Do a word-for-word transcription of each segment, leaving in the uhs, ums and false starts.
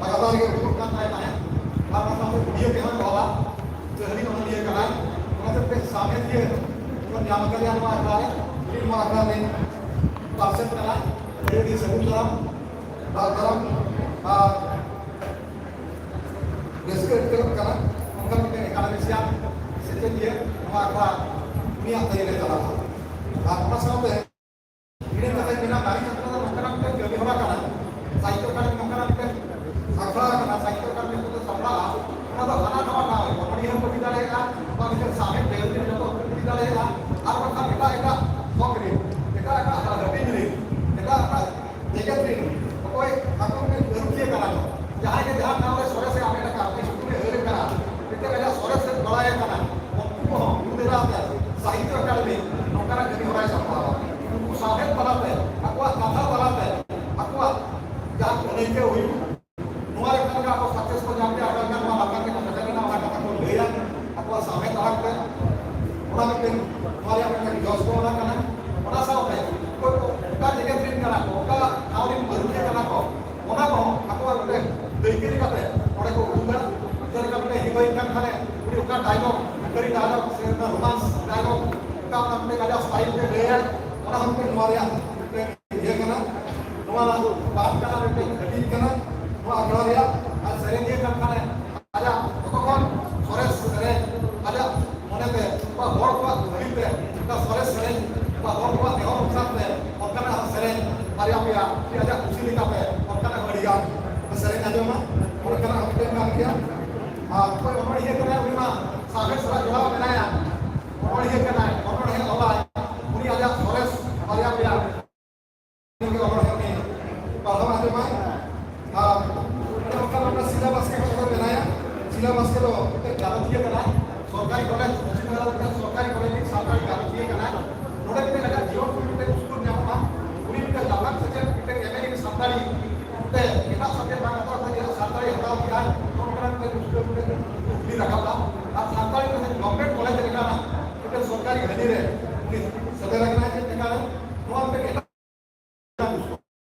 ᱞᱟᱜᱟᱛᱟᱨ ᱜᱮ ᱩᱰᱩᱠᱚᱜ ᱠᱟᱱ ᱛᱟᱦᱮᱸ ᱛᱟᱦᱮᱸᱫ᱾ ᱟᱨ ᱚᱱᱟ ᱥᱟᱶᱛᱮ ᱯᱩᱲᱤᱭᱟᱹ ᱛᱮᱦᱚᱸᱭ ᱚᱞᱟ, ᱥᱮ ᱦᱟᱹᱲᱤ ᱚᱱᱚᱞᱤᱭᱟᱹ ᱠᱟᱱᱟᱭ᱾ ᱚᱱᱟᱛᱮ ᱢᱤᱫᱴᱮᱱ ᱥᱟᱶᱦᱮᱫᱤᱭᱟᱹ ᱵᱚᱱ ᱧᱟᱢ ᱟᱠᱟᱫᱮᱭᱟ ᱱᱚᱣᱟ ᱟᱠᱷᱲᱟ ᱨᱮ᱾ ᱩᱱᱤ ᱱᱚᱣᱟ ᱟᱠᱷᱲᱟ ᱨᱤᱱ ᱯᱟᱨᱥᱮᱛ ᱠᱟᱱᱟᱭ᱾ ᱟᱹᱰᱤ ᱟᱹᱰᱤ ᱥᱟᱹᱜᱩᱱ ᱫᱟᱨᱟᱢ, ᱫᱟᱨᱟᱢ ᱟᱨ ᱨᱟᱹᱥᱠᱟᱹ ᱟᱹᱭᱠᱟᱹᱜ ᱠᱟᱱᱟ᱾ ᱚᱱᱠᱟ ᱢᱤᱫᱴᱮᱱ ᱮᱠᱟᱰᱮᱢᱤᱥᱤᱭᱟᱱ ᱥᱮᱪᱮᱫᱤᱭᱟᱹ ᱱᱚᱣᱟ ᱟᱠᱷᱲᱟ ᱩᱱᱤᱭᱟᱜ ᱛᱟᱹᱭ ᱨᱮ ᱪᱟᱞᱟᱜᱼᱟ᱾ ᱟᱨ ᱚᱱᱟ ᱥᱟᱶᱛᱮ ᱢᱤᱫᱴᱮᱱ ᱠᱟᱛᱷᱟᱧ ᱢᱮᱱᱟ, ᱱᱟᱨᱤ ᱡᱟᱛᱨᱟ ᱫᱚ ᱱᱚᱝᱠᱟᱱᱟᱜ ᱢᱤᱫᱴᱮᱱ ᱠᱟᱹᱢᱤ ᱦᱚᱨᱟ ᱠᱟᱱᱟ, ᱥᱟᱦᱤᱛᱛᱚ ᱮᱠᱟᱰᱮᱢᱤ ᱱᱚᱝᱠᱟᱱᱟᱜ ᱢᱤᱫᱴᱮᱱ ᱟᱠᱷᱲᱟ ᱠᱟᱱᱟ, ᱥᱟᱦᱤᱛᱛᱚ ᱮᱠᱟᱰᱮᱢᱤ ᱠᱚᱫᱚ ᱥᱟᱯᱲᱟᱜᱼᱟ᱾ ᱚᱱᱟ ᱫᱚ ᱦᱟᱱᱟ ᱱᱟᱣᱟ ᱴᱷᱟᱶ ᱨᱮ ᱚᱱᱚᱞᱤᱭᱟᱹ ᱦᱚᱸᱠᱚ ᱤᱫᱤ ᱫᱟᱲᱮᱭᱟᱜᱼᱟ, ᱵᱟ ᱱᱤᱡᱮᱨ ᱥᱟᱶᱦᱮᱫ ᱰᱟᱹᱦᱤ ᱨᱮ ᱡᱚᱛᱚ ᱦᱚᱲ ᱠᱚ ᱤᱫᱤ ᱫᱟᱲᱮᱭᱟᱜᱼᱟ, ᱟᱨ ᱵᱟᱝᱠᱷᱟᱱ ᱮᱴᱟᱜ ᱮᱴᱟᱜ ᱛᱷᱚᱠ ᱨᱮ, ᱮᱴᱟᱜ ᱮᱴᱟᱜ ᱦᱟᱹᱴᱤᱧ ᱨᱮ, ᱮᱴᱟᱜ ᱮᱴᱟᱜ ᱡᱮᱜᱮᱛ ᱨᱮᱱ ᱚᱠᱚᱭ ᱟᱠᱚ ᱨᱮᱱ ᱟᱹᱨᱩᱠᱷᱤᱭᱟᱹ ᱠᱟᱱᱟ ᱠᱚ, ᱡᱟᱦᱟᱸᱭ ᱜᱮ ᱡᱟᱦᱟᱸ ᱴᱷᱟᱶ ᱨᱮ ᱥᱚᱨᱮᱥᱮ ᱟᱢᱮᱴ ᱟᱠᱟᱫ, ᱩᱱᱤ ᱥᱩᱫᱷᱩ ᱟᱹᱨ ᱠᱟᱱᱟ, ᱢᱤᱫᱴᱮᱱ ᱟᱡᱟᱜ ᱥᱚᱨᱮᱥ ᱮ ᱵᱟᱲᱟᱭ ᱠᱟᱱᱟ, ᱩᱱᱠᱩ ᱠᱚᱦᱚᱸ ᱩᱱᱠᱩ ᱫᱟᱨᱟᱭ ᱛᱮ ᱥᱟᱦᱤᱛᱛᱚ ᱮᱠᱟᱰᱮᱢᱤ ᱱᱚᱝᱠᱟᱱᱟᱜ ᱠᱟᱹᱢᱤ ᱦᱚᱨᱟᱭ ᱥᱟᱯᱲᱟᱣᱟ᱾ ᱩᱱᱠᱩ ᱥᱟᱶᱦᱮᱫ ᱛᱟᱞᱟᱛᱮ, ᱟᱠᱚᱣᱟᱜ ᱠᱟᱛᱷᱟ ᱛᱟᱞᱟᱛᱮ, ᱟᱠᱚᱣᱟᱜ ᱡᱟᱦᱟᱸ ᱠᱚ ᱟᱹᱭᱠᱟᱹᱣ ᱦᱩᱭᱩᱜ, ᱱᱚᱣᱟ ᱞᱮᱠᱟ ᱞᱮᱠᱟ ᱟᱠᱚ ᱥᱟᱠᱥᱮᱥ ᱠᱚ ᱧᱟᱢ ᱠᱮᱫᱟ, ᱟᱠᱚ ᱧᱟᱢ ᱱᱚᱣᱟ ᱞᱟᱛᱟᱨ ᱨᱮᱠᱚ ᱥᱮᱴᱮᱨ ᱮᱱᱟ, ᱚᱱᱟ ᱠᱟᱛᱷᱟ ᱠᱚ ᱞᱟᱹᱭᱟ ᱟᱠᱚᱣᱟᱜ ᱥᱟᱶᱦᱮᱫ ᱛᱟᱞᱟᱛᱮ᱾ ᱚᱱᱟ ᱢᱤᱫᱴᱮᱱ ᱱᱚᱣᱟ ᱨᱮᱭᱟᱜ ᱢᱤᱫᱴᱮᱱ ᱡᱚᱥ ᱫᱚ ᱚᱱᱟ ᱠᱟᱱᱟ᱾ ᱚᱱᱟ ᱥᱟᱶᱛᱮ ᱚᱠᱚᱭ ᱠᱚ ᱚᱠᱟ ᱡᱮᱜᱮᱛ ᱨᱮᱱ ᱠᱟᱱᱟ ᱠᱚ, ᱚᱠᱟ ᱴᱷᱟᱶ ᱨᱮᱱ ᱯᱟᱹᱨᱩᱠᱷᱤᱭᱟᱹ ᱠᱟᱱᱟ ᱠᱚ, ᱚᱱᱟ ᱠᱚᱦᱚᱸ ᱟᱠᱚᱣᱟᱜ ᱢᱤᱫᱴᱮᱱ ᱫᱟᱹᱭᱠᱟᱹ ᱞᱮᱠᱟᱛᱮ ᱚᱸᱰᱮ ᱠᱚ ᱩᱫᱩᱜᱟ᱾ ᱡᱮᱞᱮᱠᱟ ᱢᱤᱫᱴᱮᱱ ᱦᱤᱨᱳᱭᱤᱱ ᱠᱟᱱ ᱠᱷᱟᱱᱮ ᱩᱱᱤ ᱚᱠᱟ ᱰᱟᱭᱞᱚᱜᱽ, ᱠᱟᱹᱨᱤ ᱰᱟᱭᱞᱚᱜᱽ ᱥᱮ ᱚᱱᱟ ᱨᱳᱢᱟᱱᱥ ᱰᱟᱭᱞᱚᱜᱽ, ᱚᱠᱟ ᱚᱱᱟ ᱢᱤᱫᱴᱮᱱ ᱟᱡᱟᱜ ᱥᱴᱟᱭᱤᱞ ᱛᱮ ᱞᱟᱹᱭᱟᱭ, ᱚᱱᱟ ᱦᱚᱸ ᱢᱤᱫᱴᱮᱱ ᱱᱚᱣᱟ ᱨᱮᱭᱟᱜ ᱢᱤᱫᱴᱮᱱ ᱤᱭᱟᱹ ᱠᱟᱱᱟ᱾ ᱱᱚᱣᱟ ᱨᱮᱱᱟᱜ ᱯᱟᱨᱴ ᱠᱟᱱᱟ, ᱢᱤᱫᱴᱮᱱ ᱦᱟᱹᱴᱤᱧ ᱠᱟᱱᱟ᱾ ᱱᱚᱣᱟ ᱟᱠᱷᱲᱟ ᱨᱮᱭᱟᱜ ᱟᱨ ᱥᱮᱨᱮᱧᱤᱭᱟᱹ ᱠᱟᱱ ᱠᱷᱟᱱᱮ ᱟᱡᱟᱜ ᱡᱚᱛᱚ ᱠᱷᱚᱱ ᱥᱚᱨᱮᱥ ᱥᱮᱨᱮᱧ, ᱟᱡᱟᱜ ᱢᱚᱱᱮᱛᱮ ᱚᱠᱟ ᱦᱚᱲ ᱠᱚᱣᱟᱜ ᱵᱷᱟᱹᱜᱤᱛᱮ ᱚᱠᱟ ᱥᱚᱨᱮᱥ ᱥᱮᱨᱮᱧ, ᱚᱠᱟ ᱦᱚᱲ ᱠᱚᱣᱟᱜ ᱱᱮᱦᱚᱨ ᱚᱱᱩᱥᱟᱨ ᱛᱮ ᱚᱱᱠᱟᱱᱟᱜ ᱦᱚᱸ ᱥᱮᱨᱮᱧ ᱵᱟᱨᱭᱟ ᱯᱮᱭᱟ, ᱠᱤ ᱟᱡᱟᱜ ᱠᱩᱥᱤ ᱞᱮᱠᱟᱛᱮ ᱚᱱᱠᱟᱱᱟᱜ ᱦᱚᱸ ᱟᱹᱰᱤ ᱜᱟᱱ ᱥᱮᱨᱮᱧ ᱟᱸᱡᱚᱢᱟ, ᱚᱱᱠᱟᱱᱟᱜ ᱦᱚᱸ ᱢᱤᱫᱴᱮᱱ ᱠᱟᱱ ᱜᱮᱭᱟ᱾ ᱟᱨ ᱚᱠᱚᱭ ᱚᱱᱚᱬᱦᱤᱭᱟᱹ ᱠᱟᱱᱟᱭ, ᱩᱱᱤ ᱢᱟ ᱥᱟᱶᱦᱮᱫ ᱥᱟᱞᱟᱜ ᱡᱚᱲᱟᱣ ᱢᱮᱱᱟᱭᱟ, ᱚᱱᱚᱬᱦᱤᱭᱟᱹ ᱠᱟᱱᱟᱭ, ᱚᱱᱚᱬᱦᱮ ᱚᱞᱟᱭ, ᱩᱱᱤ ᱟᱡᱟᱜ ᱥᱚᱨᱮᱥ ᱵᱟᱨᱭᱟ ᱯᱮᱭᱟ ᱯᱟᱲᱦᱟᱣ ᱟᱸᱡᱚᱢᱟᱭ᱾ ᱟᱨ ᱚᱱᱠᱟ ᱚᱱᱠᱟ ᱥᱤᱞᱟ ᱵᱟᱥᱠᱮ ᱦᱚᱸ ᱢᱮᱱᱟᱭᱟ᱾ ᱥᱤᱞᱟ ᱵᱟᱥᱠᱮ ᱫᱚ ᱢᱤᱫᱴᱮᱱ ᱜᱟᱞᱚᱪᱤᱭᱟᱹ ᱠᱟᱱᱟᱭ, ᱥᱚᱨᱠᱟᱨᱤ ᱠᱚᱞᱮᱡᱽ, ᱯᱚᱥᱪᱤᱢ ᱵᱟᱝᱞᱟ ᱨᱮ ᱢᱤᱫᱴᱮᱱ ᱥᱚᱨᱠᱟᱨᱤ ᱠᱚᱞᱮᱡᱽ ᱨᱤᱱᱤᱡ ᱥᱟᱱᱛᱟᱲᱤ ᱜᱟᱞᱚᱪᱤᱭᱟᱹ ᱠᱟᱱᱟᱭ᱾ ᱱᱚᱰᱮ ᱢᱤᱫᱴᱮᱱ ᱟᱡᱟᱜ ᱡᱤᱭᱚᱱ ᱠᱷᱚᱱ ᱢᱤᱫᱴᱮᱱ ᱩᱥᱠᱩᱨ ᱧᱟᱢᱚᱜᱼᱟ᱾ ᱩᱱᱤ ᱢᱤᱫᱴᱮᱱ ᱞᱟᱯᱷᱟᱝ ᱥᱮᱪᱮᱫ, ᱢᱤᱫᱴᱮᱱ ᱮᱢ ᱮ ᱤᱱ ᱥᱟᱱᱛᱟᱲᱤ ᱛᱮ ᱮᱴᱟᱜ ᱥᱟᱵᱡᱮᱠᱴ ᱵᱟᱝ ᱦᱟᱛᱟᱣ ᱠᱟᱛᱮ ᱥᱟᱱᱛᱟᱲᱤ ᱦᱟᱛᱟᱣ ᱠᱮᱫᱟᱭ᱾ ᱱᱚᱜᱼᱚ ᱱᱚᱝᱠᱟᱱᱟᱜ ᱢᱤᱫᱴᱮᱱ ᱩᱥᱠᱩᱨ ᱢᱤᱫᱴᱮᱱ ᱠᱩᱠᱞᱤ ᱨᱟᱠᱟᱵᱼᱟ᱾ ᱟᱨ ᱥᱟᱱᱛᱟᱲᱤ ᱛᱮ ᱜᱚᱵᱷᱢᱮᱱᱴ ᱠᱚᱞᱮᱡᱽ ᱞᱮᱠᱟᱱᱟᱜ ᱢᱤᱫᱴᱮᱱ ᱥᱚᱨᱠᱟᱨᱤ ᱦᱟᱹᱱᱤ ᱨᱮ ᱩᱱᱤ ᱥᱮᱴᱮᱨ ᱟᱠᱟᱱᱟᱭ᱾ ᱪᱮᱫ ᱞᱮᱠᱟᱨᱮ? ᱱᱚᱣᱟ ᱢᱤᱫᱴᱮᱱ ᱮᱴᱟᱜ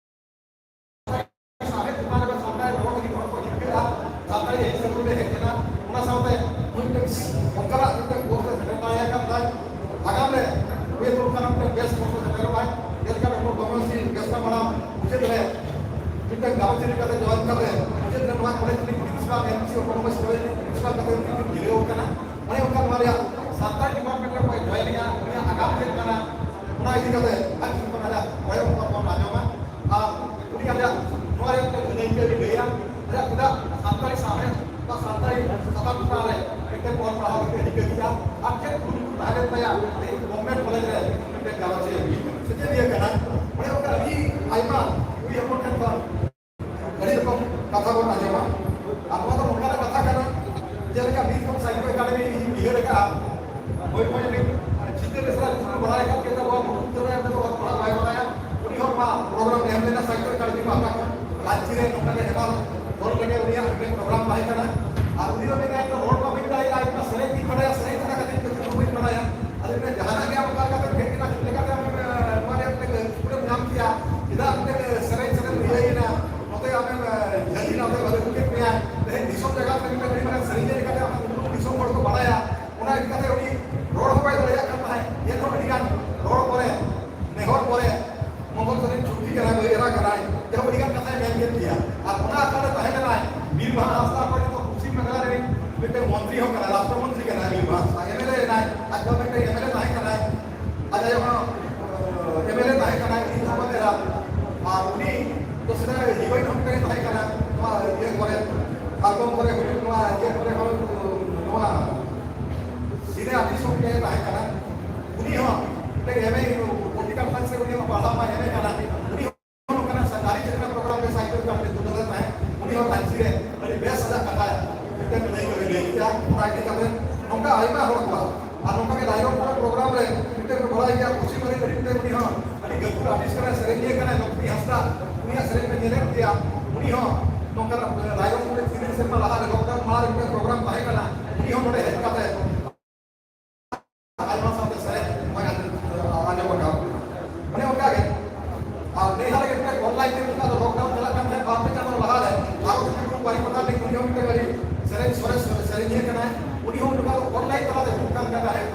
ᱥᱟᱶᱦᱮᱫ ᱪᱮᱛᱟᱱ ᱨᱮ ᱥᱟᱱᱛᱟᱲ ᱪᱮᱫᱟᱜ ᱥᱟᱱᱛᱟᱲᱤ ᱥᱟᱶᱦᱮᱫ ᱵᱟ ᱥᱟᱱᱛᱟᱲᱤ ᱥᱟᱛᱟᱢ ᱪᱮᱛᱟᱱ ᱨᱮ ᱢᱤᱫᱴᱮᱱ ᱚᱞ ᱯᱟᱲᱦᱟᱣ ᱠᱟᱛᱮ ᱨᱤᱠᱟᱹ ᱠᱮᱫᱟ ᱟᱨ ᱪᱮᱫ ᱠᱩᱨᱩᱢᱩᱴᱩ ᱛᱟᱦᱮᱸ ᱞᱮᱱ ᱛᱟᱭᱟ, ᱛᱮᱦᱮᱧ ᱜᱚᱵᱷᱢᱮᱱᱴ ᱠᱚᱞᱮᱡᱽ ᱨᱮ ᱢᱤᱫᱴᱮᱱ ᱜᱟᱞᱚᱪ ᱮ ᱦᱩᱭ ᱠᱟᱱᱟ, ᱥᱮᱪᱮᱫᱤᱭᱟᱹ ᱠᱟᱱᱟᱭ᱾ ᱚᱱᱮ ᱚᱱᱠᱟ ᱟᱹᱰᱤ ᱟᱭᱢᱟ ᱠᱩᱲᱤ ᱦᱚᱯᱚᱱ ᱴᱷᱮᱱ ᱠᱷᱚᱱ ᱟᱹᱰᱤ ᱨᱚᱠᱚᱢ ᱠᱟᱛᱷᱟ ᱵᱚᱱ ᱟᱸᱡᱚᱢᱟ᱾ ᱟᱨ ᱱᱚᱣᱟ ᱫᱚ ᱱᱚᱝᱠᱟᱱᱟᱜ ᱠᱟᱛᱷᱟ ᱠᱟᱱᱟ, ᱡᱮᱞᱮᱠᱟ ᱵᱤᱨᱵᱷᱩᱢ ᱥᱟᱦᱤᱛᱛᱚ ᱮᱠᱟᱰᱮᱢᱤ ᱤᱧ ᱩᱭᱦᱟᱹᱨ ᱟᱠᱟᱫᱼᱟ, ᱦᱳᱭ, ᱦᱳᱭ, ᱪᱤᱛᱟᱹᱨ ᱵᱮᱥᱨᱟ ᱧᱩᱛᱩᱢ ᱵᱟᱲᱟᱭ ᱠᱟᱱ ᱜᱮᱭᱟ, ᱟᱵᱚᱣᱟᱜ ᱢᱩᱞᱩᱠ ᱫᱚ ᱚᱞ ᱯᱟᱲᱦᱟᱣ ᱵᱟᱭ ᱵᱟᱲᱟᱭᱟ, ᱩᱱᱤ ᱦᱚᱸ ᱱᱚᱣᱟ ᱯᱨᱳᱜᱨᱟᱢ ᱮᱢ ᱞᱮᱱᱟ ᱥᱟᱦᱤᱛᱛᱚ ᱮᱠᱟᱰᱮᱢᱤ ᱯᱟᱦᱴᱟ ᱠᱷᱚᱱ᱾ ᱨᱟᱸᱪᱤ ᱨᱮ ᱱᱚᱝᱠᱟ ᱜᱮ ᱦᱮᱢᱟᱞ ᱦᱚᱲ ᱨᱮᱜᱮ ᱩᱱᱤᱭᱟᱜ ᱢᱤᱫᱴᱮᱱ ᱯᱨᱳᱜᱨᱟᱢ ᱛᱟᱦᱮᱸ ᱠᱟᱱᱟ᱾ ᱟᱨ ᱩᱱᱤ ᱫᱚ ᱢᱮᱱᱟᱭ, "ᱤᱧ ᱫᱚ ᱨᱚᱲ ᱵᱟᱹᱧ ᱵᱟᱲᱟᱭᱟ, ᱤᱧ ᱢᱟ ᱥᱮᱨᱮᱧ ᱜᱤᱧ ᱵᱟᱲᱟᱭᱟ, ᱥᱮᱨᱮᱧ ᱪᱷᱟᱲᱟ ᱠᱟᱛᱮ ᱤᱧ ᱫᱚ ᱪᱮᱫ ᱦᱚᱸ ᱵᱟᱹᱧ ᱵᱟᱲᱟᱭᱟ᱾" ᱟᱫᱚ ᱢᱮᱱᱟ, "ᱡᱟᱦᱟᱱᱟᱜ ᱜᱮ ᱟᱢ ᱚᱠᱟ ᱞᱮᱠᱟᱛᱮᱢ ᱦᱮᱡ ᱮᱱᱟ, ᱪᱮᱫ ᱞᱮᱠᱟᱛᱮ ᱟᱢ, ᱮ, ᱱᱚᱣᱟ ᱨᱮᱭᱟᱜ ᱢᱤᱫᱴᱮᱱ ᱩᱯᱨᱩᱢᱮᱢ ᱧᱟᱢ ᱠᱮᱭᱟ, ᱪᱮᱫᱟᱜ ᱢᱤᱫᱴᱮᱱ ᱥᱮᱨᱮᱧ ᱥᱮᱨᱮᱧ ᱤᱭᱟᱹᱭᱮᱱᱟ, ᱱᱚᱛᱮ ᱟᱢᱮᱢ, ᱮ, ᱡᱷᱟᱹᱞᱤ ᱱᱚᱛᱮ ᱵᱟᱞᱮ ᱩᱰᱩᱠᱮᱫ ᱢᱮᱭᱟ, ᱛᱮᱦᱮᱧ ᱫᱤᱥᱚᱢ ᱡᱟᱠᱟᱛ ᱨᱮ ᱢᱤᱫᱴᱮᱱ ᱟᱹᱰᱤ ᱢᱟᱨᱟᱝ ᱥᱮᱨᱮᱧᱤᱭᱟᱹ ᱞᱮᱠᱟᱛᱮ ᱟᱢ ᱩᱱᱠᱩ ᱫᱤᱥᱚᱢ ᱦᱚᱲ ᱠᱚ ᱵᱟᱲᱟᱭᱟ, ᱚᱱᱟ ᱤᱫᱤ ᱠᱟᱛᱮ ᱩᱱᱤ ᱨᱚᱲ ᱦᱚᱸ ᱵᱟᱭ ᱫᱟᱲᱮᱭᱟᱜ ᱠᱟᱱ ᱛᱟᱦᱮᱸᱫ, ᱮᱱᱦᱚᱸ ᱟᱹᱰᱤ ᱜᱟᱱ ᱨᱚᱲ ᱯᱚᱨᱮ, ᱱᱮᱦᱚᱨ ᱯᱚᱨᱮ, ᱢᱚᱝᱜᱚᱞ ᱥᱚᱨᱮᱱ ᱪᱷᱩᱴᱤ ᱠᱟᱱᱟᱭ, ᱵᱟᱹᱭ ᱮᱨᱟ ᱠᱟᱱᱟᱭ, ᱡᱟᱦᱟᱸ ᱟᱹᱰᱤ ᱜᱟᱱ ᱠᱟᱛᱷᱟᱭ ᱢᱮᱱ ᱠᱮᱫ ᱜᱮᱭᱟ᱾ ᱟᱨ ᱚᱱᱟ ᱟᱠᱷᱲᱟ ᱨᱮ ᱛᱟᱦᱮᱸ ᱞᱮᱱᱟᱭ ᱵᱤᱨ ᱵᱟᱦᱟ ᱦᱟᱸᱥᱫᱟ, ᱚᱠᱚᱭ ᱱᱤᱛᱚᱜ ᱯᱚᱥᱪᱤᱢ ᱵᱟᱝᱞᱟ ᱨᱮᱱ ᱢᱤᱫᱴᱮᱱ ᱢᱚᱱᱛᱨᱤ ᱦᱚᱸ ᱠᱟᱱᱟᱭ, ᱨᱟᱥᱴᱨᱚ ᱢᱚᱱᱛᱨᱤ ᱠᱟᱱᱟᱭ ᱵᱤᱨ ᱵᱟᱦᱟ ᱦᱟᱸᱥᱫᱟ, ᱮᱢ ᱮᱞ ᱮ ᱮᱱᱟᱭ, ᱟᱡ ᱵᱟᱵᱟ ᱢᱤᱫᱴᱮᱱ ᱮᱢ ᱮᱞ ᱮ ᱛᱟᱦᱮᱸ ᱠᱟᱱᱟᱭ, ᱟᱡ ᱟᱭᱳ ᱦᱚᱸ, ᱮᱢ ᱮᱞ ᱮ ᱛᱟᱦᱮᱸ ᱠᱟᱱᱟᱭ, ᱩᱱᱤ ᱦᱚᱸ ᱵᱟᱝ ᱮᱨᱟ᱾ ᱟᱨ ᱩᱱᱤ ᱫᱚ ᱥᱮᱫᱟᱭ ᱦᱤᱨᱳᱭᱤᱱ ᱦᱚᱸ ᱢᱤᱫᱴᱮᱱ ᱛᱟᱦᱮᱸ ᱠᱟᱱᱟ, ᱱᱚᱣᱟ ᱤᱭᱟᱹ ᱠᱚᱨᱮ, ᱟᱞᱵᱚᱢ ᱠᱚᱨᱮ, ᱱᱚᱣᱟ ᱤᱭᱟᱹ ᱠᱚᱨᱮ ᱦᱚᱸ, ᱱᱚᱣᱟ ᱥᱤᱱᱮ ᱟᱨᱴᱤᱥᱴ ᱦᱚᱸ ᱢᱤᱫᱴᱮᱱ ᱛᱟᱦᱮᱸ ᱠᱟᱱᱟ᱾ ᱩᱱᱤ ᱦᱚᱸ ᱢᱤᱫᱴᱮᱱ ᱮᱢ ᱮ ᱯᱚᱞᱤᱴᱤᱠᱟᱞ ᱥᱟᱭᱮᱱᱥ ᱨᱮ ᱩᱱᱤ ᱦᱚᱸ ᱯᱟᱲᱦᱟᱣ ᱢᱟᱭ ᱮᱢ ᱮ ᱠᱟᱱᱟ᱾ ᱩᱱᱤ ᱦᱚᱸ ᱱᱚᱝᱠᱟᱱᱟᱜ ᱥᱟᱨᱠᱟᱨᱤ ᱪᱮᱛᱱᱟ ᱯᱨᱳᱜᱨᱟᱢ ᱨᱮ ᱥᱟᱦᱤᱛᱛᱚ ᱮᱠᱟᱰᱮᱢᱤ ᱫᱩᱞᱟᱹᱲ ᱛᱟᱦᱮᱸᱫ, ᱩᱱᱤ ᱦᱚᱸ ᱨᱟᱸᱪᱤ ᱨᱮ ᱟᱹᱰᱤ ᱵᱮᱥ ᱟᱡᱟᱜ ᱠᱟᱛᱷᱟ ᱢᱤᱫᱴᱮᱱ ᱞᱟᱹᱭ ᱠᱚᱭ ᱞᱟᱹᱭ ᱠᱮᱫᱟ᱾ ᱚᱱᱟ ᱤᱫᱤ ᱠᱟᱛᱮ ᱱᱚᱝᱠᱟ ᱟᱭᱢᱟ ᱦᱚᱲ ᱠᱚᱣᱟᱜ, ᱟᱨ ᱱᱚᱝᱠᱟ ᱜᱮ ᱨᱟᱭᱨᱚᱝᱯᱩᱨ ᱯᱨᱳᱜᱨᱟᱢ ᱨᱮ ᱢᱤᱫᱴᱮᱱ ᱠᱚ ᱵᱟᱲᱟᱭ ᱜᱮᱭᱟ, ᱯᱚᱥᱪᱤᱢ ᱵᱟᱝᱞᱟ ᱨᱮ ᱢᱤᱫᱴᱮᱱ, ᱩᱱᱤ ᱦᱚᱸ ᱟᱹᱰᱤ ᱜᱟᱹᱠᱷᱩᱲ ᱟᱨᱴᱤᱥᱴ ᱠᱟᱱᱟᱭ, ᱥᱮᱨᱮᱧᱤᱭᱟᱹ ᱠᱟᱱᱟᱭ, ᱞᱚᱠᱷᱢᱤ ᱦᱟᱸᱥᱫᱟ, ᱩᱱᱤᱭᱟᱜ ᱥᱮᱨᱮᱧ ᱯᱮ ᱧᱮᱞᱮᱫ ᱜᱮᱭᱟ᱾ ᱩᱱᱤ ᱦᱚᱸ ᱱᱚᱝᱠᱟᱱᱟᱜ ᱨᱟᱭᱨᱚᱝᱯᱩᱨ ᱨᱮ ᱛᱤᱱᱟᱹᱜ ᱥᱮᱨᱢᱟ ᱞᱟᱦᱟ ᱨᱮ ᱞᱚᱠᱰᱟᱣᱩᱱ ᱢᱟᱲᱟᱝ ᱨᱮ ᱢᱤᱫᱴᱮᱱ ᱯᱨᱳᱜᱨᱟᱢ ᱛᱟᱦᱮᱸ ᱠᱟᱱᱟ, ᱩᱱᱤ ᱦᱚᱸ ᱱᱚᱰᱮ ᱦᱮᱡ ᱠᱟᱛᱮ ᱟᱭᱢᱟ ᱥᱟᱶᱛᱮ ᱥᱮᱨᱮᱧ ᱦᱚᱸᱭ ᱟᱸᱡᱚᱢ, ᱟᱸᱡᱚᱢ ᱟᱠᱟᱫ᱾ ᱚᱱᱮ ᱚᱱᱠᱟ ᱜᱮ, ᱟᱨ ᱱᱮ ᱦᱟᱞᱮ ᱜᱮ ᱢᱤᱫᱴᱮᱱ ᱚᱱᱞᱟᱭᱤᱱ ᱛᱮ ᱱᱮᱛᱟᱨ ᱫᱚ ᱞᱚᱠᱰᱟᱣᱩᱱ ᱪᱟᱞᱟᱜ ᱠᱟᱱ ᱛᱟᱦᱮᱸᱫ, ᱵᱟᱨ ᱯᱮ ᱪᱟᱸᱫᱳ ᱞᱟᱦᱟ ᱨᱮ ᱟᱨᱚ ᱢᱤᱫᱴᱮᱱ ᱵᱟᱨᱤᱯᱟᱫᱟ ᱨᱤᱱᱤᱡ ᱩᱱᱤ ᱦᱚᱸ ᱢᱤᱫᱴᱮᱱ ᱟᱹᱰᱤ ᱥᱮᱨᱮᱧ ᱥᱚᱨᱮᱥ ᱥᱮᱨᱮᱧᱤᱭᱟᱹ ᱠᱟᱱᱟᱭ, ᱩᱱᱤ ᱦᱚᱸ ᱱᱚᱝᱠᱟ ᱚᱱᱞᱟᱭᱤᱱ ᱛᱟᱞᱟᱛᱮ ᱦᱩᱭᱩᱜ ᱠᱟᱱ ᱛᱟᱦᱮᱸᱫ᱾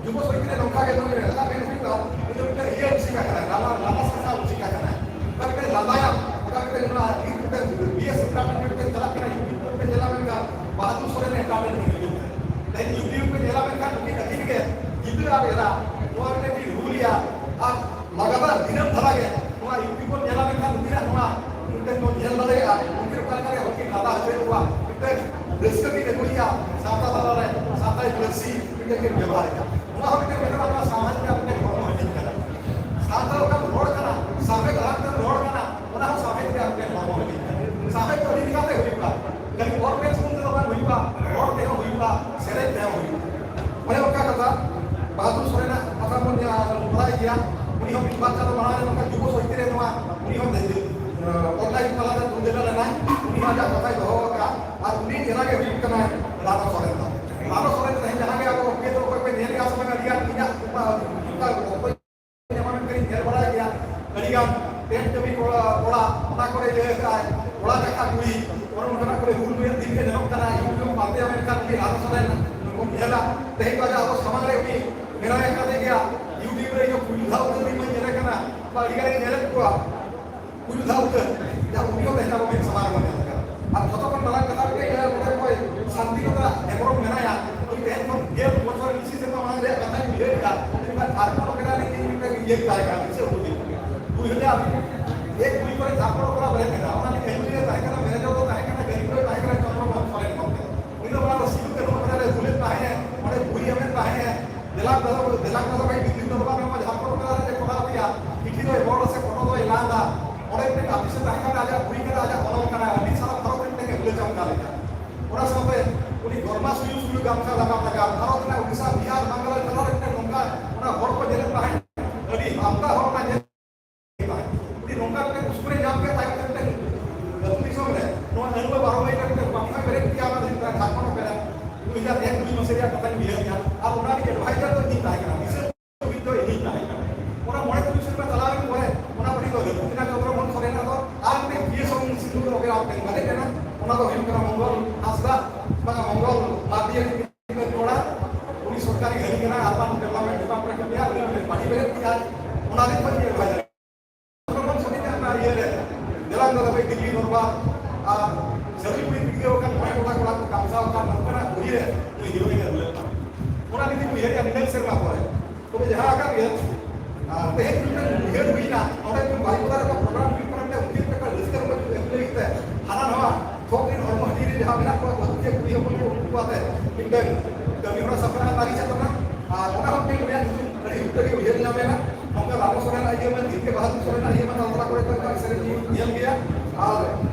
ᱡᱩᱵᱚ ᱥᱚᱝᱜᱤᱛ ᱨᱮ ᱱᱚᱝᱠᱟ ᱜᱮ ᱱᱩᱭ ᱨᱮ ᱢᱮᱱ ᱦᱩᱭᱩᱜ ᱛᱟᱢ, ᱩᱱᱤ ᱫᱚ ᱢᱤᱫᱴᱮᱱ ᱤᱭᱟᱹ ᱨᱩᱥᱤᱠᱟ ᱠᱟᱱᱟᱭ, ᱞᱟᱸᱫᱟ, ᱞᱟᱸᱫᱟ ᱥᱟᱥᱟᱝ ᱨᱩᱥᱤᱠᱟ ᱠᱟᱱᱟᱭ᱾ ᱚᱠᱟ ᱢᱤᱫᱴᱮᱱ ᱞᱟᱸᱫᱟᱭᱟᱢ, ᱚᱠᱟ ᱢᱤᱫᱴᱮᱱ ᱱᱚᱣᱟ ᱢᱤᱫᱴᱮᱱ ᱵᱤ ᱮᱥ ᱮᱱᱴᱟᱨᱴᱮᱱᱢᱮᱱᱴ ᱢᱤᱫᱴᱮᱱ ᱪᱟᱞᱟᱜ ᱠᱟᱱᱟ, ᱤᱭᱩᱴᱤᱭᱩᱵᱽ ᱯᱮ ᱧᱮᱞᱟ, ᱢᱮᱱᱠᱷᱟᱱ ᱵᱟᱦᱟᱫᱩᱨ ᱥᱚᱨᱮᱱ ᱮᱱᱴᱟᱨᱴᱮᱱᱢᱮᱱᱴ ᱦᱤᱡᱩᱜ ᱠᱟᱱᱟ᱾ ᱛᱮᱦᱮᱧ ᱭᱩᱴᱤᱭᱩᱵᱽ ᱯᱮ ᱧᱮᱞᱟ, ᱢᱮᱱᱠᱷᱟᱱ ᱩᱱᱠᱤᱱ ᱟᱹᱠᱤᱱ ᱜᱮ ᱜᱤᱫᱽᱨᱟᱹ ᱟᱨ ᱮᱨᱟ, ᱱᱚᱣᱟ ᱢᱤᱫᱴᱮᱱ ᱠᱤᱱ ᱨᱩᱞ ᱮᱫᱟ᱾ ᱟᱨ ᱞᱟᱜᱟᱛᱟᱨ ᱫᱤᱱᱟᱹᱢ ᱫᱷᱟᱨᱟ ᱜᱮ ᱱᱚᱣᱟ ᱭᱩᱴᱤᱭᱩᱵᱽ ᱵᱚᱱ ᱧᱮᱞᱟ, ᱢᱮᱱᱠᱷᱟᱱ ᱩᱱᱠᱤᱱᱟᱜ ᱱᱚᱣᱟ ᱢᱤᱫᱴᱮᱱ ᱵᱚᱱ ᱧᱮᱞ ᱫᱟᱲᱮᱭᱟᱜᱼᱟ, ᱩᱱᱠᱤᱱ ᱞᱮᱠᱟᱛᱮ ᱦᱚᱲ ᱠᱤᱱ ᱞᱟᱸᱫᱟ ᱦᱚᱪᱚᱭᱮᱫ ᱠᱚᱣᱟ, ᱢᱤᱫᱴᱮᱱ ᱨᱟᱹᱥᱠᱟᱹ ᱠᱤᱱ ᱟᱹᱜᱩᱭᱮᱫᱟ, ᱥᱟᱶᱛᱟ ᱛᱟᱞᱟᱨᱮ ᱥᱟᱶᱛᱟᱞᱤ ᱯᱟᱹᱨᱥᱤ ᱢᱤᱫᱴᱮᱱ ᱠᱤᱱ ᱵᱮᱵᱚᱦᱟᱨᱮᱫᱟ᱾ ᱱᱚᱣᱟ ᱦᱚᱸ ᱢᱤᱫᱴᱮᱱ ᱢᱮᱱᱟᱜᱼᱟ, ᱱᱚᱣᱟ ᱥᱟᱶᱦᱮᱫ ᱨᱮᱭᱟᱜ ᱢᱤᱫᱴᱮᱱ ᱦᱚᱲᱢᱚ ᱦᱟᱹᱴᱤᱧ ᱠᱟᱱᱟ᱾ ᱥᱟᱶᱛᱟ ᱚᱠᱟᱢ ᱨᱚᱲ ᱠᱟᱱᱟ, ᱥᱟᱶᱦᱮᱫ ᱟᱲᱟᱝ ᱛᱮᱢ ᱨᱚᱲ ᱠᱟᱱᱟ, ᱚᱱᱟ ᱦᱚᱸ ᱥᱟᱶᱦᱮᱫ ᱨᱮᱭᱟᱜ ᱢᱤᱫᱴᱮᱱ ᱦᱚᱲᱢᱚ ᱦᱟᱹᱴᱤᱧ ᱠᱟᱱᱟ᱾ ᱥᱟᱶᱦᱮᱫ ᱫᱚ ᱟᱹᱰᱤ ᱞᱮᱠᱟᱛᱮ ᱦᱩᱭᱩᱜᱼᱟ, ᱠᱷᱟᱹᱞᱤ ᱚᱞ ᱵᱮᱞ ᱥᱩᱢᱩᱝ ᱛᱮᱫᱚ ᱵᱟᱝ ᱦᱩᱭᱩᱜᱼᱟ, ᱨᱚᱲ ᱛᱮᱦᱚᱸ ᱦᱩᱭᱩᱜᱼᱟ, ᱥᱮᱨᱮᱧ ᱛᱮᱦᱚᱸ ᱦᱩᱭᱩᱜᱼᱟ᱾ ᱚᱱᱮ ᱚᱱᱠᱟ ᱠᱟᱛᱷᱟ, ᱵᱟᱦᱟᱫᱩᱨ ᱥᱚᱨᱮᱱᱟᱜ ᱠᱟᱛᱷᱟ ᱵᱚᱱ, ᱟᱸ, ᱵᱟᱲᱟᱭ ᱜᱮᱭᱟ᱾ ᱩᱱᱤ ᱦᱚᱸ ᱢᱤᱫ ᱵᱟᱨ ᱪᱟᱸᱫᱚ ᱢᱟᱲᱟᱝ ᱨᱮ ᱱᱚᱝᱠᱟ ᱡᱩᱵᱚ ᱥᱟᱦᱤᱛᱭᱚ ᱨᱮ ᱱᱚᱣᱟ, ᱩᱱᱤ ᱦᱚᱸ, ᱟᱸ, online ᱛᱟᱞᱟᱛᱮ ᱛᱩᱞᱟᱹ ᱞᱮᱱᱟᱭ᱾ ᱩᱱᱤ ᱦᱚᱸ ᱟᱡᱟᱜ ᱠᱟᱛᱷᱟᱭ ᱫᱚᱦᱚ ᱟᱠᱟᱫᱼᱟ᱾ ᱟᱨ ᱩᱱᱤ ᱮᱨᱟ ᱜᱮ ᱦᱩᱭᱩᱜ ᱠᱟᱱᱟᱭ ᱨᱟᱱᱚ ᱥᱚᱨᱮᱱ ᱫᱚ᱾ ᱨᱟᱱᱚ ᱥᱚᱨᱮᱱ ᱛᱮᱦᱮᱧ ᱡᱟᱦᱟᱸ ᱜᱮ ᱟᱵᱚ ᱚᱠᱚᱭ ᱫᱚ ᱚᱠᱚᱭ ᱠᱚ ᱧᱮᱞᱮᱫᱼᱟ ᱥᱮ ᱵᱟᱝ, ᱟᱹᱰᱤ ᱜᱟᱱ ᱤᱧᱟᱹᱜ ᱚᱱᱠᱟ ᱚᱠᱚᱭ ᱧᱟᱯᱟᱢ ᱠᱟᱛᱮᱧ ᱧᱮᱞ ᱵᱟᱲᱟᱭ ᱜᱮᱭᱟ, ᱟᱹᱰᱤ ᱜᱟᱱ ᱯᱮᱱᱴ ᱠᱟᱹᱢᱤ ᱠᱚᱲᱟ, ᱠᱚᱲᱟ, ᱚᱱᱟ ᱠᱚᱨᱮ ᱤᱭᱟᱹ ᱠᱟᱜᱼᱟᱭ, ᱠᱚᱲᱟ ᱠᱟᱴᱟ ᱠᱩᱲᱤ, ᱚᱱᱮ ᱚᱱᱠᱟᱱᱟᱜ ᱠᱚᱨᱮ ᱦᱩᱞ ᱦᱩᱭᱩᱜ ᱫᱤᱱ ᱜᱮ ᱧᱮᱞᱚᱜ ᱠᱟᱱᱟ, ᱤᱭᱩᱴᱤᱭᱩᱵᱽ ᱯᱟᱱᱛᱮᱭᱟ ᱢᱮᱱᱠᱷᱟᱱ ᱩᱱᱤ ᱨᱟᱱᱚ ᱥᱚᱨᱮᱱ ᱵᱚᱱ ᱧᱮᱞᱟ, ᱛᱮᱦᱮᱧ ᱵᱟᱡᱟᱣ ᱟᱵᱚ ᱥᱟᱢᱟᱝ ᱨᱮ ᱩᱱᱤ ᱢᱮᱱᱟᱭ ᱠᱟᱫᱮ ᱜᱮᱭᱟ, ᱭᱩᱴᱤᱭᱩᱵᱽ ᱨᱮ ᱤᱧ ᱦᱚᱸ ᱯᱩᱭᱞᱩ ᱫᱷᱟᱣ ᱩᱛᱟᱹᱨ ᱤᱧ ᱧᱮᱞᱮ ᱠᱟᱱᱟ, ᱵᱟ ᱟᱹᱰᱤ ᱜᱟᱱ ᱤᱧ ᱧᱮᱞᱮᱫ ᱠᱚᱣᱟ, ᱯᱩᱭᱞᱩ ᱫᱷᱟᱣ ᱩᱛᱟᱹᱨ, ᱡᱟᱦᱟᱸ ᱩᱱᱤ ᱦᱚᱸ ᱛᱮᱦᱮᱧ ᱟᱵᱚ ᱢᱮᱫ ᱥᱟᱢᱟᱝ ᱨᱮᱵᱚᱱ ᱧᱮᱞ ᱠᱟᱱᱟ᱾ ᱟᱨ ᱡᱷᱚᱛᱚ ᱠᱷᱚᱱ ᱢᱟᱨᱟᱝ ᱠᱟᱛᱷᱟ ᱢᱤᱫᱴᱮᱡ ᱠᱟᱱᱟ, ᱱᱚᱰᱮ ᱚᱠᱚᱭ ᱥᱟᱱᱛᱤᱞᱚᱛᱟ ᱦᱮᱢᱵᱨᱚᱢ ᱢᱮᱱᱟᱭᱟ, ᱩᱱᱤ ᱛᱮᱦᱮᱧ ᱠᱷᱚᱱ ᱜᱮᱞ ᱵᱚᱪᱷᱚᱨ ᱵᱮᱥᱤ ᱥᱮᱨᱢᱟ ᱢᱟᱲᱟᱝ ᱨᱮᱭᱟᱜ ᱠᱟᱛᱷᱟᱧ ᱩᱭᱦᱟᱹᱨ ᱮᱫᱟ, ᱩᱱᱤ ᱢᱟ ᱡᱷᱟᱲᱠᱷᱚᱸᱰ ᱚᱯᱮᱨᱟ ᱨᱤᱱᱤᱡ ᱢᱤᱫᱴᱮᱱ ᱤᱭᱟᱹ ᱛᱟᱦᱮᱸ ᱠᱟᱱᱟ, ᱫᱤᱥᱟᱹ ᱩᱫᱩᱜ᱾ ᱫᱩᱭ ᱦᱟᱡᱟᱨ ᱮᱠ ᱠᱩᱲᱤ ᱠᱚᱨᱮ ᱡᱷᱟᱲᱠᱷᱚᱸᱰ ᱚᱯᱮᱨᱟ ᱵᱮᱨᱮᱫ ᱮᱱᱟ, ᱚᱱᱟ ᱨᱤᱱᱤᱡ ᱟᱹᱭᱩᱨᱤᱭᱟᱹ ᱛᱟᱦᱮᱸ ᱠᱟᱱᱟ, ᱢᱮᱱᱮᱡᱟᱨ ᱫᱚ ᱛᱟᱦᱮᱸ ᱠᱟᱱᱟ, ᱰᱟᱭᱨᱮᱠᱴᱚᱨ ᱛᱟᱦᱮᱸ ᱠᱟᱱᱟ ᱪᱚᱱᱫᱨᱚ ᱢᱳᱦᱚᱱ ᱥᱚᱨᱮᱱ ᱜᱚᱢᱠᱮ᱾ ᱩᱱᱤ ᱫᱚ ᱚᱱᱟ ᱫᱚ ᱥᱤᱫᱩ ᱠᱟᱹᱱᱦᱩ ᱚᱯᱮᱨᱟ ᱨᱮ ᱵᱩᱞᱮᱴ ᱛᱟᱦᱮᱸ, ᱚᱸᱰᱮ ᱜᱩᱞᱤ ᱮᱢᱮᱫ ᱛᱟᱦᱮᱸ, ᱫᱮᱞᱟ ᱫᱟᱫᱟ, ᱫᱮᱞᱟ ᱫᱟᱫᱟ ᱵᱷᱟᱭ, ᱫᱤᱞᱞᱤ ᱫᱚ ᱵᱟᱝ, ᱱᱚᱣᱟ ᱡᱷᱟᱲᱠᱷᱚᱸᱰ ᱚᱯᱮᱨᱟ ᱨᱮ ᱠᱚᱨᱟᱣ ᱠᱮᱭᱟ, ᱪᱤᱴᱷᱤ ᱫᱚᱭ ᱨᱚᱲ ᱥᱮ ᱯᱷᱳᱴᱳ ᱫᱚᱭ ᱞᱟᱸᱫᱟ, ᱚᱸᱰᱮ ᱢᱤᱫᱴᱮᱱ ᱟᱯᱷᱤᱥ ᱮ ᱛᱟᱦᱮᱸ ᱠᱟᱱᱟ, ᱟᱡᱟᱜ ᱵᱳᱭ ᱠᱟᱱᱟ, ᱟᱡᱟᱜ ᱚᱱᱚᱞ ᱠᱟᱱᱟ, ᱟᱹᱰᱤ ᱥᱟᱨᱟ ᱵᱷᱟᱨᱚᱛ ᱨᱮ ᱢᱤᱫᱴᱮᱱ ᱮ ᱵᱩᱞᱟᱹ ᱪᱟᱢᱴᱟ ᱞᱮᱫᱟ᱾ ᱚᱱᱟ ᱥᱟᱶᱛᱮ ᱩᱱᱤ ᱜᱚᱨᱢᱟ ᱥᱩᱭᱩ ᱥᱩᱭᱩ ᱜᱟᱢᱪᱷᱟ ᱞᱟᱜᱟᱣ ᱞᱟᱜᱟᱣ ᱵᱷᱟᱨᱚᱛ ᱨᱮᱱᱟᱜ ᱩᱰᱤᱥᱟ, ᱵᱤᱦᱟᱨ, ᱵᱟᱝᱞᱟ ᱴᱚᱴᱷᱟ ᱨᱮ ᱢᱤᱫᱴᱮᱱ ᱱᱚᱝᱠᱟ ᱚᱱᱟ ᱦᱚᱲ ᱠᱚ ᱧᱮᱞᱮᱫ ᱛᱟᱦᱮᱸᱫ, ᱟᱹᱰᱤ ᱟᱢᱫᱟ ᱦᱚᱲ ᱚᱱᱟ ᱧᱮᱞ ᱛᱟᱦᱮᱸᱫ᱾ ᱩᱱᱤ ᱱᱚᱝᱠᱟ ᱢᱤᱫᱴᱮᱱ ᱩᱥᱠᱩᱨᱮ ᱧᱟᱢ ᱠᱮᱫ ᱛᱟᱭᱚᱢ ᱛᱮ ᱢᱤᱫᱴᱮᱱ ᱟᱹᱛᱩ ᱫᱤᱥᱚᱢ ᱨᱮ ᱱᱚᱣᱟ ᱟᱹᱱᱩᱣᱟᱹ ᱵᱟᱨᱚ ᱢᱟᱹᱦᱤᱛ ᱨᱮ ᱢᱤᱫᱴᱮᱱ ᱯᱟᱹᱴᱤ ᱦᱚᱸᱭ ᱵᱮᱨᱮᱫ ᱠᱮᱫᱟ, ᱚᱱᱟ ᱫᱚ ᱦᱩᱭᱩᱜ ᱠᱟᱱᱟ ᱡᱷᱟᱲᱠᱷᱚᱸᱰ ᱚᱯᱮᱨᱟ᱾ ᱫᱩ ᱦᱟᱡᱟᱨ ᱮᱠ ᱫᱩᱭ ᱢᱟᱹᱦᱤᱛ ᱨᱮᱭᱟᱜ ᱠᱟᱛᱷᱟᱧ ᱩᱭᱦᱟᱹᱨ ᱠᱮᱫᱟ᱾ ᱟᱨ ᱚᱱᱟ ᱨᱤᱱᱤᱡ advisor ᱫᱚ ᱤᱧ ᱛᱟᱦᱮᱸ ᱠᱟᱱᱟ, ᱫᱤᱥᱟᱹ ᱫᱚ ᱤᱧ ᱛᱟᱦᱮᱸ ᱠᱟᱱᱟ᱾ ᱚᱱᱟ ᱢᱚᱬᱮ ᱛᱩᱨᱩᱭ ᱥᱮᱨᱢᱟ ᱪᱟᱞᱟᱣᱮᱱ ᱯᱚᱨᱮ ᱚᱱᱟ ᱯᱟᱹᱴᱤ ᱫᱚ ᱨᱟᱹᱯᱩᱫ ᱮᱱᱟ ᱪᱚᱱᱫᱨᱚ ᱢᱳᱦᱚᱱ ᱥᱚᱨᱮᱱᱟᱜ ᱫᱚ, ᱟᱨ ᱢᱤᱫᱴᱮᱱ ᱵᱤ ᱮᱥ ᱥᱤᱝᱦᱚ ᱥᱤᱝᱦᱚ ᱫᱚ ᱚᱯᱮᱨᱟ ᱢᱤᱫᱴᱮᱱ ᱵᱟᱡᱮᱴ ᱮᱱᱟ᱾ ᱚᱱᱟ ᱫᱚ ᱦᱩᱭᱩᱜ ᱠᱟᱱᱟ ᱢᱚᱝᱜᱚᱞ ᱦᱟᱸᱥᱫᱟ, ᱵᱟᱝᱟ, ᱢᱚᱝᱜᱚᱞ ᱢᱟᱨᱰᱤ ᱟᱹᱰᱤ ᱢᱤᱫᱴᱮᱱ ᱠᱚᱲᱟ, ᱩᱱᱤ ᱥᱚᱨᱠᱟᱨᱤ ᱜᱟᱹᱞᱤ ᱠᱟᱱᱟ, urban development department ᱨᱮ ᱢᱮᱱᱟᱭᱟ, ᱩᱱᱤ ᱢᱤᱫᱴᱮᱱ ᱯᱟᱹᱴᱤ ᱵᱮᱨᱮᱫ ᱠᱮᱫᱟ᱾ ᱚᱱᱟ ᱫᱤᱱ ᱠᱷᱚᱱ ᱜᱮ advisor ᱡᱚᱠᱷᱚᱱ ᱥᱟᱹᱢᱤᱛ ᱮᱱᱟ ᱤᱭᱟᱹ ᱨᱮ, ᱫᱮᱞᱟᱝ ᱫᱚ ᱫᱚᱢᱮ ᱫᱤᱞᱞᱤ ᱫᱚᱨᱵᱟᱨ ᱟᱨ ᱥᱟᱹᱨᱤ ᱠᱩᱲᱤ ᱵᱤᱜᱽᱲᱟᱹᱣ ᱟᱠᱟᱱ ᱢᱚᱬᱮ ᱜᱚᱴᱟ ᱠᱚᱲᱟ ᱠᱚ ᱠᱟᱢᱥᱟᱣ ᱟᱠᱟᱱ ᱱᱚᱝᱠᱟᱱᱟᱜ ᱠᱩᱲᱤ ᱨᱮ ᱱᱩᱭ ᱦᱤᱨᱳᱭᱤᱱ ᱮ ᱨᱩᱞᱮᱫ ᱠᱟᱱᱟ᱾ ᱚᱱᱟ ᱡᱩᱫᱤ ᱩᱭᱦᱟᱹᱨ ᱭᱟ ᱱᱤᱱᱟᱹᱜ ᱥᱮᱨᱢᱟ ᱯᱚᱨᱮ, ᱛᱚᱵᱮ ᱡᱟᱦᱟᱸ ᱟᱠᱟᱱ ᱜᱮ, ᱟᱨ ᱛᱮᱦᱮᱧ ᱢᱤᱫᱴᱟᱝ ᱩᱭᱦᱟᱹᱨ ᱦᱩᱭᱱᱟ, ᱱᱚᱰᱮ ᱢᱤᱫᱴᱟᱝ ᱵᱟᱨᱤᱯᱟᱫᱟ ᱨᱮ program ᱦᱩᱭᱩᱜ ᱠᱟᱱᱟ, ᱢᱤᱫᱴᱟᱝ ᱩᱱᱠᱤᱱ ᱞᱮᱠᱟ ᱨᱟᱹᱥᱠᱟᱹ ᱨᱚᱢᱚᱡᱽ ᱠᱚ ᱮᱢ ᱞᱟᱹᱜᱤᱫ ᱛᱮ ᱦᱟᱱᱟ ᱱᱟᱣᱟ ᱡᱟᱦᱟᱸ ᱢᱮᱱᱟᱜ ᱠᱚᱣᱟ, ᱵᱟᱹᱦᱩ ᱡᱮ ᱠᱩᱲᱤ ᱦᱚᱯᱚᱱ ᱠᱚ, ᱩᱱᱠᱩ ᱟᱛᱮ ᱢᱤᱫᱴᱮᱱ ᱠᱟᱹᱢᱤ ᱦᱚᱨᱟ ᱥᱟᱯᱲᱟᱣ ᱱᱟᱨᱤ ᱪᱮᱛᱟᱱᱟ᱾ ᱟᱨ ᱚᱱᱟ ᱦᱚᱸ ᱢᱤᱫᱴᱮᱱ ᱩᱱᱤᱭᱟᱜ ᱧᱩᱛᱩᱢ ᱟᱹᱰᱤ ᱩᱛᱟᱹᱨ ᱜᱮ ᱩᱭᱦᱟᱹᱨ ᱧᱟᱢ ᱮᱱᱟ᱾ ᱱᱚᱝᱠᱟ ᱨᱟᱢᱚ ᱥᱚᱨᱮᱱᱟᱜ ᱤᱭᱟᱹ ᱢᱮᱱ, ᱫᱤᱱ ᱜᱮ ᱵᱟᱦᱟᱫᱩᱨ ᱥᱚᱨᱮᱱᱟᱜ ᱤᱭᱟᱹ ᱢᱮᱱ ᱛᱟᱞᱟ ᱠᱚᱨᱮ ᱫᱚ ᱮᱴᱟᱜ ᱥᱮᱨᱮᱧ ᱧᱮᱞ ᱜᱮᱭᱟ᱾ ᱟᱨ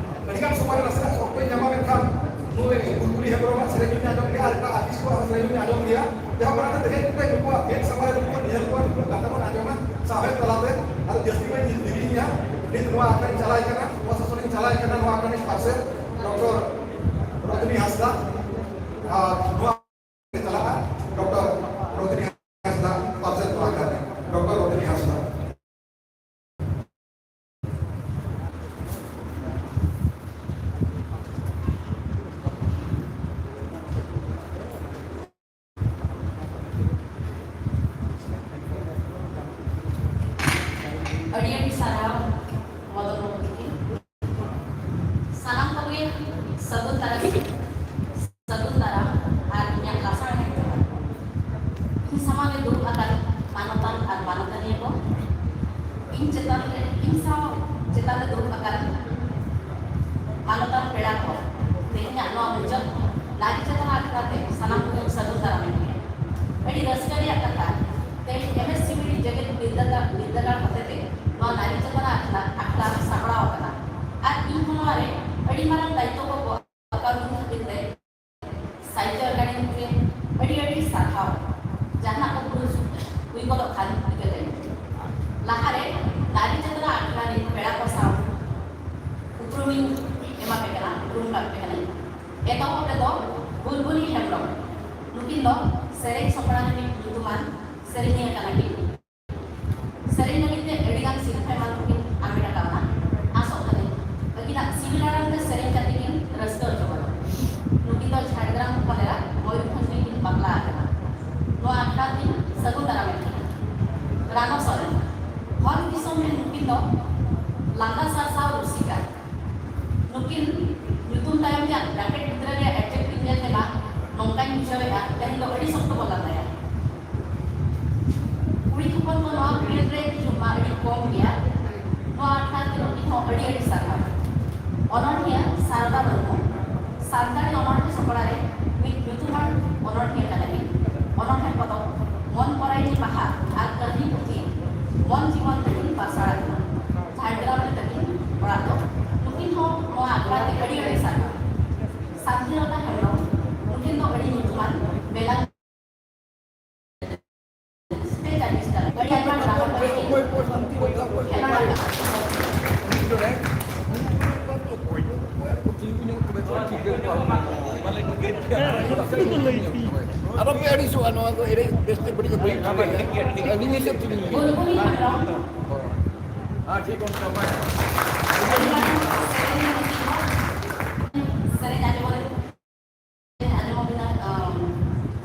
ᱟᱹᱰᱤᱜᱟᱱ ᱥᱚᱢᱚᱭ ᱨᱮ ᱱᱟᱥᱮᱱᱟᱜ ᱚᱠᱛᱚᱧ ᱧᱟᱢᱟ, ᱢᱮᱱᱠᱷᱟᱱ ᱱᱩᱭ ᱵᱩᱞᱵᱩᱞᱤ ᱦᱮᱢᱵᱨᱚᱢᱟᱜ ᱥᱮᱨᱮᱧ ᱦᱚᱸᱧ ᱟᱸᱡᱚᱢ ᱜᱮᱭᱟ ᱟᱨ ᱮᱴᱟᱜ ᱟᱨᱴᱤᱥᱴ ᱠᱚᱣᱟᱜ ᱦᱚᱸ ᱥᱮᱨᱮᱧ ᱦᱚᱸᱧ ᱟᱸᱡᱚᱢ ᱜᱮᱭᱟ᱾ ᱡᱟᱦᱟᱸ ᱚᱱᱟᱛᱮ ᱛᱮᱦᱮᱧ ᱢᱤᱫᱴᱮᱱ ᱱᱩᱠᱩᱣᱟᱜ ᱢᱮᱫ ᱥᱟᱢᱟᱝ ᱨᱮ ᱱᱩᱠᱩ ᱧᱮᱞ ᱠᱚᱣᱟ, ᱱᱩᱠᱩᱣᱟᱜ ᱠᱟᱛᱷᱟ ᱵᱚᱱ ᱟᱸᱡᱚᱢᱟ ᱥᱟᱶᱦᱮᱫ ᱛᱟᱞᱟᱛᱮ᱾ ᱟᱫᱚ ᱡᱟᱹᱥᱛᱤ ᱵᱟᱹᱧ ᱫᱮᱨᱤᱭᱮᱫᱼᱟ, ᱱᱤᱛ ᱱᱚᱣᱟ ᱟᱠᱷᱲᱟᱧ ᱪᱟᱞᱟᱣ ᱠᱟᱱᱟ, ᱱᱚᱣᱟ ᱥᱮᱥᱚᱱᱤᱧ ᱪᱟᱞᱟᱣ ᱠᱟᱱᱟ, ᱱᱚᱣᱟ ᱟᱠᱷᱲᱟᱧ ᱯᱟᱥᱮ ᱰᱚᱠᱴᱚᱨ ᱨᱚᱡᱽᱱᱤ ᱦᱟᱸᱥᱫᱟ, ᱟᱨ ᱱᱚᱣᱟ ᱪᱟᱞᱟᱜᱼᱟ ᱰᱚᱠᱴᱚᱨ ᱨᱚᱡᱽᱱᱤ ᱦᱟᱸᱥᱫᱟ, ᱯᱟᱥᱮ ᱱᱚᱣᱟ ᱟᱠᱷᱲᱟ ᱨᱮ ᱰᱚᱠᱴᱚᱨ ᱨᱚᱡᱽᱱᱤ ᱦᱟᱸᱥᱫᱟ᱾ ᱟᱹᱰᱤ ᱟᱹᱰᱤ ᱥᱟᱨᱦᱟᱣ ᱢᱚᱫᱚᱱ ᱵᱟᱹᱵᱩ ᱛᱤᱠᱤᱱ᱾ ᱥᱟᱱᱟᱢ ᱠᱚᱜᱮ ᱥᱟᱹᱜᱩᱱ ᱛᱟᱨᱟᱥᱤᱧ, ᱥᱟᱹᱜᱩᱱ ᱫᱟᱨᱟᱢ ᱟᱨ ᱤᱧᱟᱹᱜ ᱞᱟᱥᱟᱲᱦᱮᱫ ᱡᱚᱦᱟᱨ᱾ ᱤᱧ ᱥᱟᱢᱟᱝ ᱨᱮ ᱫᱩᱲᱩᱵ ᱟᱠᱟᱱ ᱢᱟᱱᱚᱛᱟᱱ ᱟᱨ ᱢᱟᱱᱚᱛᱟᱱᱤᱭᱟᱹ ᱠᱚ, ᱤᱧ ᱪᱮᱛᱟᱱ ᱨᱮ, ᱤᱧ ᱥᱟᱶ ᱪᱮᱛᱟᱱ ᱨᱮ ᱫᱩᱲᱩᱵ ᱟᱠᱟᱱ ᱢᱟᱱᱚᱛᱟᱱ ᱯᱮᱲᱟ ᱠᱚ, ᱛᱮᱦᱮᱧᱟᱜ ᱱᱚᱣᱟ ᱢᱩᱪᱟᱹᱫ ᱱᱟᱨᱤ ᱪᱮᱛᱟᱱ ᱟᱠᱷᱲᱟ ᱛᱮ ᱥᱟᱱᱟᱢ ᱠᱚᱧ ᱥᱟᱹᱜᱩᱱ ᱫᱟᱨᱟᱢᱮᱫ ᱯᱮᱭᱟ᱾ ᱟᱹᱰᱤ ᱨᱟᱹᱥᱠᱟᱹ ᱨᱮᱭᱟᱜ ᱠᱟᱛᱷᱟ, ᱛᱮᱦᱮᱧ M S C B D ᱡᱮᱜᱮᱛ ᱵᱤᱨᱫᱟᱹᱜᱟᱲ, ᱵᱤᱨᱫᱟᱹᱜᱟᱲ ᱦᱚᱛᱮᱛᱮ ᱱᱚᱣᱟ ᱱᱟᱨᱤ ᱪᱮᱛᱟᱱ ᱟᱠᱷᱲᱟ, ᱟᱠᱷᱲᱟ ᱥᱟᱯᱲᱟᱣ ᱟᱠᱟᱱᱟ᱾ ᱟᱨ ᱤᱧ ᱦᱚᱸ ᱱᱚᱣᱟ ᱨᱮ ᱟᱹᱰᱤ ᱢᱟᱨᱟᱝ ᱫᱟᱭᱤᱛᱛᱚ ᱠᱚ ᱜᱚᱜ ᱟᱠᱟᱫ ᱠᱷᱟᱹᱛᱤᱨ ᱛᱮ ᱥᱟᱦᱤᱛᱭᱚ ᱮᱠᱟᱰᱮᱢᱤ ᱨᱮ ᱟᱹᱰᱤ ᱟᱹᱰᱤ ᱥᱟᱨᱦᱟᱣ᱾ ᱡᱟᱦᱟᱱᱟᱜ ᱠᱚ ᱵᱷᱩᱞ ᱥᱩᱫᱷ ᱦᱩᱭ ᱜᱚᱫᱚᱜ ᱠᱷᱟᱱ ᱤᱠᱟᱹ ᱠᱟᱹᱧ᱾ ᱞᱟᱦᱟᱨᱮ ᱱᱟᱨᱤ ᱪᱮᱛᱱᱟ ᱟᱠᱷᱲᱟ ᱨᱤᱱ ᱯᱮᱲᱟ ᱠᱚ ᱥᱟᱶ ᱩᱯᱨᱩᱢᱤᱧ ᱮᱢᱟ ᱯᱮ ᱠᱟᱱᱟ, ᱩᱯᱨᱩᱢ ᱠᱟᱜ ᱯᱮ ᱠᱟᱹᱱᱟᱹᱧ᱾ ᱮᱛᱚᱦᱚᱵ ᱨᱮᱫᱚ ᱵᱩᱞᱵᱩᱞᱤ ᱦᱮᱢᱵᱨᱚᱢ, ᱱᱩᱠᱤᱱ ᱫᱚ ᱥᱮᱨᱮᱧ ᱥᱚᱯᱲᱟᱣ ᱨᱤᱱᱤᱡ ᱧᱩᱛᱩᱢᱟᱱ ᱥᱮᱨᱮᱧᱤᱭᱟᱹ ᱠᱟᱱᱟ ᱠᱤᱱ᱾ ᱥᱮᱨᱮᱧ ᱞᱟᱹᱜᱤᱫ ᱛᱮ ᱟᱹᱰᱤ ᱜᱟᱱ ᱥᱤᱨᱯᱷᱟᱹ ᱮᱢᱟᱱ ᱠᱚᱠᱤᱱ ᱦᱟᱢᱮᱴ ᱟᱠᱟᱫᱟ᱾ ᱟᱥᱚᱜ ᱠᱟᱹᱱᱟᱹᱧ ᱟᱹᱠᱤᱱᱟᱜ ᱥᱤᱵᱤᱞ ᱟᱲᱟᱝ ᱛᱮ ᱥᱮᱨᱮᱧ ᱠᱟᱛᱮ ᱠᱤᱱ ᱨᱟᱹᱥᱠᱟᱹ ᱦᱚᱪᱚ ᱵᱚᱱᱟ᱾ ᱱᱩᱠᱤᱱ ᱫᱚ ᱡᱷᱟᱲᱜᱨᱟᱢ ᱠᱷᱚᱱ ᱮᱨᱟ ᱢᱚᱭᱩᱨᱵᱷᱚᱸᱡᱽ ᱨᱮᱠᱤᱱ ᱵᱟᱯᱞᱟ ᱟᱠᱟᱱᱟ᱾ ᱱᱚᱣᱟ ᱟᱠᱷᱲᱟ ᱨᱮᱞᱤᱧ ᱥᱟᱹᱜᱩᱱ ᱫᱟᱨᱟᱢᱮᱫ ᱠᱤᱱᱟ᱾ ᱨᱟᱱᱚ ᱥᱚᱨᱮᱱ, ᱦᱚᱲ ᱫᱤᱥᱚᱢ ᱨᱮ ᱱᱩᱠᱤᱱ ᱫᱚ ᱞᱟᱸᱫᱟ ᱥᱟᱨᱥᱟᱣ ᱨᱩᱥᱤᱠᱟ᱾ ᱱᱩᱠᱤᱱ ᱧᱩᱛᱩᱢ ᱛᱟᱭᱚᱢ ᱨᱮᱭᱟᱜ ᱵᱨᱮᱠᱮᱴ ᱵᱷᱤᱛᱨᱤ ᱨᱮᱭᱟᱜ ᱮᱰᱡᱮᱠᱴᱤᱵᱷ ᱧᱮᱞ ᱛᱮᱢᱟ ᱱᱚᱝᱠᱟᱧ ᱵᱩᱡᱷᱟᱹᱣᱮᱫᱼᱟ, ᱛᱮᱦᱮᱧ ᱫᱚ ᱟᱹᱰᱤ ᱥᱚᱠᱛᱚ ᱵᱚᱱ ᱞᱟᱸᱫᱟᱭᱟ᱾ ᱟᱞᱚᱯᱮ ᱟᱹᱲᱤᱥᱚᱜᱼᱟ, ᱱᱚᱣᱟ ᱫᱚ ᱮᱱᱮᱡ ᱵᱮᱥᱛᱮ ᱵᱟᱹᱲᱤᱡ ᱫᱚ ᱵᱟᱹᱧ ᱴᱷᱤᱠᱟᱹᱭᱟ᱾ ᱟᱹᱞᱤᱧ ᱦᱤᱥᱟᱹᱵ ᱛᱮᱞᱤᱧ ᱞᱟᱹᱭᱟ᱾ ᱵᱩᱞᱵᱩᱞᱤ ᱦᱮᱢᱵᱨᱚᱢ᱾ ᱦᱮᱸ, ᱴᱷᱤᱠ ᱚᱱᱠᱟ᱾ ᱥᱮᱨᱮᱧ ᱟᱸᱡᱚᱢ ᱟᱸᱡᱚᱢ ᱟᱵᱤᱱᱟ, ᱟᱢ,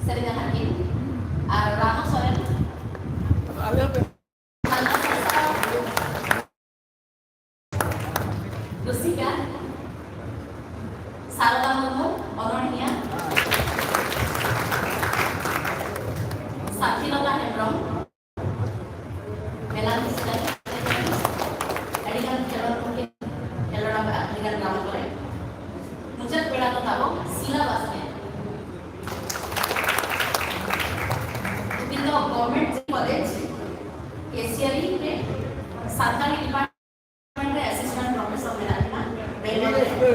ᱥᱮᱨᱮᱧ ᱟᱠᱟᱫ ᱜᱮ᱾ ᱟᱨ ᱨᱟᱱᱩ ᱥᱚᱨᱮᱱ᱾ ᱟᱞᱮ ᱦᱚᱸ᱾ ᱨᱩᱥᱤᱠᱟ, ᱥᱟᱨᱚᱫᱟ ᱢᱩᱨᱢᱩ, ᱚᱱᱚᱬᱦᱤᱭᱟᱹ, ᱥᱟᱛᱷᱤᱞᱚᱛᱟ ᱦᱮᱢᱵᱨᱚᱢ, ᱢᱮᱞᱟ ᱨᱩᱥᱤᱠᱟ, ᱟᱹᱰᱤᱜᱟᱱ ᱠᱷᱮᱞᱳᱰ ᱠᱚᱠᱤᱱ ᱠᱷᱮᱞᱳᱰ ᱟᱠᱟᱫᱼᱟ, ᱟᱹᱰᱤᱜᱟᱱ ᱜᱟᱶᱛᱟ ᱠᱚᱨᱮ᱾ ᱢᱩᱪᱟᱹᱫ ᱯᱮᱲᱟ ᱫᱚ ᱛᱟᱵᱚ ᱥᱤᱞᱟ ᱵᱟᱥᱠᱮ᱾ ᱩᱱᱠᱤᱱ ᱫᱚ ᱜᱚᱵᱷᱚᱨᱱᱢᱮᱱᱴ ᱠᱚᱞᱮᱡᱽ ᱠᱮᱥᱤᱭᱟᱨᱤ ᱨᱮ ᱥᱟᱱᱛᱟᱲᱤ ᱰᱤᱯᱟᱨᱴᱢᱮᱱᱴ ᱨᱮ ᱮᱥᱤᱥᱴᱮᱱᱴ ᱯᱨᱚᱯᱷᱮᱥᱚᱨ ᱢᱮᱱᱟᱜ ᱠᱤᱱᱟ ᱵᱮᱝᱜᱟᱞᱳᱨ ᱨᱮ᱾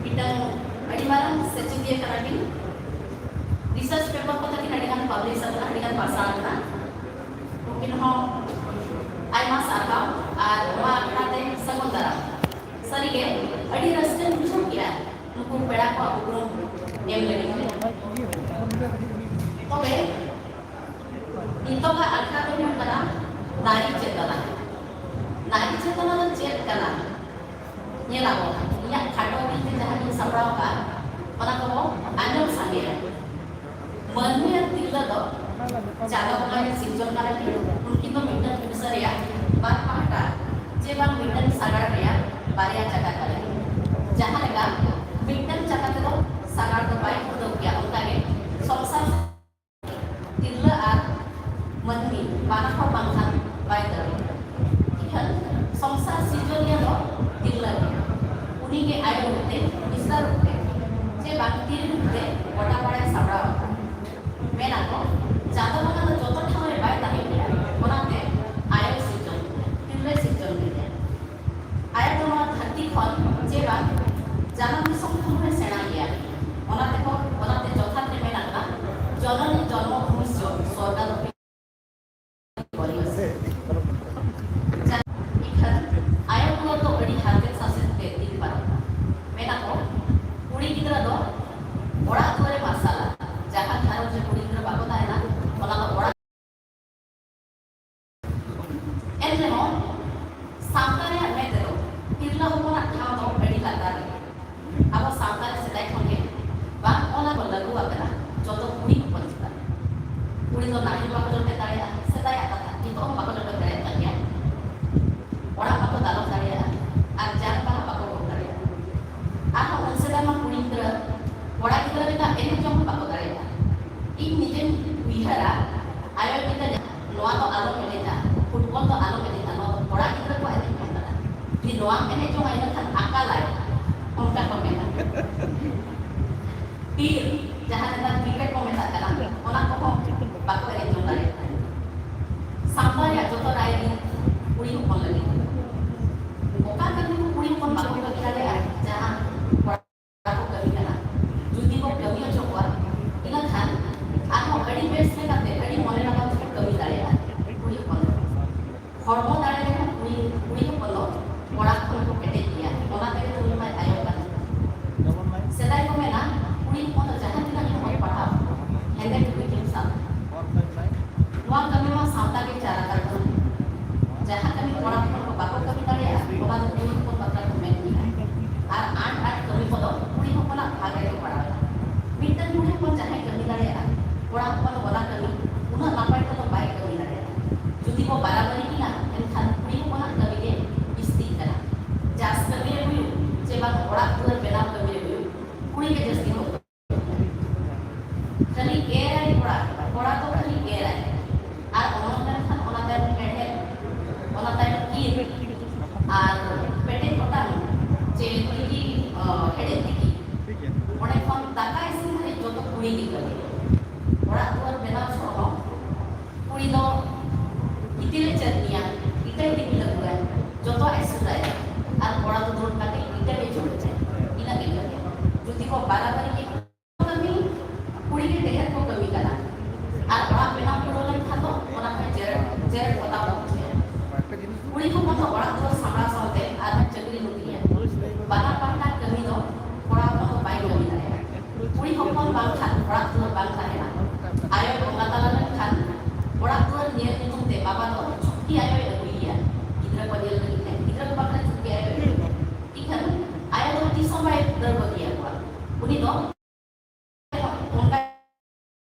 ᱢᱤᱫᱴᱟᱝ ᱟᱹᱰᱤ ᱢᱟᱨᱟᱝ ᱥᱮᱪᱮᱫᱤᱭᱟᱹ ᱠᱟᱱᱟ ᱠᱤᱱ᱾ ᱨᱤᱥᱟᱨᱪ ᱯᱮᱯᱟᱨ ᱠᱚ ᱛᱟᱹᱠᱤᱱ ᱟᱹᱰᱤ ᱜᱟᱱ ᱯᱟᱵᱽᱞᱤᱥ ᱟᱠᱟᱱᱟ, ᱟᱹᱰᱤ ᱜᱟᱱ ᱯᱟᱥᱱᱟᱣ ᱟᱠᱟᱱᱟ᱾ ᱩᱱᱠᱤᱱ ᱦᱚᱸ ᱟᱭᱢᱟ ᱥᱟᱨᱦᱟᱣ ᱟᱨ ᱱᱚᱣᱟ ᱟᱠᱷᱲᱟ ᱛᱮ ᱥᱟᱹᱜᱩᱱ ᱫᱟᱨᱟᱢ᱾ ᱥᱟᱹᱨᱤᱜᱮ ᱟᱹᱰᱤ ᱨᱟᱹᱥᱠᱟᱹᱧ ᱵᱩᱡᱷᱟᱹᱣ ᱠᱮᱜᱼᱟ ᱱᱩᱠᱩ ᱯᱮᱲᱟ ᱠᱚᱣᱟᱜ ᱩᱯᱨᱩᱢ ᱮᱢ ᱞᱟᱹᱜᱤᱫ ᱛᱮ᱾ ᱛᱚᱵᱮ ᱱᱤᱛᱚᱜᱟᱜ ᱟᱠᱷᱲᱟ ᱫᱚ ᱦᱩᱭᱩᱜ ᱠᱟᱱᱟ ᱱᱟᱨᱤ ᱪᱮᱛᱟᱱᱟ᱾ ᱱᱟᱨᱤ ᱪᱮᱛᱟᱱᱟ ᱫᱚ ᱪᱮᱫ ᱠᱟᱱᱟ? ᱧᱮᱞ ᱟᱵᱚᱱ, ᱤᱧᱟᱹᱜ ᱠᱷᱟᱴᱚ ᱵᱤᱞ ᱛᱮ ᱡᱟᱦᱟᱸ ᱜᱤᱧ ᱥᱟᱯᱲᱟᱣ ᱟᱠᱟᱫᱼᱟ, ᱚᱱᱟ ᱠᱚᱵᱚ ᱟᱸᱡᱚᱢ ᱥᱟᱸᱜᱮᱭᱟ᱾ ᱢᱟᱹᱱᱢᱤ ᱟᱨ ᱛᱤᱨᱞᱟᱹ ᱫᱚ ᱪᱟᱸᱫᱚ ᱵᱚᱸᱜᱟ ᱨᱮᱱ ᱥᱤᱨᱡᱚᱱ ᱠᱟᱱᱟ ᱠᱤᱱ᱾ ᱩᱱᱠᱤᱱ ᱫᱚ ᱢᱤᱫᱴᱟᱝ ᱯᱩᱭᱥᱟᱹ ᱨᱮᱭᱟᱜ ᱵᱟᱨ ᱯᱟᱦᱴᱟ ᱪᱮ ᱵᱟᱝ ᱢᱤᱫᱴᱟᱝ ᱥᱟᱜᱟᱲ ᱨᱮᱭᱟᱜ ᱵᱟᱨᱭᱟ ᱪᱟᱠᱟ ᱠᱟᱱᱟ ᱠᱤᱱ᱾ ᱡᱟᱦᱟᱸ ᱞᱮᱠᱟ ᱢᱤᱫᱴᱟᱝ ᱪᱟᱠᱟ ᱛᱮᱫᱚ ᱥᱟᱜᱟᱲ ᱫᱚ ᱵᱟᱭ ᱠᱷᱩᱫᱟᱹᱣ ᱜᱮᱭᱟ, ᱚᱱᱠᱟᱜᱮ ᱥᱚᱝᱥᱟᱨ ᱛᱤᱨᱞᱟᱹ ᱟᱨ ᱢᱟᱹᱱᱢᱤ ᱵᱟᱱᱟ ᱦᱚᱲ ᱵᱟᱝᱠᱷᱟᱱ ᱵᱟᱭ ᱫᱟᱲᱮᱭᱟᱜᱼᱟ᱾ ᱤᱠᱷᱟᱹᱱ ᱥᱚᱝᱥᱟᱨ ᱥᱤᱨᱡᱚᱱᱤᱭᱟᱹ ᱫᱚ ᱛᱤᱨᱞᱟᱹ ᱜᱮ᱾ ᱩᱱᱤ ᱜᱮ ᱟᱭᱳ ᱨᱩᱯᱛᱮ, ᱢᱤᱥᱨᱟ ᱨᱩᱯᱛᱮ, ᱪᱮ ᱵᱟᱝ ᱛᱤᱨᱤ ᱨᱩᱯᱛᱮ ᱜᱚᱴᱟ ᱯᱟᱲᱟᱭ ᱥᱟᱢᱵᱲᱟᱣ ᱟᱠᱟᱫᱟ᱾ ᱢᱮᱱᱟ ᱠᱚ, ᱪᱟᱸᱫᱚ ᱵᱚᱸᱜᱟ ᱫᱚ ᱡᱚᱛᱚ ᱴᱷᱟᱶ ᱨᱮ ᱵᱟᱭ ᱛᱟᱦᱮᱸ ᱠᱟᱱᱟ, ᱚᱱᱟᱛᱮ ᱟᱭᱳ ᱥᱤᱨᱡᱚᱱ, ᱛᱤᱨᱞᱟᱹ ᱥᱤᱨᱡᱚᱱ ᱠᱮᱫᱮᱭᱟ᱾ ᱟᱭᱳ ᱫᱚ ᱱᱚᱣᱟ ᱫᱷᱟᱹᱨᱛᱤ ᱠᱷᱚᱱ ᱪᱮ ᱵᱟᱝ ᱡᱟᱱᱟᱢ ᱫᱤᱥᱚᱢ ᱠᱷᱚᱱ ᱦᱚᱸᱭ ᱥᱮᱬᱟ ᱜᱮᱭᱟ᱾ ᱚᱱᱟ ᱛᱮᱠᱚ, ᱚᱱᱟᱛᱮ ᱡᱚᱛᱷᱟᱛ ᱨᱮ ᱢᱮᱱᱟᱜ ᱠᱟᱫᱟ, ᱡᱚᱱᱚᱱᱤ ᱡᱚᱱᱢᱚ ᱵᱷᱩᱢᱤᱥᱪᱚ ᱥᱚᱨᱜᱟᱫᱚᱯᱤ ᱵᱚᱨᱤᱭᱚᱥᱤ᱾ ᱡᱟ-, ᱤᱠᱷᱟᱹᱱ ᱟᱭᱳ ᱠᱚᱣᱟᱜ ᱫᱚ ᱟᱹᱰᱤ ᱦᱟᱨᱠᱮᱛ ᱥᱟᱥᱮᱛ ᱛᱮ ᱫᱤᱱ ᱯᱟᱨᱚᱢ᱾ ᱢᱮᱱᱟ ᱠᱚ, ᱫᱚ ᱱᱟᱦᱮᱞ ᱵᱟᱠᱚ ᱡᱚᱴᱮᱫ ᱫᱟᱲᱮᱭᱟᱜᱼᱟ, ᱥᱮᱫᱟᱭᱟᱜ ᱠᱟᱛᱷᱟ, ᱱᱤᱛᱚᱜ ᱦᱚᱸ ᱵᱟᱠᱚ ᱡᱚᱴᱮᱫ ᱫᱟᱲᱮᱭᱟᱜ ᱠᱟᱱ ᱜᱮᱭᱟ᱾ ᱚᱲᱟᱜ ᱵᱟᱠᱚ ᱫᱟᱞᱚᱵ ᱫᱟᱲᱮᱭᱟᱜᱼᱟ, ᱟᱨ ᱡᱟᱝ ᱵᱟᱦᱟ ᱵᱟᱠᱚ ᱜᱚᱜ ᱫᱟᱲᱮᱭᱟᱜᱼᱟ᱾ ᱟᱨᱦᱚᱸ ᱩᱱ ᱥᱮᱫᱟᱭ ᱢᱟ ᱠᱩᱲᱤ ᱜᱤᱫᱽᱨᱟᱹ, ᱠᱚᱲᱟ ᱜᱤᱫᱽᱨᱟᱹ ᱞᱮᱠᱟ ᱮᱱᱮᱡ ᱡᱚᱝ ᱦᱚᱸ ᱵᱟᱠᱚ ᱫᱟᱲᱮᱭᱟᱜᱼᱟ᱾ ᱤᱧ ᱱᱤᱡᱮᱧ ᱩᱭᱦᱟᱹᱨᱟ, ᱟᱭᱳᱭ ᱢᱮᱛᱟᱧᱟ, "ᱱᱚᱣᱟ ᱫᱚ ᱟᱞᱚᱢ ᱮᱱᱮᱡᱟ, ᱯᱷᱩᱴᱵᱚᱞ ᱫᱚ ᱟᱞᱚᱢ ᱮᱱᱮᱡᱟ, ᱱᱚᱣᱟ ᱫᱚ ᱠᱚᱲᱟ ᱜᱤᱫᱽᱨᱟᱹ ᱠᱚᱣᱟᱜ ᱮᱱᱮᱡ ᱠᱟᱱ ᱠᱟᱱᱟ, ᱡᱩᱫᱤ ᱱᱚᱣᱟᱢ ᱮᱱᱮᱡ ᱡᱚᱝᱟ ᱤᱱᱟᱹ ᱠᱷᱟᱱ ᱟᱠᱟᱞᱟᱭ", ᱚᱱᱠᱟ ᱠᱚ ᱢᱮᱱᱟ᱾ ᱴᱤᱨ, ᱡᱟᱦᱟᱸ ᱱᱮᱛᱟᱨ ᱠᱨᱤᱠᱮᱴ ᱠᱚ ᱢᱮᱛᱟᱜ ᱠᱟᱱᱟ, ᱚᱱᱟ ᱠᱚᱦᱚᱸ ᱵᱟᱠᱚ ᱮᱱᱮᱡ ᱡᱚᱝ ᱫᱟᱲᱮᱭᱟᱜ ᱠᱟᱱᱟ᱾ ᱥᱟᱶᱛᱟ ᱨᱮᱭᱟᱜ ᱡᱚᱛᱚ ᱨᱟᱭᱨᱤᱛ ᱠᱩᱲᱤ ᱦᱚᱯᱚᱱ ᱞᱟᱹᱜᱤᱫ᱾ ᱚᱠᱟ ᱠᱟᱹᱢᱤ ᱠᱚ ᱠᱩᱲᱤ ᱦᱚᱯᱚᱱ ᱵᱟᱠᱚ ᱠᱟᱹᱢᱤ ᱫᱟᱲᱮᱭᱟᱜᱼᱟ, ᱡᱟᱦᱟᱸ ᱠᱚᱲᱟ ᱠᱚ ᱠᱟᱹᱢᱤ ᱠᱟᱱᱟ, ᱡᱩᱫᱤ ᱠᱚ ᱠᱟᱹᱢᱤ ᱦᱚᱪᱚ ᱠᱚᱣᱟ, ᱤᱱᱟᱹ ᱠᱷᱟᱱ ᱟᱨᱦᱚᱸ ᱟᱹᱰᱤ ᱵᱮᱥ ᱞᱮᱠᱟᱛᱮ, ᱟᱹᱰᱤ ᱢᱚᱱᱮ ᱞᱟᱜᱟᱣ ᱛᱮᱠᱚ ᱠᱟᱹᱢᱤ ᱫᱟᱲᱮᱭᱟᱜᱼᱟ ᱠᱩᱲᱤ ᱦᱚᱯᱚᱱ ᱫᱚ᱾ ᱦᱚᱲᱢᱚ ᱫᱟᱲᱮ ᱨᱮᱦᱚᱸ ᱠᱩᱲᱤ, ᱠᱩᱲᱤ ᱦᱚᱯᱚᱱ ᱫᱚ ᱠᱚᱲᱟ ᱠᱷᱚᱱ ᱠᱚ ᱠᱮᱴᱮᱡ ᱜᱮᱭᱟ, ᱚᱱᱟ ᱛᱮᱜᱮ ᱛᱚ ᱩᱱᱤ ᱢᱟᱭ ᱟᱭᱚ ᱠᱟᱱᱟ᱾ ᱥᱮᱫᱟᱭ ᱠᱚ ᱢᱮᱱᱟ, ᱠᱩᱲᱤ ᱦᱚᱯᱚᱱ ᱫᱚ ᱡᱟᱦᱟᱸ ᱛᱤᱱᱟᱹᱜ ᱜᱮ ᱚᱞ ᱯᱟᱲᱦᱟᱣ, ᱦᱮᱸᱫᱮ ᱴᱩᱠᱩᱡ ᱜᱮᱢ ᱥᱟᱵ᱾ ᱱᱚᱣᱟ ᱠᱟᱹᱢᱤ ᱢᱟ ᱥᱟᱶᱛᱟ ᱜᱮ ᱪᱟᱞ ᱟᱠᱟᱫ ᱵᱚᱱᱟ᱾ ᱡᱟᱦᱟᱸ ᱠᱟᱹᱢᱤ ᱠᱚᱲᱟ ᱦᱚᱯᱚᱱ ᱠᱚ ᱵᱟᱠᱚ ᱠᱟᱹᱢᱤ ᱫᱟᱲᱮᱭᱟᱜᱼᱟ, ᱚᱱᱟ ᱫᱚ ᱠᱩᱲᱤ ᱦᱚᱯᱚᱱ ᱵᱟᱠᱷᱨᱟ ᱠᱚ ᱢᱮᱱ ᱜᱮᱭᱟ᱾ ᱟᱨ ᱟᱸᱴ ᱟᱸᱴ ᱠᱟᱹᱢᱤ ᱠᱚᱫᱚ ᱠᱩᱲᱤ ᱦᱚᱯᱚᱱᱟᱜ ᱵᱷᱟᱜᱽ ᱨᱮᱜᱮ ᱯᱟᱲᱟᱣ ᱮᱱᱟ᱾ ᱢᱤᱫᱴᱟᱝ ᱠᱩᱲᱤ ᱦᱚᱯᱚᱱ ᱡᱟᱦᱟᱸᱭ ᱠᱟᱹᱢᱤ ᱫᱟᱲᱮᱭᱟᱜᱼᱟ, ᱠᱚᱲᱟ ᱦᱚᱯᱚᱱ ᱫᱚ ᱚᱱᱟ ᱠᱟᱹᱢᱤ ᱩᱱᱟᱹᱜ ᱱᱟᱯᱟᱭ ᱛᱮᱫᱚ ᱵᱟᱭ ᱠᱟᱹᱢᱤ ᱫᱟᱲᱮᱭᱟᱜᱼᱟ᱾ ᱡᱩᱫᱤ ᱵᱚ ᱵᱟᱨᱟᱵᱟᱨᱤ ᱠᱤᱱᱟ, ᱮᱱᱠᱷᱟᱱ ᱠᱩᱲᱤ ᱦᱚᱯᱚᱱᱟᱜ ᱠᱟᱹᱢᱤ ᱜᱮ ᱵᱤᱥᱛᱤᱜ ᱠᱟᱱᱟ᱾ ᱪᱟᱥ ᱠᱟᱹᱢᱤ ᱨᱮ ᱦᱩᱭᱩᱜ, ᱪᱮ ᱵᱟᱝ ᱚᱲᱟᱜ ᱫᱩᱣᱟᱹᱨ ᱵᱮᱱᱟᱣ ᱠᱟᱹᱢᱤ ᱨᱮ ᱦᱩᱭᱩᱜ, ᱠᱩᱲᱤ ᱜᱮ ᱡᱟᱹᱥᱛᱤ ᱠᱚ ᱠᱷᱟᱹᱞᱤ ᱮᱨᱟᱭ ᱠᱚᱲᱟ, ᱠᱚᱲᱟ ᱫᱚ ᱠᱷᱟᱹᱞᱤ ᱮᱨᱟᱭ᱾ ᱟᱨ ᱚᱱᱟ ᱞᱮᱱᱠᱷᱟᱱ ᱚᱱᱟ ᱛᱟᱭᱚᱢ ᱦᱮᱲᱦᱮᱫ, ᱚᱱᱟ ᱛᱟᱭᱚᱢ ᱤᱨ, ᱟᱨ ᱯᱮᱴᱮᱡ ᱚᱴᱟᱝ ᱪᱮ ᱛᱤᱠᱤ, ᱚ, ᱦᱮᱲᱦᱮᱫ ᱛᱤᱠᱤ, ᱚᱸᱰᱮ ᱠᱷᱚᱱ ᱫᱟᱠᱟ ᱤᱥᱤᱱ ᱫᱷᱟᱹᱨᱤᱡ ᱡᱚᱛᱚ ᱠᱩᱲᱤ ᱜᱮ ᱠᱟᱹᱢᱤᱭᱟ᱾ ᱚᱲᱟᱜ ᱫᱩᱣᱟᱹᱨ ᱵᱮᱱᱟᱣ ᱥᱚᱦᱚ ᱠᱩᱲᱤ ᱫᱚ ᱤᱛᱟᱹᱭ ᱪᱟᱹᱴᱱᱤᱭᱟ, ᱤᱛᱟᱹᱭ ᱫᱤᱯᱤᱞ ᱟᱹᱜᱩᱭᱟ, ᱡᱚᱛᱚᱣᱟᱜ ᱮ ᱥᱩᱨᱟᱭᱟ᱾ ᱟᱨ ᱠᱚᱲᱟ ᱫᱚ ᱫᱩᱲᱩᱵ ᱠᱟᱛᱮ ᱤᱛᱟᱹ ᱜᱮ ᱡᱚᱢᱮᱫᱟᱭ, ᱤᱱᱟᱹ ᱜᱮ ᱠᱟᱹᱢᱤᱭᱟ᱾ ᱡᱩᱫᱤ ᱠᱚ ᱵᱟᱨᱟᱵᱟᱨᱤ ᱜᱮ ᱠᱟᱹᱢᱤ, ᱠᱩᱲᱤ ᱜᱮ ᱰᱷᱮᱨ ᱠᱚ ᱠᱟᱹᱢᱤ ᱠᱟᱱᱟ᱾ ᱟᱨ ᱚᱲᱟᱜ ᱵᱮᱱᱟᱣ ᱯᱩᱨᱟᱹᱣ ᱞᱮᱱᱠᱷᱟᱱ ᱫᱚ ᱚᱱᱟ ᱠᱷᱚᱱ ᱡᱮᱨᱮᱲ, ᱡᱮᱨᱮᱲ ᱯᱚᱛᱟᱣ ᱵᱚᱱ ᱪᱤᱠᱟᱹᱭᱟ? ᱠᱩᱲᱤ ᱦᱚᱯᱚᱱ ᱫᱚ ᱚᱲᱟᱜ ᱫᱩᱣᱟᱹᱨ ᱥᱟᱢᱵᱲᱟᱣ ᱥᱟᱶᱛᱮ ᱟᱨᱦᱚᱸ ᱪᱟᱹᱠᱨᱤ ᱦᱚᱸ ᱜᱮᱭᱟ᱾ ᱵᱟᱱᱟᱨ ᱯᱟᱦᱴᱟ ᱠᱟᱹᱢᱤ ᱫᱚ ᱠᱚᱲᱟ ᱦᱚᱯᱚᱱ ᱫᱚ ᱵᱟᱭ ᱠᱟᱹᱢᱤ ᱫᱟᱲᱮᱭᱟᱜᱼᱟ᱾ ᱠᱩᱲᱤ ᱦᱚᱯᱚᱱ ᱵᱟᱝᱠᱷᱟᱱ ᱚᱲᱟᱜ ᱫᱩᱣᱟᱹᱨ ᱵᱟᱝ ᱛᱟᱦᱮᱱᱟ᱾ ᱟᱭᱳᱭ ᱵᱚᱸᱜᱟ ᱛᱟᱞᱟ ᱞᱮᱱᱠᱷᱟᱱ ᱚᱲᱟᱜ ᱫᱩᱣᱟᱹᱨ ᱧᱮᱞ ᱧᱩᱛᱩᱢ ᱛᱮ ᱵᱟᱵᱟ ᱫᱚ ᱪᱷᱩᱴᱠᱤ ᱟᱭᱳᱭ ᱟᱹᱜᱩᱭᱮᱭᱟ ᱜᱤᱫᱽᱨᱟᱹ ᱠᱚ ᱧᱮᱞ ᱞᱟᱹᱜᱤᱫ ᱛᱮ, ᱜᱤᱫᱽᱨᱟᱹ ᱠᱚ ᱵᱟᱠᱷᱨᱟ ᱪᱷᱩᱴᱠᱤ ᱟᱭᱳᱭ ᱟᱹᱜᱩᱭᱮᱭᱟ᱾ ᱤᱠᱷᱟᱹᱱ ᱟᱭᱳ ᱫᱚ ᱛᱤᱥ ᱦᱚᱸ ᱵᱟᱭ ᱫᱟᱹᱲ ᱵᱟᱹᱜᱤᱭᱟᱠᱚᱣᱟ᱾ ᱩᱱᱤ ᱫᱚ ᱚᱱᱠᱟ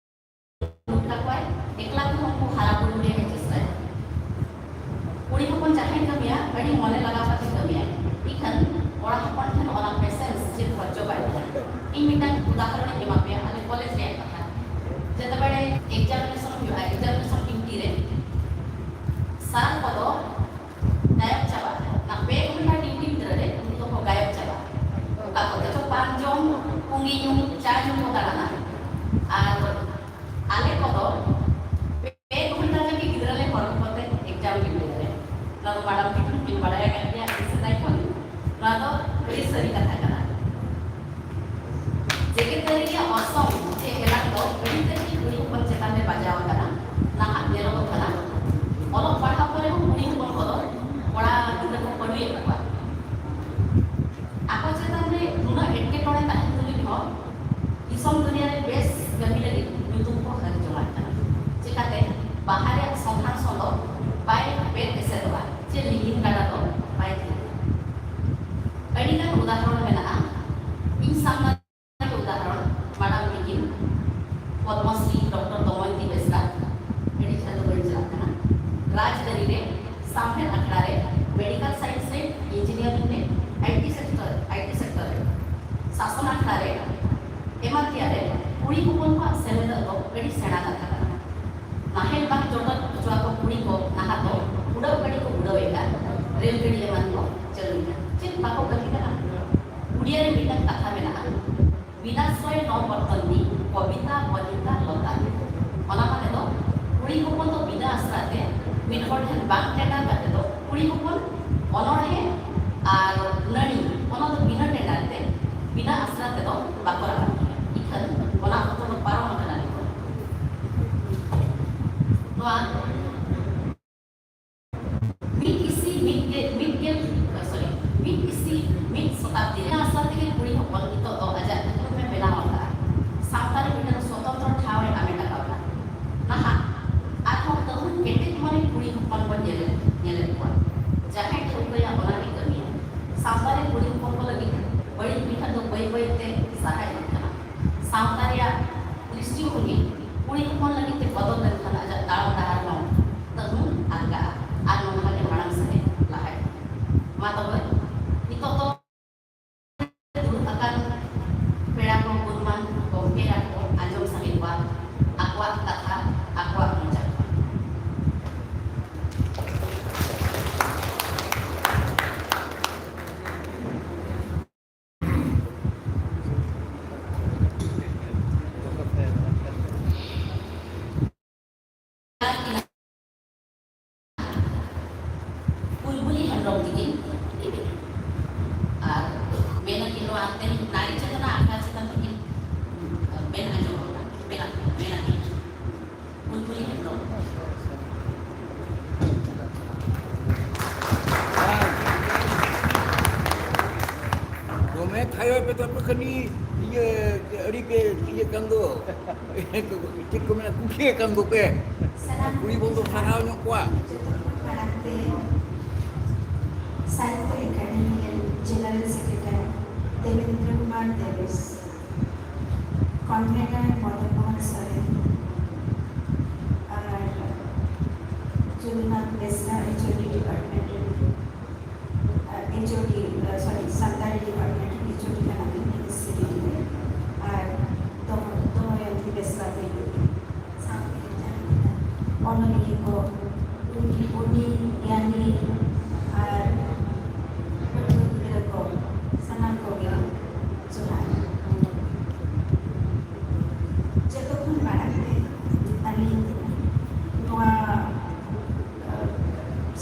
ᱫᱩᱲᱩᱵ ᱠᱟᱠᱚᱣᱟᱭ, ᱢᱤᱫᱴᱟᱝ ᱩᱫᱟᱦᱚᱨᱚᱱ ᱤᱧ ᱮᱢᱟ ᱯᱮᱭᱟ, ᱟᱞᱮ ᱠᱚᱞᱮᱡᱽ ᱨᱮᱭᱟᱜ ᱠᱟᱛᱷᱟ᱾ ᱡᱮᱛᱮᱵᱮᱲᱮ examination ᱦᱩᱭᱩᱜᱼᱟ, examination duty ᱨᱮ sir ᱠᱚᱫᱚ ᱜᱟᱭᱚᱵ ᱪᱟᱵᱟᱜᱼᱟ᱾ ᱚᱱᱟ ᱯᱮ ᱜᱷᱚᱱᱴᱟ duty ᱵᱷᱤᱛᱨᱤ ᱨᱮ ᱩᱱᱠᱩ ᱫᱚᱠᱚ ᱜᱟᱭᱚᱵ ᱪᱟᱵᱟᱜᱼᱟ᱾ ᱚᱠᱟ ᱠᱚᱫᱚ ᱪᱚ ᱯᱟᱱ ᱡᱚᱢ, ᱯᱩᱸᱜᱤ ᱧᱩ, ᱪᱟ ᱧᱩ ᱠᱚ ᱫᱟᱬᱟᱱᱟ᱾ ᱟᱨ ᱟᱞᱮ ᱠᱚᱫᱚ ᱯᱮ ᱜᱷᱚᱱᱴᱟ ᱨᱮᱜᱮ ᱜᱤᱫᱽᱨᱟᱹ ᱞᱮ ᱦᱚᱨᱦᱚ ᱠᱟᱛᱮ exam ᱞᱮ ᱞᱟᱹᱭ ᱫᱟᱲᱮᱭᱟᱜᱼᱟ᱾ ᱱᱚᱣᱟ ᱫᱚ madam ᱛᱟᱹᱠᱤᱱ ᱠᱤᱱ ᱵᱟᱲᱟᱭ ᱟᱠᱟᱫ ᱜᱮᱭᱟ ᱟᱹᱰᱤ ᱥᱮᱫᱟᱭ ᱠᱷᱚᱱ᱾ ᱱᱚᱣᱟ ᱫᱚ ᱟᱹᱰᱤ ᱥᱟᱹᱨᱤ ᱠᱟᱛᱷᱟ ᱠᱟᱱᱟ᱾ ᱡᱮᱜᱮᱛᱟᱹᱨᱤ ᱨᱮᱭᱟᱜ ᱚᱨᱥᱚᱝ ᱪᱮ ᱮᱞᱟᱝ ᱫᱚ ᱟᱹᱰᱤ ᱛᱮᱫ ᱜᱮ ᱠᱩᱲᱤ ᱦᱚᱯᱚᱱ ᱪᱮᱛᱟᱱ ᱨᱮ ᱵᱟᱡᱟᱣ ᱟᱠᱟᱱᱟ᱾ ᱱᱟᱦᱟᱜ ᱧᱮᱞᱚᱜᱚᱜ ᱠᱟᱱᱟ, ᱚᱞᱚᱜ ᱯᱟᱲᱦᱟᱣ ᱠᱚᱨᱮ ᱦᱚᱸ ᱠᱩᱲᱤ ᱦᱚᱯᱚᱱ ᱠᱚᱫᱚ ᱠᱚᱲᱟ ᱜᱤᱫᱽᱨᱟᱹ ᱠᱚ ᱯᱟᱹᱰᱩᱭᱮᱫ ᱠᱚᱣᱟ᱾ ᱟᱠᱚ ᱪᱮᱛᱟᱱ ᱨᱮ ᱱᱩᱱᱟᱹᱜ ᱮᱴᱠᱮᱴᱚᱬᱮ ᱛᱟᱦᱮᱱ ᱛᱩᱞᱩᱡ ᱦᱚᱸ ᱫᱤᱥᱚᱢ ᱫᱩᱱᱤᱭᱟᱹ ᱨᱮ ᱵᱮᱥ ᱠᱟᱹᱢᱤ ᱞᱟᱹᱜᱤᱫ ᱧᱩᱛᱩᱢ ᱠᱚ ᱦᱟᱹᱨ ᱡᱚᱝᱟᱜ ᱠᱟᱱᱟ᱾ ᱪᱮᱠᱟᱛᱮ ᱵᱟᱦᱟ ᱨᱮᱭᱟᱜ ᱥᱚᱸᱫᱷᱟᱲ ᱥᱚᱸ ᱫᱚ ᱵᱟᱭ ᱵᱮᱫ ᱮᱥᱮᱫᱚᱜᱼᱟ, ᱪᱮ ᱞᱤᱸᱜᱤᱱ ᱜᱟᱰᱟ ᱫᱚ ᱵᱟᱭ ᱛᱷᱤᱨᱚᱜᱼᱟ᱾ ᱟᱹᱰᱤᱜᱟᱱ ᱩᱫᱟᱦᱚᱨᱚᱱ ᱢᱮᱱᱟᱜᱼᱟ᱾ ᱤᱧ ᱥᱟᱢᱱᱟ ᱨᱮ ᱩᱫᱟᱦᱚᱨᱚᱱ, ᱢᱟᱰᱟᱢ ᱛᱤᱠᱤᱱ ᱯᱚᱫᱽᱢᱚᱥᱨᱤ ᱰᱚᱠᱴᱚᱨ ᱫᱚᱢᱚᱭᱚᱱᱛᱤ ᱵᱮᱥᱨᱟ, ᱟᱹᱰᱤ ᱡᱷᱟᱹᱞ ᱫᱚ ᱵᱟᱹᱧ ᱪᱟᱞᱟᱜ ᱠᱟᱱᱟ, ᱨᱟᱡᱽᱟᱹᱨᱤ ᱨᱮ ᱥᱟᱶᱦᱮᱫ ᱟᱠᱷᱲᱟ ᱨᱮ medical science ᱨᱮ, engineering ᱨᱮ, IT sector, IT sector ᱨᱮ, ᱥᱟᱥᱚᱱ ᱟᱠᱷᱲᱟ ᱨᱮ ᱮᱢᱟᱱ ᱛᱮᱭᱟᱜ ᱨᱮ ᱠᱩᱲᱤ ᱦᱚᱯᱚᱱ ᱠᱚᱣᱟᱜ ᱥᱮᱞᱮᱫᱚᱜ ᱫᱚ ᱟᱹᱰᱤ ᱥᱮᱬᱟ ᱠᱟᱛᱷᱟ ᱠᱟᱱᱟ᱾ ᱱᱟᱦᱮᱞ ᱵᱟᱝ ᱪᱚᱴᱚᱡ ᱦᱚᱪᱚ ᱟᱠᱚ ᱠᱩᱲᱤ ᱠᱚ ᱱᱟᱦᱟᱜ ᱫᱚ ᱩᱰᱟᱹᱣ ᱜᱟᱹᱰᱤ ᱠᱚ ᱩᱰᱟᱹᱣᱮᱫᱟ, ᱨᱮᱞ ᱜᱟᱹᱰᱤ ᱮᱢᱟᱱ ᱠᱚ ᱪᱟᱹᱞᱩᱭᱮᱫᱟ᱾ ᱪᱮᱫ ᱵᱟᱠᱚ ᱠᱟᱹᱢᱤ ᱠᱟᱱᱟ? ᱩᱲᱤᱭᱟ ᱨᱮ ᱢᱤᱫᱴᱟᱝ ᱠᱟᱛᱷᱟ ᱢᱮᱱᱟᱜᱼᱟ, ᱵᱤᱱᱟᱥᱨᱚᱭ ᱱᱚ ᱵᱚᱨᱛᱚᱱᱤ ᱠᱚᱵᱤᱛᱟ ᱵᱚᱱᱤᱛᱟ ᱞᱚᱛᱟ᱾ ᱚᱱᱟ ᱢᱟᱱᱮ ᱫᱚ ᱠᱩᱲᱤ ᱦᱚᱯᱚᱱ ᱫᱚ ᱵᱤᱱᱟᱹ ᱟᱥᱨᱟ ᱛᱮ ᱢᱤᱫ ᱦᱚᱲ ᱴᱷᱮᱱ ᱵᱟᱝ ᱴᱮᱸᱰᱟᱨ ᱠᱟᱛᱮ ᱫᱚ ᱠᱩᱲᱤ ᱦᱚᱯᱚᱱ ᱚᱱᱚᱬᱦᱮ ᱟᱨ ᱱᱟᱹᱲᱤ, ᱚᱱᱟ ᱫᱚ ᱵᱤᱱᱟᱹ ᱴᱮᱸᱰᱟᱨ ᱛᱮ, ᱵᱤᱱᱟᱹ ᱟᱥᱨᱟ ᱛᱮᱫᱚ ᱵᱟᱠᱚ ᱨᱟᱠᱟᱵ ᱜᱮᱭᱟ᱾ ᱤᱠᱷᱟᱹᱱ ᱚᱱᱟ ᱚᱠᱛᱚ ᱫᱚ ᱯᱟᱨᱚᱢ ᱟᱠᱟᱱᱟ ᱱᱤᱛᱚᱜ᱾ ᱱᱚᱣᱟ ᱢᱤᱫ ᱤᱥᱤ ᱢᱤᱫ ᱜᱮ, ᱢᱤᱫ ᱜᱮ, ᱥᱚᱨᱤ, ᱢᱤᱫ ᱤᱥᱤ ᱢᱤᱫ ᱥᱚᱛᱟᱵᱫᱤ ᱨᱮ ᱟᱥᱟ ᱛᱮᱜᱮ ᱠᱩᱲᱤ ᱦᱚᱯᱚᱱ ᱱᱤᱛᱚᱜ ᱫᱚ ᱟᱡᱟᱜ ᱩᱯᱨᱩᱢ ᱮ ᱵᱮᱱᱟᱣ ᱟᱠᱟᱫᱼᱟ᱾ ᱥᱟᱶᱛᱟ ᱨᱮ ᱢᱤᱫᱴᱟᱝ ᱥᱚᱛᱚᱱᱛᱨᱚ ᱴᱷᱟᱶ ᱮ ᱟᱢᱮᱴ ᱟᱠᱟᱫᱼᱟ᱾ ᱱᱟᱦᱟᱜ ᱟᱨᱦᱚᱸ ᱛᱟᱹᱦᱩ ᱠᱮᱴᱮᱡ ᱢᱚᱱᱮ ᱠᱩᱲᱤ ᱦᱚᱯᱚᱱ ᱵᱚᱱ ᱧᱮᱞᱮᱫ, ᱧᱮᱞᱮᱫ ᱠᱚᱣᱟ᱾ ᱡᱟᱦᱟᱸᱭ ᱴᱷᱟᱹᱣᱠᱟᱹᱭᱟ ᱚᱱᱟ ᱜᱮ ᱠᱟᱹᱢᱤᱭᱟ᱾ ᱥᱟᱶᱛᱟ ᱨᱮ ᱠᱩᱲᱤ ᱦᱚᱯᱚᱱ ᱠᱚ ᱞᱟᱹᱜᱤᱫ ᱵᱟᱹᱲᱤᱡ ᱩᱭᱦᱟᱹᱨ ᱫᱚ ᱵᱟᱹᱭ ᱵᱟᱹᱭ ᱛᱮ ᱥᱟᱦᱟ ᱤᱫᱤᱜ ᱠᱟᱱᱟ᱾ ᱥᱟᱶᱛᱟ ᱨᱮᱭᱟᱜ ᱫᱨᱤᱥᱴᱤᱵᱷᱚᱝᱜᱤ ᱠᱩᱲᱤ ᱦᱚᱯᱚᱱ ᱞᱟᱹᱜᱤᱫ ᱛᱮ ᱵᱚᱫᱚᱞ ᱞᱮᱱᱠᱷᱟᱱ ᱟᱡᱟᱜ ᱛᱟᱲᱟᱢ ᱰᱟᱦᱟᱨ ᱦᱚᱸ ᱛᱟᱹᱦᱩ ᱟᱞᱜᱟᱜᱼᱟ ᱟᱨ ᱱᱚᱝᱠᱟ ᱜᱮ ᱢᱟᱲᱟᱝ ᱥᱮᱫ ᱮ ᱞᱟᱦᱟ ᱤᱫᱤᱜᱼᱟ᱾ ᱢᱟ ᱛᱚᱵᱮ ᱱᱤᱛᱚᱜ ᱫᱚ ᱫᱩᱲᱩᱵ ᱟᱠᱟᱱ ᱯᱮᱲᱟ ᱟᱯᱮ ᱠᱷᱟᱹᱱᱤ ᱤᱭᱟᱹ ᱟᱹᱰᱤ ᱯᱮ ᱤᱭᱟᱹ ᱠᱟᱱ ᱫᱚ᱾ ᱪᱮᱫ ᱠᱚ ᱢᱮᱱᱟ, ᱠᱩᱴᱷᱤᱭᱟᱹ ᱠᱟᱱ ᱫᱚᱯᱮ᱾ ᱥᱟᱱᱟᱢ ᱠᱩᱲᱤ ᱵᱚᱱ ᱫᱚ ᱥᱟᱨᱦᱟᱣ ᱧᱚᱜ ᱠᱚᱣᱟ᱾ ᱡᱚᱛᱚ ᱠᱷᱚᱱ ᱢᱟᱲᱟᱝ ᱛᱮ ᱥᱟᱦᱤᱛᱛᱚ ᱮᱠᱟᱰᱮᱢᱤ ᱨᱮᱱ general secretary Debendra Kumar Debes, convener Madan Mohan Soren, ᱟᱨ Jadunath Besra, H O D department ᱨᱮᱱ, ᱟᱨ H O D, sorry, Santali department ᱨᱮᱱ ᱮᱭᱤᱪ ᱳ ᱰᱤ ᱠᱟᱱᱟ ᱠᱤᱱ ᱤᱭᱩᱱᱤᱵᱷᱟᱨᱥᱤᱴᱤ ᱨᱮ, ᱟᱨ ᱫᱚᱢᱚ-, ᱫᱚᱢᱚᱭᱚᱱᱛᱤ ᱵᱮᱥᱨᱟ ᱫᱚ ᱤᱧ ᱥᱟᱶᱛᱮ ᱡᱟᱦᱟᱸ ᱛᱤᱱᱟᱹᱜ ᱚᱱᱚᱞᱤᱭᱟᱹ ᱠᱚ, ᱩᱱᱠᱤ ᱩᱱᱤ ᱜᱮᱭᱟᱱᱤ ᱟᱨ ᱯᱟᱹᱴᱷᱩᱣᱟᱹ ᱜᱤᱫᱽᱨᱟᱹ ᱠᱚ, ᱥᱟᱱᱟᱢ ᱠᱚᱜᱮ ᱡᱚᱦᱟᱨ᱾ ᱡᱚᱛᱚ ᱠᱷᱚᱱ ᱢᱟᱲᱟᱝ ᱛᱮ ᱟᱹᱞᱤᱧ ᱱᱚᱣᱟ, ᱟᱸ,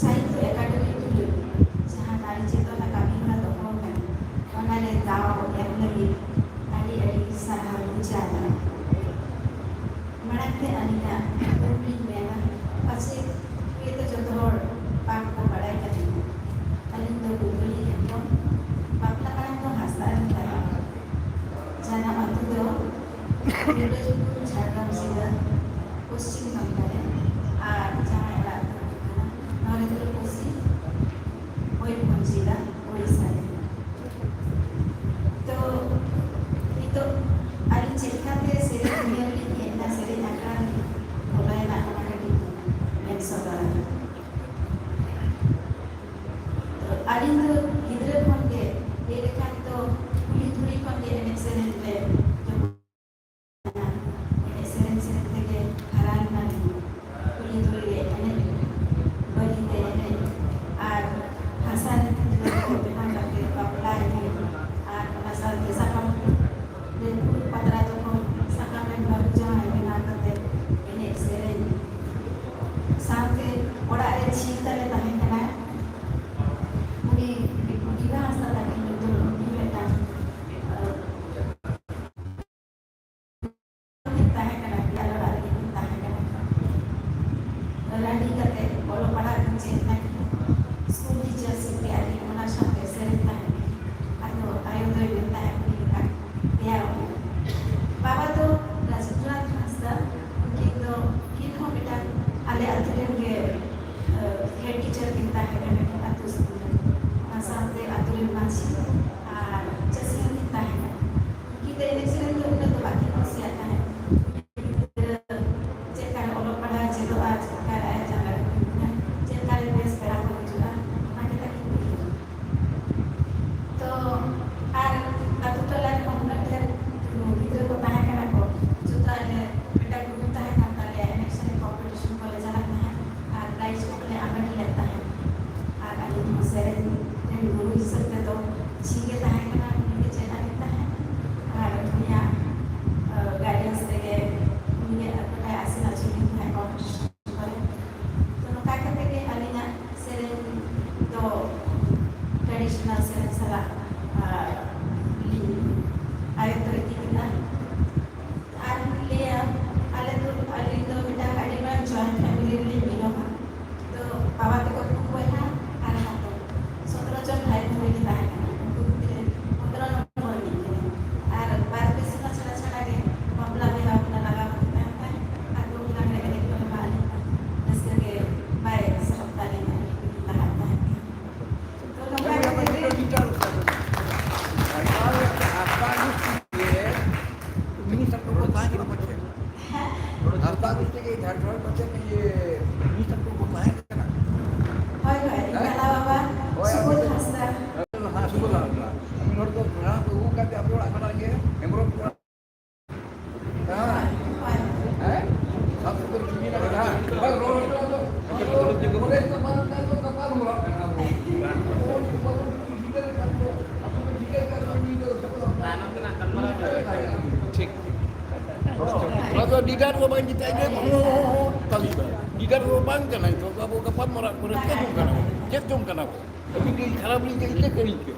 ᱥᱟᱦᱤᱛᱛᱚ ᱮᱠᱟᱰᱮᱢᱤ ᱛᱩᱞᱩᱡ ᱡᱟᱦᱟᱸ ᱱᱟᱨᱤ ᱪᱮᱛᱚᱱᱟ ᱠᱟᱹᱢᱤ ᱦᱚᱨᱟ ᱫᱚᱦᱚ ᱟᱠᱟᱱᱟ, ᱚᱱᱟ ᱨᱮ ᱫᱟᱣ ᱮᱢ ᱞᱟᱹᱜᱤᱫ ᱟᱹᱰᱤ ᱟᱹᱰᱤ ᱥᱟᱨᱦᱟᱣ ᱞᱤᱧ ᱪᱟᱞᱟ᱾ ᱢᱟᱲᱟᱝ ᱛᱮ ᱟᱹᱞᱤᱧᱟᱜ ᱧᱩᱛᱩᱢ ᱞᱤᱧ ᱢᱮᱱᱟ, ᱯᱟᱪᱮᱫ ᱦᱚᱭᱛᱳ ᱡᱚᱛᱚ ᱦᱚᱲ ᱵᱟᱝ ᱠᱚ ᱵᱟᱲᱟᱭ ᱛᱟᱹᱞᱤᱧᱟ᱾ ᱟᱹᱞᱤᱧ ᱫᱚ ᱰᱩᱢᱨᱤ ᱦᱮᱢᱵᱨᱚᱢ, ᱵᱟᱯᱞᱟ ᱢᱟᱲᱟᱝ ᱫᱚ ᱦᱟᱸᱥᱫᱟ ᱨᱮᱞᱤᱧ ᱛᱟᱦᱮᱸ ᱠᱟᱱᱟ᱾ ᱡᱟᱱᱟᱢ ᱟᱹᱛᱩ ᱫᱚ ᱢᱩᱞᱟᱹᱡᱽᱯᱩᱨ, ᱡᱷᱟᱲᱜᱨᱟᱢ ᱡᱮᱞᱟ, ᱯᱚᱥᱪᱤᱢ ᱵᱟᱝᱞᱟ ᱨᱮ, ᱟᱨ ᱡᱟᱶᱟᱭ ᱚᱲᱟᱜ ᱫᱚ ᱦᱩᱭᱩᱜ ᱠᱟᱱᱟ ᱱᱚᱨᱮᱱᱫᱨᱚ ᱠᱳᱥᱤ, ᱢᱚᱭᱩᱨᱵᱷᱚᱸᱡᱽ ᱡᱮᱞᱟ, ᱳᱰᱤᱥᱟ ᱨᱮ᱾ ᱛᱚ, ᱱᱤᱛᱚᱜ ᱟᱹᱞᱤᱧ ᱪᱮᱫ ᱞᱮᱠᱟᱛᱮ ᱥᱮᱨᱮᱧ ᱫᱩᱱᱤᱭᱟᱹ ᱨᱮᱞᱤᱧ ᱦᱮᱡ ᱮᱱᱟ, ᱥᱮᱨᱮᱧ ᱟᱠᱷᱲᱟ ᱨᱮᱞᱤᱧ ᱵᱚᱞᱚᱭᱮᱱᱟ, ᱚᱱᱟ ᱠᱟᱹᱴᱤᱡ ᱢᱮᱱ ᱥᱚᱫᱚᱨᱟ᱾ ᱛᱚ, ᱟᱹᱞᱤᱧ ᱫᱚ ᱜᱤᱫᱽᱨᱟᱹ ᱠᱷᱚᱱ ᱜᱮ, ᱞᱟᱹᱭ ᱞᱮᱠᱷᱟᱱ ᱫᱚ ᱠᱩᱞᱦᱤ ᱫᱷᱩᱲᱤ ᱠᱷᱚᱱ ᱜᱮ ᱮᱱᱮᱡ ᱥᱮᱨᱮᱧ ᱨᱮ ᱡᱚᱯᱲᱟᱣ ᱮᱱᱟ᱾ ᱮᱱᱮᱡ ᱥᱮᱨᱮᱧ ᱥᱮᱨᱮᱧ ᱛᱮᱜᱮ ᱦᱟᱨᱟ ᱞᱮᱱᱟᱞᱤᱧ᱾ ᱠᱩᱞᱦᱤ ᱫᱷᱩᱲᱤ ᱨᱮ ᱮᱱᱮᱡ, ᱵᱟᱹᱞᱤ ᱛᱮ ᱮᱱᱮᱡ, ᱟᱨ ᱦᱟᱥᱟ ᱨᱮ ᱜᱤᱫᱽᱨᱟᱹ ᱠᱚ ᱵᱮᱱᱟᱣ ᱠᱟᱛᱮ ᱵᱟᱯᱞᱟ ᱮᱱᱮᱡ, ᱟᱨ ᱚᱱᱟ ᱥᱟᱶᱛᱮ ᱥᱟᱠᱟᱢ ᱨᱮ ᱯᱷᱩᱲᱩᱜ ᱯᱟᱛᱲᱟ ᱫᱚᱠᱚ ᱥᱟᱠᱟᱢ ᱨᱮᱱ ᱵᱟᱹᱦᱩ ᱡᱟᱶᱟᱭ ᱵᱮᱱᱟᱣ ᱠᱟᱛᱮ ᱮᱱᱮᱡ ᱥᱮᱨᱮᱧ᱾ ᱥᱟᱶᱛᱮ ᱚᱲᱟᱜ ᱨᱮ ᱡᱷᱤ ᱛᱟᱞᱮ ᱛᱟᱦᱮᱸ ᱠᱟᱱᱟ, ᱩᱱᱤ ᱡᱷᱟᱲᱠᱷᱚᱸᱰ ᱯᱟᱪᱮᱫ ᱤᱭᱟᱹ ᱢᱤᱱᱤᱥᱴᱟᱨ ᱠᱚ ᱠᱚ ᱛᱟᱦᱮᱸ ᱠᱟᱱᱟ᱾ ᱦᱳᱭ, ᱦᱳᱭ, ᱦᱮᱸ? ᱪᱟᱞᱟᱣ ᱟᱵᱟᱨ ᱦᱳᱭ, ᱥᱩᱵᱳᱫᱷ ᱟᱵᱚ ᱦᱟᱸᱥᱫᱟ᱾ ᱦᱮᱸ, ᱥᱩᱵᱳᱫᱷ ᱦᱟᱸᱥᱫᱟ᱾ ᱩᱱᱤ ᱦᱚᱲ ᱫᱚ ᱵᱷᱟᱲᱟ ᱠᱚ ᱟᱹᱜᱩ ᱠᱟᱛᱮ ᱟᱯᱮ ᱚᱲᱟᱜ ᱠᱷᱚᱱᱟᱜ ᱜᱮ ᱦᱮᱢᱵᱨᱚᱢ ᱠᱚᱲᱟ᱾ ᱦᱮᱸ? ᱦᱮᱸ? ᱥᱟᱛ ᱥᱚᱛᱚᱨ ᱠᱤᱢᱤ ᱞᱟᱜᱟᱜᱼᱟ᱾ ᱵᱟᱝ, ᱨᱚᱲ ᱦᱚᱪᱚ ᱟᱫᱚ᱾ ᱚᱸᱰᱮ ᱫᱚ ᱜᱟᱯᱟᱞ ᱢᱟᱨᱟᱣ ᱢᱮᱱᱟᱜᱼᱟ᱾ ᱴᱷᱤᱠ᱾ ᱚᱱᱟ ᱫᱚ ᱞᱤᱰᱟᱨ ᱫᱚ ᱵᱟᱝ ᱡᱤᱛᱟᱹᱜ ᱜᱮ, ᱦᱚᱸ, ᱦᱚᱸ, ᱦᱚᱸ, ᱛᱟᱹᱞᱤ ᱫᱚ᱾ ᱞᱤᱰᱟᱨ ᱫᱚ ᱵᱟᱝ ᱠᱟᱱᱟᱭ ᱛᱚ, ᱟᱵᱚ ᱜᱟᱯᱟᱞ ᱢᱟᱨᱟᱣ ᱠᱚᱨᱮ ᱪᱮᱫ ᱡᱚᱝ ᱠᱟᱱᱟ ᱵᱚ? ᱪᱮᱫ ᱡᱚᱝ ᱠᱟᱱᱟ ᱵᱚ? ᱟᱹᱵᱤᱱ ᱜᱮ ᱠᱷᱟᱨᱟᱯ ᱞᱤᱧ ᱟᱹᱭᱠᱟᱹᱣ ᱠᱮᱫ ᱞᱤᱧ ᱪᱚ᱾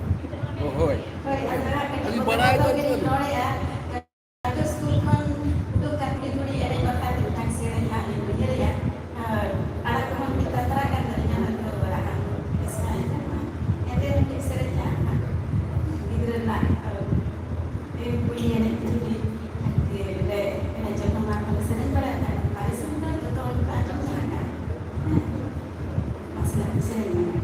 ᱦᱳᱭ᱾ ᱦᱳᱭ, ᱟᱫᱚ ᱦᱟᱸᱜ ᱠᱟᱹᱴᱤᱡ ᱟᱹᱞᱤᱧ ᱵᱚᱱᱫᱚ ᱵᱟᱲᱟᱭ ᱠᱟᱛᱷᱟ ᱵᱟᱹᱪᱩᱜ ᱜᱮᱞᱤᱧ ᱟᱹᱱᱤᱡ᱾ ᱨᱚᱲᱮᱫᱼᱟ᱾ ᱟᱹᱛᱩ ᱥᱠᱩᱞ ᱠᱷᱚᱱ ᱩᱰᱩᱠ ᱠᱟᱛᱮ ᱠᱩᱲᱤ ᱮᱱᱮᱡ ᱵᱟᱠᱷᱨᱟ ᱛᱮ ᱢᱤᱫᱴᱟᱝ ᱥᱮᱨᱮᱧ ᱦᱟᱸᱜ ᱞᱤᱧ ᱩᱭᱦᱟᱹᱨᱮᱜᱼᱟ᱾ ᱟᱨ ᱟᱲᱟᱝ ᱠᱚᱦᱚᱸ ᱢᱤᱫ ᱛᱟᱛᱨᱟ ᱠᱟᱱ ᱛᱟᱹᱞᱤᱧᱟ, ᱦᱚᱭᱛᱳ ᱟᱲᱟᱝ ᱵᱮᱥ ᱵᱟᱭ ᱟᱸᱡᱚᱢᱚᱜᱼᱟ᱾ ᱮᱱᱛᱮ ᱢᱤᱫᱴᱮᱡ ᱥᱮᱨᱮᱧ ᱦᱟᱸᱜ ᱜᱤᱫᱽᱨᱟᱹ ᱨᱮᱱᱟᱜ, ᱟᱨ ᱠᱩᱲᱤ ᱮᱱᱮᱡ ᱡᱩᱫᱤ ᱞᱮ ᱮᱱᱮᱡ ᱡᱚᱠᱷᱚᱱ ᱢᱟ ᱠᱚᱞᱮ ᱥᱮᱨᱮᱧ ᱵᱟᱲᱟᱭᱮᱫ ᱛᱟᱦᱮᱸᱫ, ᱯᱟᱹᱨᱤᱥ ᱥᱩᱱᱫᱚᱨ ᱡᱚᱛᱚ ᱦᱚᱲ ᱠᱚ ᱟᱸᱡᱚᱢ ᱡᱟᱦᱟᱸ ᱠᱟᱱ᱾ ᱦᱮᱸ, ᱢᱟᱥᱮ ᱥᱮᱨᱮᱧ ᱢᱮ᱾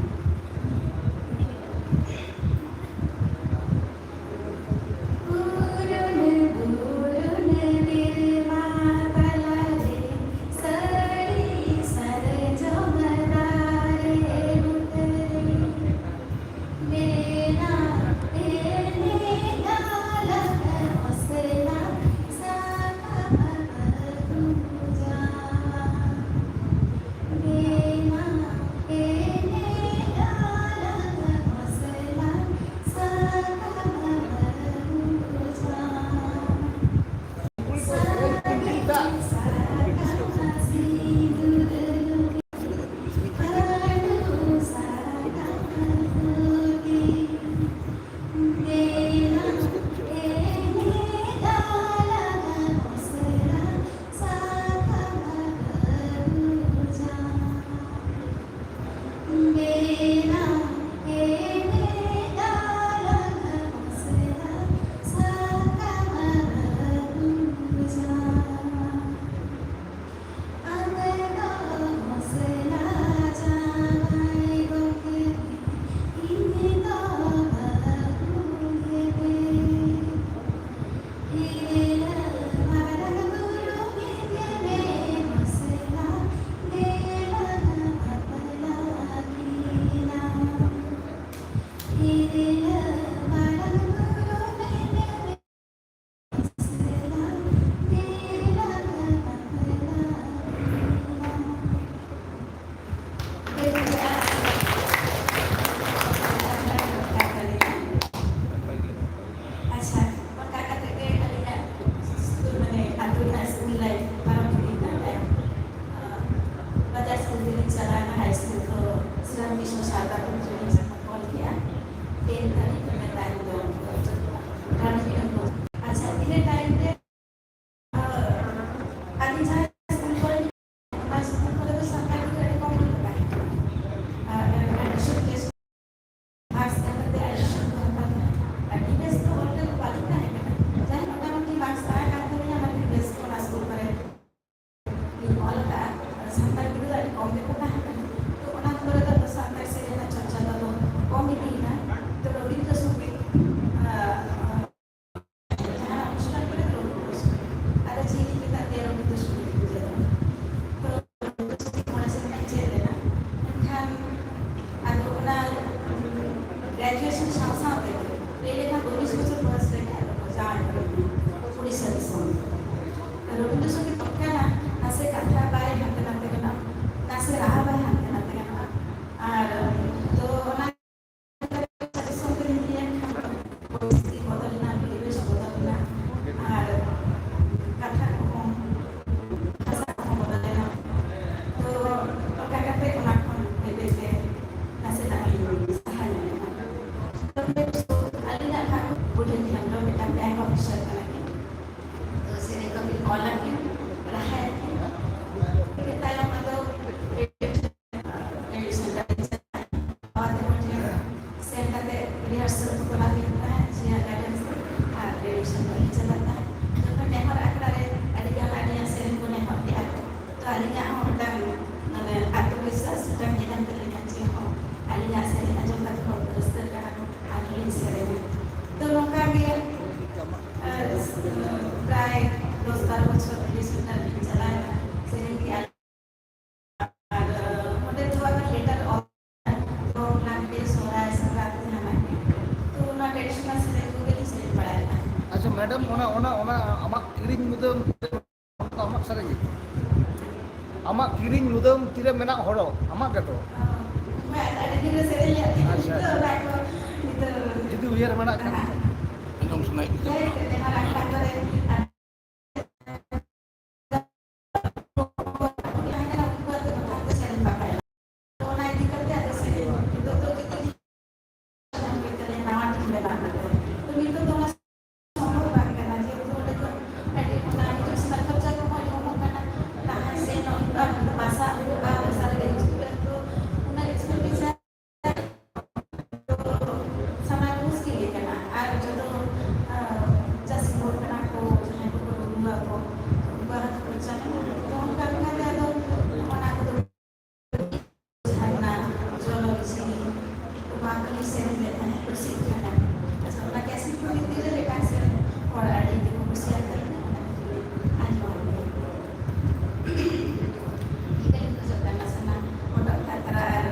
ᱢᱮᱰᱟᱢ, ᱚᱱᱟ, ᱚᱱᱟ, ᱚᱱᱟ ᱟᱢᱟᱜ ᱠᱤᱨᱤᱧ ᱢᱩᱫᱟᱹᱢ, ᱟᱢᱟᱜ ᱥᱮᱨᱮᱧ ᱜᱮ᱾ ᱟᱢᱟᱜ ᱠᱤᱨᱤᱧ ᱢᱩᱫᱟᱹᱢ ᱛᱤᱨᱮ ᱢᱮᱱᱟᱜ ᱦᱚᱲ, ᱟᱢᱟᱜ ᱜᱮᱛᱚ᱾ ᱵᱟᱝ, ᱟᱹᱰᱤ ᱫᱤᱱ ᱨᱮ ᱥᱮᱨᱮᱧ ᱞᱮᱫ ᱛᱟᱦᱮᱸᱫ᱾ ᱟᱪᱪᱷᱟ, ᱱᱤᱛᱚᱜ ᱟᱪᱪᱷᱟ᱾ ᱚᱱᱟ ᱠᱚ, ᱱᱤᱛᱚᱜ ᱡᱩᱫᱤ ᱩᱭᱦᱟᱹᱨ ᱢᱮᱱᱟᱜ ᱠᱷᱟᱱ᱾ ᱟᱸᱡᱚᱢ ᱥᱟᱱᱟᱭᱮᱫ ᱡᱟᱭ ᱦᱳᱠ, ᱡᱟᱦᱟᱸ ᱟᱠᱷᱲᱟ ᱠᱚᱨᱮ ᱛᱟᱦᱮᱸ ᱠᱟᱱᱟ, ᱩᱱᱠᱩᱣᱟᱜ ᱫᱚ ᱵᱟᱝ ᱠᱚ ᱥᱮᱨᱮᱧ ᱵᱟᱲᱟᱭᱟ᱾ ᱚᱱᱟ ᱤᱫᱤ ᱠᱟᱛᱮ ᱟᱫᱚ ᱥᱮᱨᱮᱧ ᱱᱤᱛᱚᱜ ᱫᱚ ᱡᱩᱫᱤ ᱱᱟᱣᱟ ᱴᱤᱢ ᱵᱮᱱᱟᱣ ᱠᱟᱛᱮ, ᱛᱚ ᱱᱤᱛᱚᱜ ᱫᱚ ᱚᱱᱟ ᱥᱚᱢᱵᱷᱚᱵ ᱵᱟᱝ ᱠᱟᱱᱟ, ᱡᱮᱦᱮᱛᱩ ᱚᱸᱰᱮ ᱠᱷᱚᱱ ᱟᱹᱰᱤ ᱚᱱᱟ ᱦᱤᱡᱩᱜ ᱥᱮᱱᱚᱜ ᱠᱷᱚᱨᱪᱟ ᱠᱚᱦᱚᱸ ᱧᱟᱢᱚᱜ ᱠᱟᱱᱟ, ᱛᱟᱦᱮᱸ ᱥᱮᱱᱚᱜ ᱦᱩᱭᱩᱜᱼᱟ, ᱵᱟᱥᱟᱜ ᱦᱩᱭᱩᱜᱼᱟ, ᱵᱟᱥᱟ ᱨᱮ ᱦᱤᱡᱩᱜ ᱦᱩᱭᱩᱜᱼᱟ, ᱛᱚ ᱩᱱᱟᱹᱜ ᱮᱠᱥᱯᱮᱱᱰᱤᱪᱟᱨ ᱥᱟᱱᱟᱢ ᱢᱩᱥᱠᱤᱞ ᱜᱮ ᱠᱟᱱᱟ᱾ ᱟᱨ ᱡᱚᱛᱚ, ᱟᱸ, ᱪᱟᱹᱥᱤ ᱦᱚᱲ ᱠᱟᱱᱟ ᱠᱚ, ᱡᱟᱦᱟᱸᱭ ᱠᱚᱠᱚ ᱨᱩᱣᱟᱹ ᱠᱚ, ᱩᱱᱠᱩᱣᱟᱜ ᱦᱚᱸ ᱠᱷᱚᱨᱪᱟ ᱢᱮᱱᱟᱜᱼᱟ᱾ ᱛᱚ ᱚᱱᱠᱟ ᱞᱮᱠᱟᱛᱮ ᱟᱫᱚ ᱚᱱᱟ ᱠᱚᱫᱚ ᱡᱷᱟᱨᱱᱟ, ᱡᱚᱞᱚ ᱵᱤᱡᱽᱞᱤ, ᱱᱚᱣᱟ ᱠᱚᱞᱤᱧ ᱥᱮᱨᱮᱧ ᱞᱮᱫ ᱛᱟᱦᱮᱸᱫ, ᱨᱩᱥᱤᱠ ᱠᱷᱟᱱᱟ᱾ ᱟᱪᱪᱷᱟ, ᱚᱱᱟ ᱠᱮᱥᱮᱴ ᱠᱚ ᱵᱷᱤᱛᱤᱨ ᱨᱮ ᱢᱤᱫᱴᱟᱝ ᱥᱮᱨᱮᱧ ᱦᱚᱲ ᱟᱹᱰᱤ ᱜᱮᱠᱚ ᱠᱩᱥᱤᱭᱟᱜ ᱛᱟᱦᱮᱸᱫ, ᱚᱱᱟ ᱠᱚ ᱟᱸᱡᱚᱢ ᱟᱠᱟᱫᱟ᱾ ᱤᱧ ᱴᱷᱮᱱ ᱠᱷᱚᱡᱚᱜ ᱠᱟᱱᱟ ᱥᱟᱱᱟᱢ ᱚᱰᱚᱠ ᱠᱟᱛᱨᱟ ᱟᱨ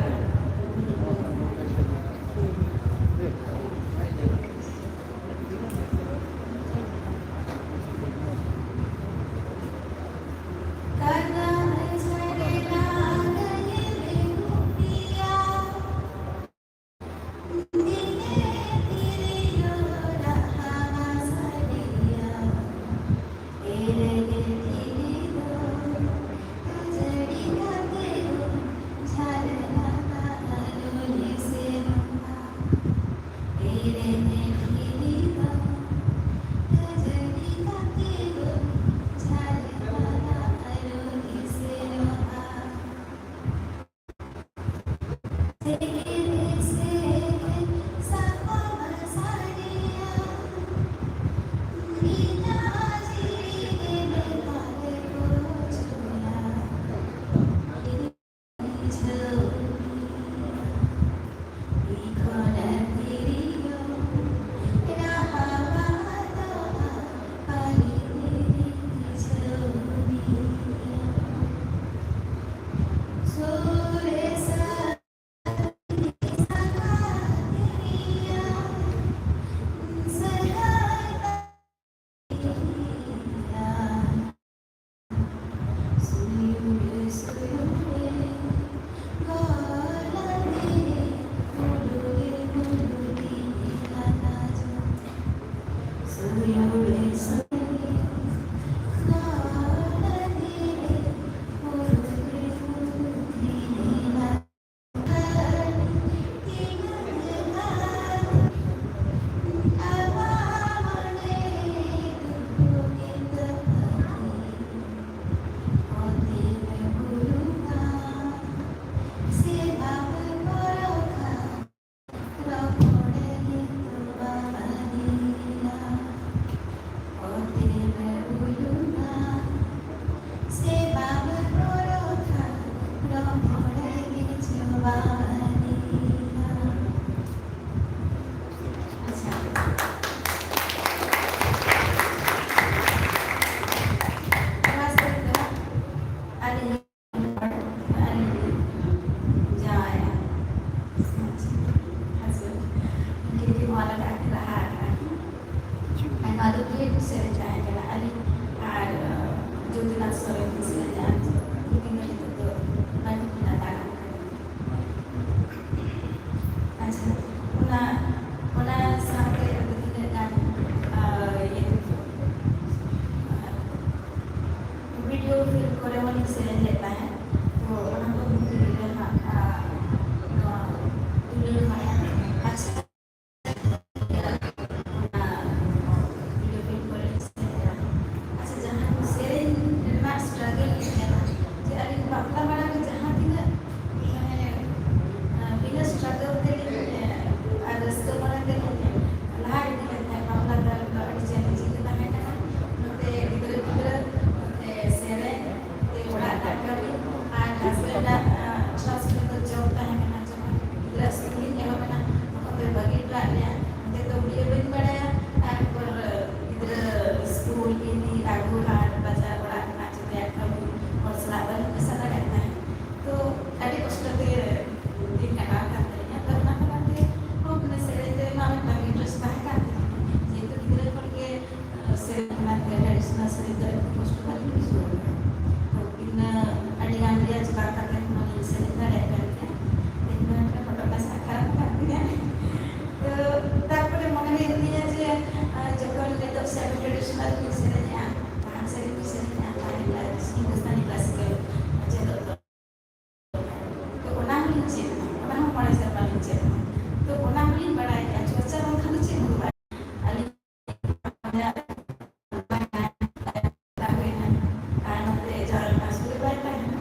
ᱟᱨ ᱱᱚᱛᱮ ᱡᱟᱦᱟᱸ ᱞᱮᱠᱟ ᱥᱩᱨ ᱨᱮ ᱵᱟᱭ ᱛᱟᱦᱮᱱᱟ,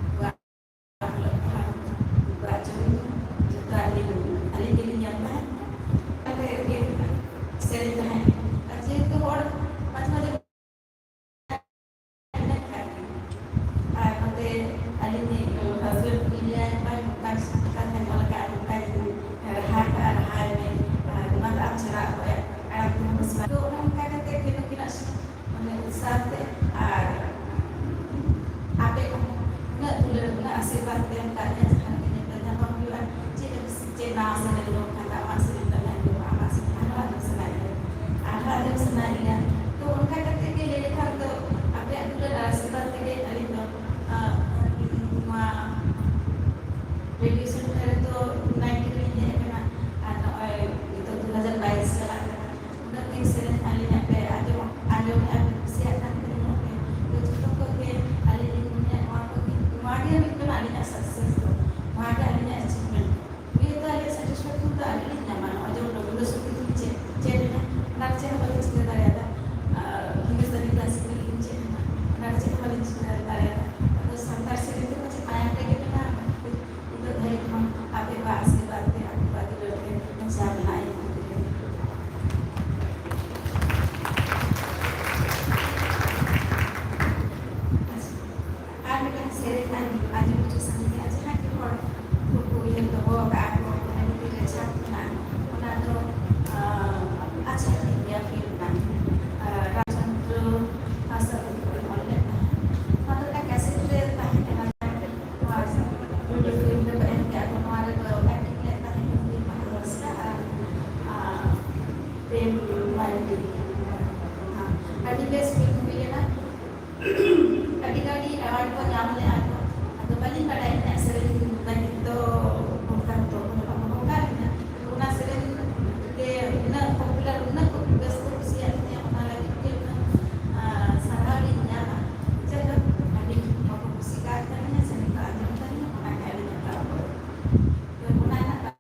ᱩᱱᱠᱩᱣᱟᱜ ᱚᱞᱚᱜ ᱯᱟᱲᱦᱟᱣ, ᱩᱱᱠᱩᱣᱟᱜ ᱡᱚᱢ ᱧᱩ, ᱡᱚᱛᱚᱣᱟᱜ ᱟᱹᱞᱤᱧ, ᱟᱹᱞᱤᱧ ᱜᱮᱞᱤᱧ ᱧᱮᱞ ᱛᱟᱦᱮᱸᱫ᱾ ᱚᱱᱟᱛᱮ ᱜᱮ ᱥᱮᱨᱮᱧ ᱛᱟᱦᱮᱸᱫ᱾ ᱟᱨ ᱡᱮᱦᱮᱛᱩ ᱦᱚᱲ ᱢᱟᱡᱷᱮ ᱢᱟᱡᱷᱮ ᱟᱨ ᱱᱚᱛᱮ ᱟᱹᱞᱤᱧ ᱦᱟᱥᱵᱮᱱᱰ ᱠᱩᱞᱤ ᱞᱤᱧᱟᱭ, "ᱵᱟᱭ ᱱᱚᱝᱠᱟ ᱪᱮᱫ ᱞᱮᱠᱟᱛᱮᱢ ᱚᱞ ᱟᱠᱟᱫᱼᱟ, ᱱᱚᱝᱠᱟ ᱡᱩᱫᱤ ᱨᱟᱦᱟ ᱠᱟᱜᱼᱟ, ᱨᱟᱦᱟᱭ ᱢᱮ, ᱟᱨ ᱚᱱᱟ ᱫᱚ ᱟᱢ ᱪᱷᱟᱲᱟ ᱚᱠᱚᱭᱟᱜ ᱟᱲᱟᱝ ᱛᱮᱦᱚᱸ ᱵᱟᱹᱥ ᱵᱟᱝ?" ᱛᱚ ᱚᱱᱮ ᱚᱱᱠᱟ ᱠᱟᱛᱮ ᱜᱮ ᱱᱩᱠᱤᱱᱟᱜ ᱢᱟᱱᱮ ᱩᱛᱥᱟᱦ ᱛᱮ ᱟᱨ ᱟᱯᱮ ᱠᱚᱦᱚᱸ ᱩᱱᱟᱹᱜ ᱫᱩᱞᱟᱹᱲ, ᱩᱱᱟᱹᱜ ᱟᱥᱤᱨᱵᱟᱫᱽ ᱯᱮ ᱮᱢ ᱠᱟᱜ ᱞᱤᱧᱟ, ᱡᱟᱦᱟᱸ ᱛᱤᱱᱟᱹᱜ ᱯᱮ ᱧᱟᱯᱟᱢ ᱦᱩᱭᱩᱜᱼᱟ, ᱪᱮᱫ ᱪᱮᱫ ᱱᱟᱣᱟ ᱥᱮᱨᱮᱧ ᱫᱚ ᱠᱷᱟᱱ ᱟᱢᱟᱜ ᱥᱮᱨᱮᱧ ᱫᱚ ᱱᱟᱦᱟᱜ ᱟᱢᱟᱜ ᱥᱮᱨᱮᱧ ᱟᱨᱦᱚᱸ ᱟᱸᱡᱚᱢ ᱥᱟᱱᱟᱭᱮᱫ ᱞᱮᱭᱟ, ᱟᱨᱦᱚᱸ ᱟᱸᱡᱚᱢ ᱥᱟᱱᱟᱭᱮᱫ ᱞᱮᱭᱟ᱾ ᱛᱚ ᱚᱱᱠᱟ ᱠᱟᱛᱮ ᱜᱮ ᱞᱟᱹᱭ ᱞᱮᱠᱷᱟᱱ ᱫᱚ ᱟᱯᱮᱭᱟᱜ ᱫᱩᱞᱟᱹᱲ ᱟᱨ ᱟᱥᱤᱨᱵᱟᱫᱽ ᱛᱮᱜᱮ ᱟᱹᱞᱤᱧ ᱫᱚ, ᱟᱸ, ᱱᱚᱣᱟ ᱨᱮᱰᱤᱭᱳ ᱥᱮᱱᱴᱟᱨ ᱨᱮᱫᱚ ᱱᱟᱭᱤᱱᱴᱤ ᱨᱮᱞᱤᱧ ᱦᱮᱡ ᱟᱠᱟᱱᱟ, ᱟᱨ ᱱᱚᱜᱼᱚᱭ ᱱᱤᱛᱚᱜ ᱫᱩ ᱦᱟᱡᱟᱨ ᱵᱟᱭᱤᱥ ᱪᱟᱞᱟᱜ ᱠᱟᱱᱟ᱾ ᱩᱱᱟᱹᱜ ᱫᱤᱱ ᱥᱮᱨᱮᱧ ᱟᱹᱞᱤᱧᱟᱜ ᱯᱮ ᱟᱸᱡᱚᱢ, ᱟᱸᱡᱚᱢᱮᱫᱼᱟ ᱯᱮ, ᱠᱩᱥᱤᱭᱟᱜ ᱠᱟᱱ ᱛᱟᱹᱞᱤᱧᱟ ᱯᱮ᱾ ᱛᱚ ᱡᱚᱛᱚ ᱠᱚᱜᱮ ᱟᱹᱞᱤᱧ ᱞᱤᱧ ᱢᱚᱱᱮᱭᱟ ᱱᱚᱣᱟ ᱠᱚᱜᱮ, ᱱᱚᱣᱟ ᱜᱮ ᱦᱩᱭᱩᱜ ᱠᱟᱱᱟ ᱟᱹᱞᱤᱧᱟᱜ success ᱫᱚ, ᱱᱚᱣᱟ ᱜᱮ ᱟᱹᱞᱤᱧᱟᱜ achievement᱾ ᱱᱤᱭᱟᱹ ᱫᱚ ᱟᱹᱞᱤᱧ satisfaction ᱫᱚ ᱟᱹᱞᱤᱧ ᱞᱤᱧ ᱧᱟᱢᱟ᱾ ᱱᱚᱜᱼᱚᱭ ᱡᱮᱢᱚᱱ ᱨᱚᱵᱤᱱᱫᱨᱚ ᱥᱚᱝᱜᱤᱛ ᱞᱤᱧ ᱪᱮᱫ, ᱪᱮᱫ ᱮᱱᱟ, ᱚᱱᱟ ᱨᱮ ᱪᱮᱫ ᱦᱚᱸ ᱵᱟᱹᱞᱤᱧ ᱪᱤᱠᱟᱹ ᱫᱟᱲᱮᱭᱟᱫᱟ᱾ ᱟᱨ ᱦᱤᱢᱮᱥ ᱫᱟᱹᱱᱤ classical ᱞᱤᱧ ᱪᱮᱫ ᱮᱱᱟ, ᱚᱱᱟ ᱨᱮ ᱪᱮᱫ ᱦᱚᱸ ᱵᱟᱹᱞᱤᱧ ᱪᱤᱠᱟᱹ ᱫᱟᱲᱮᱭᱟᱫᱟ᱾ ᱟᱫᱚ ᱥᱟᱱᱛᱟᱲ ᱥᱮᱨᱮᱧ ᱫᱚ ᱯᱟᱪᱮᱫ ᱢᱟᱭᱟᱢ ᱨᱮᱜᱮ ᱢᱮᱱᱟᱜᱼᱟ᱾ ᱱᱤᱛᱚᱜ ᱫᱷᱟᱹᱨᱤᱡ ᱦᱚᱸ ᱟᱯᱮ ᱠᱚᱣᱟᱜ ᱟᱥᱤᱨᱵᱟᱫᱽ ᱛᱮ, ᱟᱯᱮ ᱠᱚᱣᱟᱜ ᱫᱩᱞᱟᱹᱲ ᱛᱮ ᱵᱟᱧᱪᱟᱣ ᱢᱮᱱᱟᱜᱼᱟ ᱤᱧ ᱫᱚ᱾ ᱟᱨ ᱢᱤᱫᱴᱟᱝ ᱥᱮᱨᱮᱧ ᱟᱸᱡᱚᱢ, ᱟᱸᱡᱚᱢ ᱦᱚᱪᱚ ᱥᱟᱱᱟᱧᱟ, ᱡᱟᱦᱟᱸᱭ ᱠᱚ ᱦᱚᱲ ᱠᱚ ᱩᱭᱦᱟᱹᱨ ᱫᱚᱦᱚ ᱟᱠᱟᱫᱼᱟ ᱠᱚ, ᱚᱱᱟ ᱵᱷᱤᱛᱤᱨ ᱨᱮ ᱪᱷᱟᱯ ᱢᱮᱱᱟᱜᱼᱟ, ᱚᱱᱟ ᱫᱚ, ᱟᱸ, ᱟᱪᱪᱷᱟ ᱴᱷᱤᱠ ᱜᱮᱭᱟ, ᱯᱷᱤᱞᱢ ᱨᱮᱱᱟᱜ, ᱟᱸ, ᱨᱟᱡᱽᱪᱚᱱᱫᱨᱚ ᱦᱟᱸᱥᱫᱟ ᱛᱟᱹᱠᱤᱱ ᱠᱤᱱ ᱚᱞ ᱞᱮᱫ ᱛᱟᱦᱮᱸᱫ᱾ ᱚᱱᱟ ᱫᱚ ᱢᱤᱫᱴᱟᱝ ᱠᱮᱥᱮᱴ ᱨᱮ ᱛᱟᱦᱮᱸ ᱠᱟᱱᱟ, ᱱᱚᱣᱟ ᱯᱷᱤᱞᱢ ᱨᱮᱠᱚ ᱮᱢ ᱠᱮᱫᱼᱟ ᱠᱚ, ᱱᱚᱣᱟ ᱨᱮᱫᱚ acting ᱞᱮᱫ ᱛᱟᱦᱮᱸᱫ ᱠᱤᱱ ᱦᱟᱸᱥᱫᱟ ᱟᱨ, ᱟᱸ, ᱯᱨᱮᱢ ᱢᱟᱨᱰᱤ᱾ ᱟᱹᱰᱤ ᱵᱮᱥ ᱯᱷᱤᱞᱢ ᱦᱩᱭ ᱞᱮᱱᱟ᱾ ᱟᱹᱰᱤ ᱜᱟᱱ ᱜᱮ award ᱠᱚ ᱧᱟᱢ ᱞᱮᱜᱼᱟ ᱠᱚ᱾ ᱟᱫᱚ ᱵᱟᱹᱞᱤᱧ ᱵᱟᱰᱟᱭᱟ ᱤᱧᱟᱹᱜ ᱥᱮᱨᱮᱧ ᱞᱟᱹᱜᱤᱫ ᱫᱚ ᱚᱱᱠᱟ ᱫᱚ ᱵᱟᱹᱱᱩᱜᱼᱟ, ᱚᱱᱠᱟ ᱞᱮᱠᱟ᱾ ᱚᱱᱟ ᱥᱮᱨᱮᱧ ᱜᱮ ᱩᱱᱟᱹᱜ popular, ᱩᱱᱟᱹᱜ ᱠᱚ ᱵᱮᱥ ᱠᱚ ᱠᱩᱥᱤᱭᱟᱜ ᱛᱤᱧᱟᱹ, ᱚᱱᱟ ᱞᱟᱹᱜᱤᱫ ᱜᱮ ᱩᱱᱟᱹᱜ, ᱟᱸ, ᱥᱟᱨᱦᱟᱣ ᱞᱤᱧ ᱧᱟᱢᱟ᱾ ᱡᱟᱭᱦᱳᱠ, ᱟᱹᱰᱤ ᱵᱟᱠᱚ ᱠᱩᱥᱤ ᱠᱟᱜ ᱛᱟᱹᱞᱤᱧᱟ, ᱥᱮᱨᱮᱧ ᱠᱚ ᱟᱸᱡᱚᱢ ᱛᱟᱹᱞᱤᱧᱟ, ᱚᱱᱟ ᱜᱮ ᱟᱹᱞᱤᱧᱟᱜ ᱫᱚ ᱟᱵᱚ᱾ ᱛᱚ, ᱚᱱᱟ ᱨᱮᱱᱟᱜ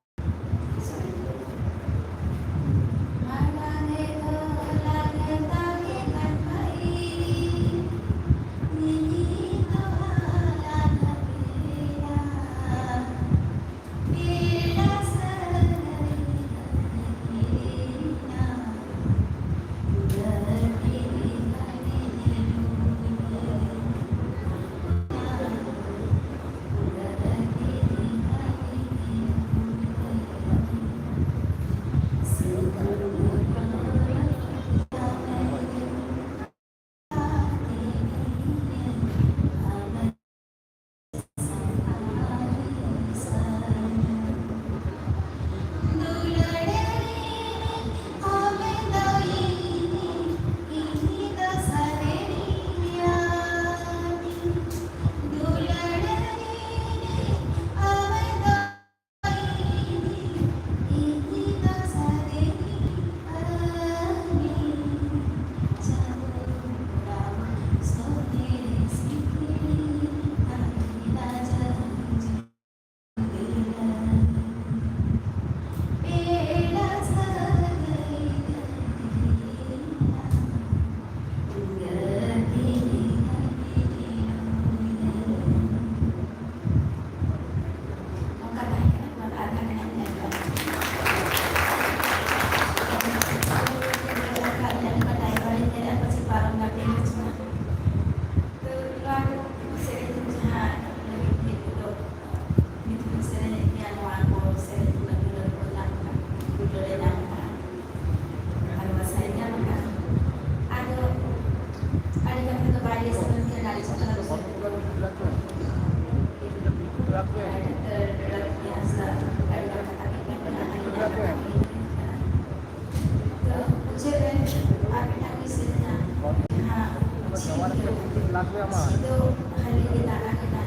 ᱥᱤᱫᱩ ᱦᱟᱹᱞᱤ ᱜᱮ ᱫᱟᱬᱟ ᱠᱮᱫᱟ,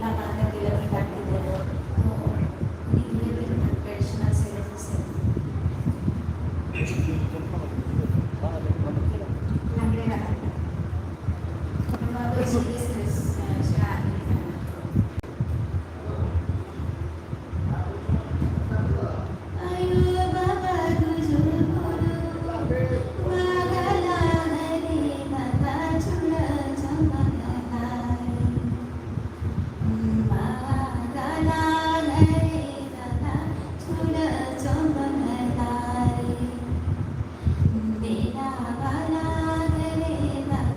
ᱞᱟᱵᱟ ᱠᱟᱛᱮ ᱞᱟᱹᱜᱤᱫ ᱜᱟᱛᱮ ᱠᱚ᱾ ᱛᱚ, ᱩᱱᱤ ᱜᱤᱫᱽᱨᱟᱹ ᱴᱷᱮᱱ traditional ᱥᱮᱨᱮᱧ ᱥᱮ ᱞᱟᱜᱽᱲᱮ ᱨᱟᱦᱟ᱾ ᱱᱚᱣᱟ ᱫᱚ ᱪᱮᱫ ᱜᱮ ᱥᱮᱨᱮᱧ, ᱥᱮᱬᱟ ᱟᱹᱫᱤᱧ ᱠᱟᱱᱟ᱾ ᱟᱭᱳ ᱵᱟᱵᱟ ᱜᱩᱡᱩᱜ ᱵᱩᱨᱩ, ᱢᱟ ᱜᱟᱞᱟᱝ ᱨᱮ ᱵᱟᱵᱟ ᱪᱩᱲᱟᱹ ᱪᱚᱢᱟᱱ ᱞᱟᱭ᱾ ᱢᱟ ᱜᱟᱞᱟᱝ ᱨᱮ ᱵᱟᱵᱟ ᱪᱩᱲᱟᱹ ᱪᱚᱢᱟᱱ ᱞᱟᱭ᱾ ᱵᱮᱱᱟᱣ ᱜᱟᱞᱟᱝ ᱨᱮ ᱵᱟᱵᱟ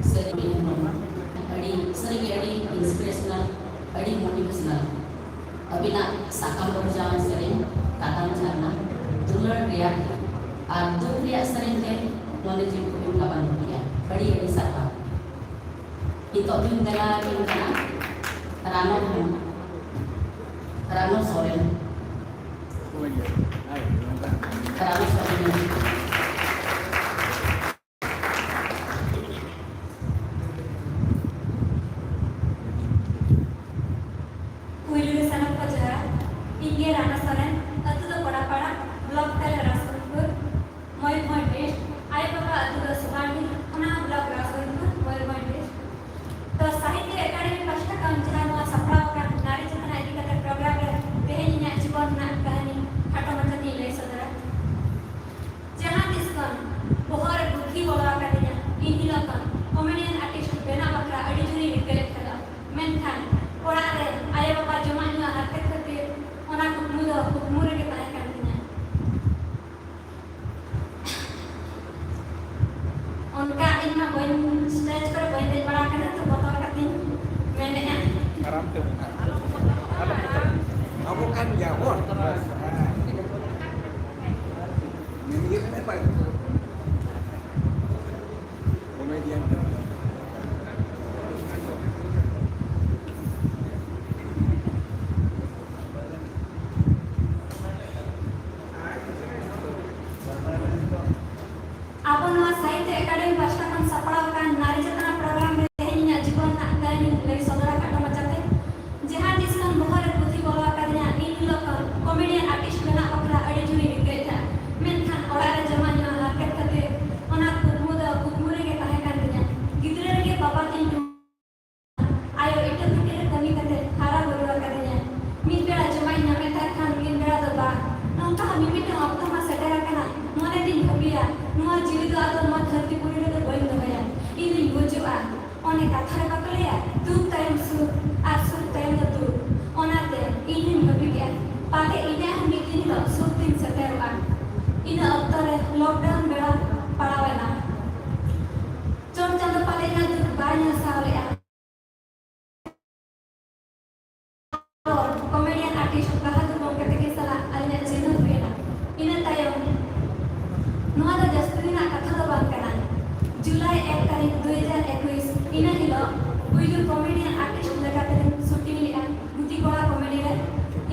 ᱥᱟᱹᱨᱤᱜᱮ ᱦᱮᱢᱵᱨᱚᱢ, ᱟᱹᱰᱤ, ᱥᱟᱹᱨᱤᱜᱮ ᱟᱹᱰᱤ inspirational, ᱟᱹᱰᱤ motivational᱾ ᱟᱹᱵᱤᱱᱟᱜ ᱥᱟᱠᱟᱢ ᱵᱟᱵᱩᱡᱟᱣᱟᱱ ᱥᱮᱨᱮᱧ, ᱛᱟᱛᱟᱢ ᱡᱷᱟᱨᱱᱟ, ᱫᱩᱞᱟᱹᱲ ᱨᱮᱭᱟᱜ ᱟᱨ ᱫᱩᱠ ᱨᱮᱭᱟᱜ ᱥᱮᱨᱮᱧ ᱛᱮ ᱢᱚᱱᱮ ᱡᱤᱣᱤ ᱠᱚᱵᱤᱱ ᱜᱟᱵᱟᱱ ᱜᱚᱫ ᱠᱮᱜᱼᱟ᱾ ᱟᱹᱰᱤ ᱟᱹᱰᱤ ᱥᱟᱨᱦᱟᱣ᱾ ᱱᱤᱛᱚᱜ ᱵᱤᱱ ᱫᱮᱞᱟ ᱟᱹᱞᱤᱧ ᱠᱟᱱᱟ ᱨᱟᱱᱚ ᱦᱮᱢ-, ᱨᱟᱱᱚ ᱥᱚᱨᱮᱱ᱾ ᱨᱟᱱᱚ ᱥᱚᱨᱮᱱ᱾ ᱯᱩᱭᱞᱩ ᱨᱮ ᱥᱟᱱᱟᱢ ᱠᱚ ᱡᱚᱦᱟᱨ᱾ ᱤᱧ ᱜᱮ ᱨᱟᱱᱟ ᱥᱚᱨᱮᱱ, ᱟᱹᱛᱩ ᱫᱚ ᱠᱚᱲᱟᱯᱟᱲᱟ, ᱵᱞᱚᱠ ᱛᱟᱞᱮ ᱨᱟᱥᱜᱚᱱᱯᱩᱨ, ᱢᱚᱭᱩᱨᱵᱷᱚᱸᱡᱽ ᱰᱤᱥᱴ᱾ ᱟᱭᱳ ᱵᱟᱵᱟ ᱟᱹᱛᱩ ᱫᱚ ᱥᱩᱵᱟᱱᱰᱤ, ᱚᱱᱟ ᱦᱚᱸ ᱵᱞᱚᱠ ᱨᱟᱥᱜᱚᱱᱯᱩᱨ, ᱢᱚᱭᱩᱨᱵᱷᱚᱸᱡᱽ ᱰᱤᱥᱴ᱾ ᱛᱚ ᱥᱟᱦᱤᱛᱭᱚ ᱮᱠᱟᱰᱮᱢᱤ ᱯᱟᱦᱴᱟ ᱠᱷᱚᱱ ᱡᱟᱦᱟᱸ ᱱᱚᱣᱟ ᱥᱟᱯᱲᱟᱣ ᱟᱠᱟᱱ ᱱᱟᱨᱤ ᱪᱮᱛᱟᱱ ᱤᱫᱤ ᱠᱟᱛᱮ ᱯᱨᱳᱜᱨᱟᱢ ᱨᱮ ᱛᱮᱦᱮᱧ ᱟᱵᱚ ᱠᱟᱱ ᱜᱮᱭᱟ ᱵᱚᱱ᱾ ᱱᱤᱭᱟᱹ ᱠᱟᱱᱟ ᱵᱟᱭ᱾ Comedian ᱠᱟᱱᱟ᱾ ᱟᱵᱚ ᱱᱚᱣᱟ ᱥᱟᱦᱤᱛᱭᱚ ᱮᱠᱟᱰᱮᱢᱤ ᱯᱟᱥᱴᱟ ᱠᱷᱚᱱ ᱥᱟᱯᱲᱟᱣ ᱟᱠᱟᱱ ᱱᱟᱨᱤ ᱪᱮᱛᱟᱱ ᱯᱨᱳᱜᱨᱟᱢ ᱨᱮ ᱛᱮᱦᱮᱧ ᱤᱧᱟᱹᱜ ᱡᱤᱵᱚᱱ ᱨᱮᱱᱟᱜ ᱠᱟᱹᱦᱱᱤ ᱞᱟᱹᱭ ᱥᱚᱫᱚᱨᱟ ᱠᱷᱟᱴᱚ ᱢᱟᱪᱷᱟᱛᱮ᱾ ᱡᱟᱦᱟᱸ ᱛᱤᱥ ᱠᱷᱚᱱ ᱵᱚᱦᱚᱜ ᱨᱮ ᱯᱩᱛᱷᱤ ᱵᱚᱞᱚ ᱟᱠᱟᱫᱤᱧᱟ, ᱤᱱ ᱦᱤᱞᱳᱜ ᱠᱷᱚᱱ ᱠᱚᱢᱮᱰᱤᱭᱟᱱ ᱟᱨᱴᱤᱥᱴ ᱵᱮᱱᱟᱜ ᱵᱟᱠᱷᱨᱟ ᱟᱹᱰᱤ ᱡᱳᱨᱤᱧ ᱨᱤᱠᱟᱹᱭᱮᱫ ᱛᱟᱦᱮᱸᱫ᱾ ᱢᱮᱱᱠᱷᱟᱱ ᱚᱲᱟᱜ ᱨᱮ ᱡᱚᱢᱟᱜ ᱧᱩᱣᱟᱜ ᱦᱟᱨᱠᱮᱛ ᱠᱷᱟᱹᱛᱤᱨ ᱚᱱᱟ ᱠᱩᱠᱢᱩ ᱫᱚ ᱠᱩᱠᱢᱩ ᱨᱮᱜᱮ ᱛᱟᱦᱮᱸ ᱠᱟᱱ ᱛᱤᱧᱟ᱾ ᱜᱤᱫᱽᱨᱟᱹ ᱨᱮᱜᱮ ᱵᱟᱵᱟ ᱛᱤᱧ ᱟᱭᱳ ᱤᱴᱟᱹ ᱵᱷᱟᱴᱤ ᱨᱮ ᱠᱟᱹᱢᱤ ᱠᱟᱛᱮ ᱦᱟᱨᱟ ᱵᱩᱨᱩ ᱟᱠᱟᱫᱤᱧᱟ᱾ ᱢᱤᱫ ᱵᱮᱲᱟ ᱡᱚᱢᱟᱜ ᱤᱧ ᱧᱟᱢᱮᱫ ᱛᱟᱦᱮᱸ ᱠᱷᱟᱱ ᱢᱤᱫ ᱵᱮᱲᱟ ᱫᱚ ᱵᱟᱝ, ᱱᱚᱝᱠᱟ ᱦᱚᱸ ᱢᱤᱢᱤᱫᱴᱟᱝ ᱚᱠᱛᱚ ᱢᱟ ᱥᱮᱴᱮᱨ ᱟᱠᱟᱱᱟ, ᱢᱚᱱᱮ ᱛᱤᱧ ᱵᱷᱟᱹᱵᱤᱭᱟ, ᱱᱚᱣᱟ ᱡᱤᱣᱤ ᱫᱚ ᱟᱫᱚ ᱱᱚᱣᱟ ᱫᱷᱟᱹᱨᱛᱤ ᱯᱩᱨᱤ ᱨᱮᱫᱚ ᱵᱟᱹᱧ ᱫᱚᱦᱚᱭᱟ, ᱤᱧ ᱫᱩᱧ ᱜᱩᱡᱩᱜᱼᱟ᱾ ᱚᱱᱮ ᱠᱟᱛᱷᱟ ᱨᱮ ᱵᱟᱠᱚ ᱞᱟᱹᱭᱟ, ᱫᱩᱠ ᱛᱟᱭᱚᱢ ᱥᱩᱠ ᱟᱨ ᱥᱩᱠ ᱛᱟᱭᱚᱢ ᱫᱚ ᱫᱩᱠ᱾ ᱚᱱᱟᱛᱮ ᱤᱧ ᱦᱚᱧ ᱵᱷᱟᱹᱵᱤ ᱠᱮᱜᱼᱟ, ᱯᱟᱞᱮ ᱤᱧᱟᱹᱜ ᱦᱚᱸ ᱢᱤᱫ ᱫᱤᱱ ᱦᱤᱞᱳᱜ ᱥᱩᱠ ᱫᱤᱱ ᱥᱮᱴᱮᱨᱚᱜᱼᱟ᱾ ᱤᱱᱟᱹ ᱚᱠᱛᱚ ᱨᱮ ᱞᱚᱠᱰᱟᱣᱩᱱ ᱵᱮᱲᱟ ᱯᱟᱲᱟᱣ ᱮᱱᱟ᱾ ᱪᱚᱴ ᱪᱟᱸᱫᱚ ᱯᱟᱞᱮ ᱤᱧᱟᱹᱜ ᱫᱩᱠ ᱵᱟᱭ ᱧᱮᱞ ᱥᱟᱦᱟᱣ ᱞᱮᱜᱼᱟ᱾ ᱠᱚᱢᱮᱰᱤᱭᱟᱱ ᱟᱨᱴᱤᱥᱴ ᱵᱟᱦᱟᱫᱩᱨ ᱜᱚᱢᱠᱮ ᱛᱟᱹᱠᱤᱱ ᱥᱟᱞᱟᱜ ᱟᱹᱞᱤᱧᱟᱜ ᱪᱤᱱᱦᱟᱹᱯ ᱦᱩᱭᱮᱱᱟ᱾ ᱤᱱᱟᱹ ᱛᱟᱭᱚᱢ, ᱱᱚᱣᱟ ᱫᱚ ᱡᱟᱹᱥᱛᱤ ᱫᱤᱱᱟᱜ ᱠᱟᱛᱷᱟ ᱫᱚ ᱵᱟᱝ ᱠᱟᱱᱟ, ᱡᱩᱞᱟᱭ ᱮᱠ ᱛᱟᱹᱨᱤᱠᱷ ᱫᱩ ᱦᱟᱡᱟᱨ ᱮᱠᱩᱥ, ᱤᱱᱟᱹ ᱦᱤᱞᱳᱜ ᱯᱩᱭᱞᱩ ᱠᱚᱢᱮᱰᱤᱭᱟᱱ ᱟᱨᱴᱤᱥᱴ ᱞᱮᱠᱟᱛᱮᱞᱤᱧ ᱥᱩᱴᱤᱝ ᱞᱮᱫᱼᱟ ᱜᱩᱛᱤ ᱠᱚᱲᱟ ᱠᱚᱢᱮᱰᱤ ᱨᱮ᱾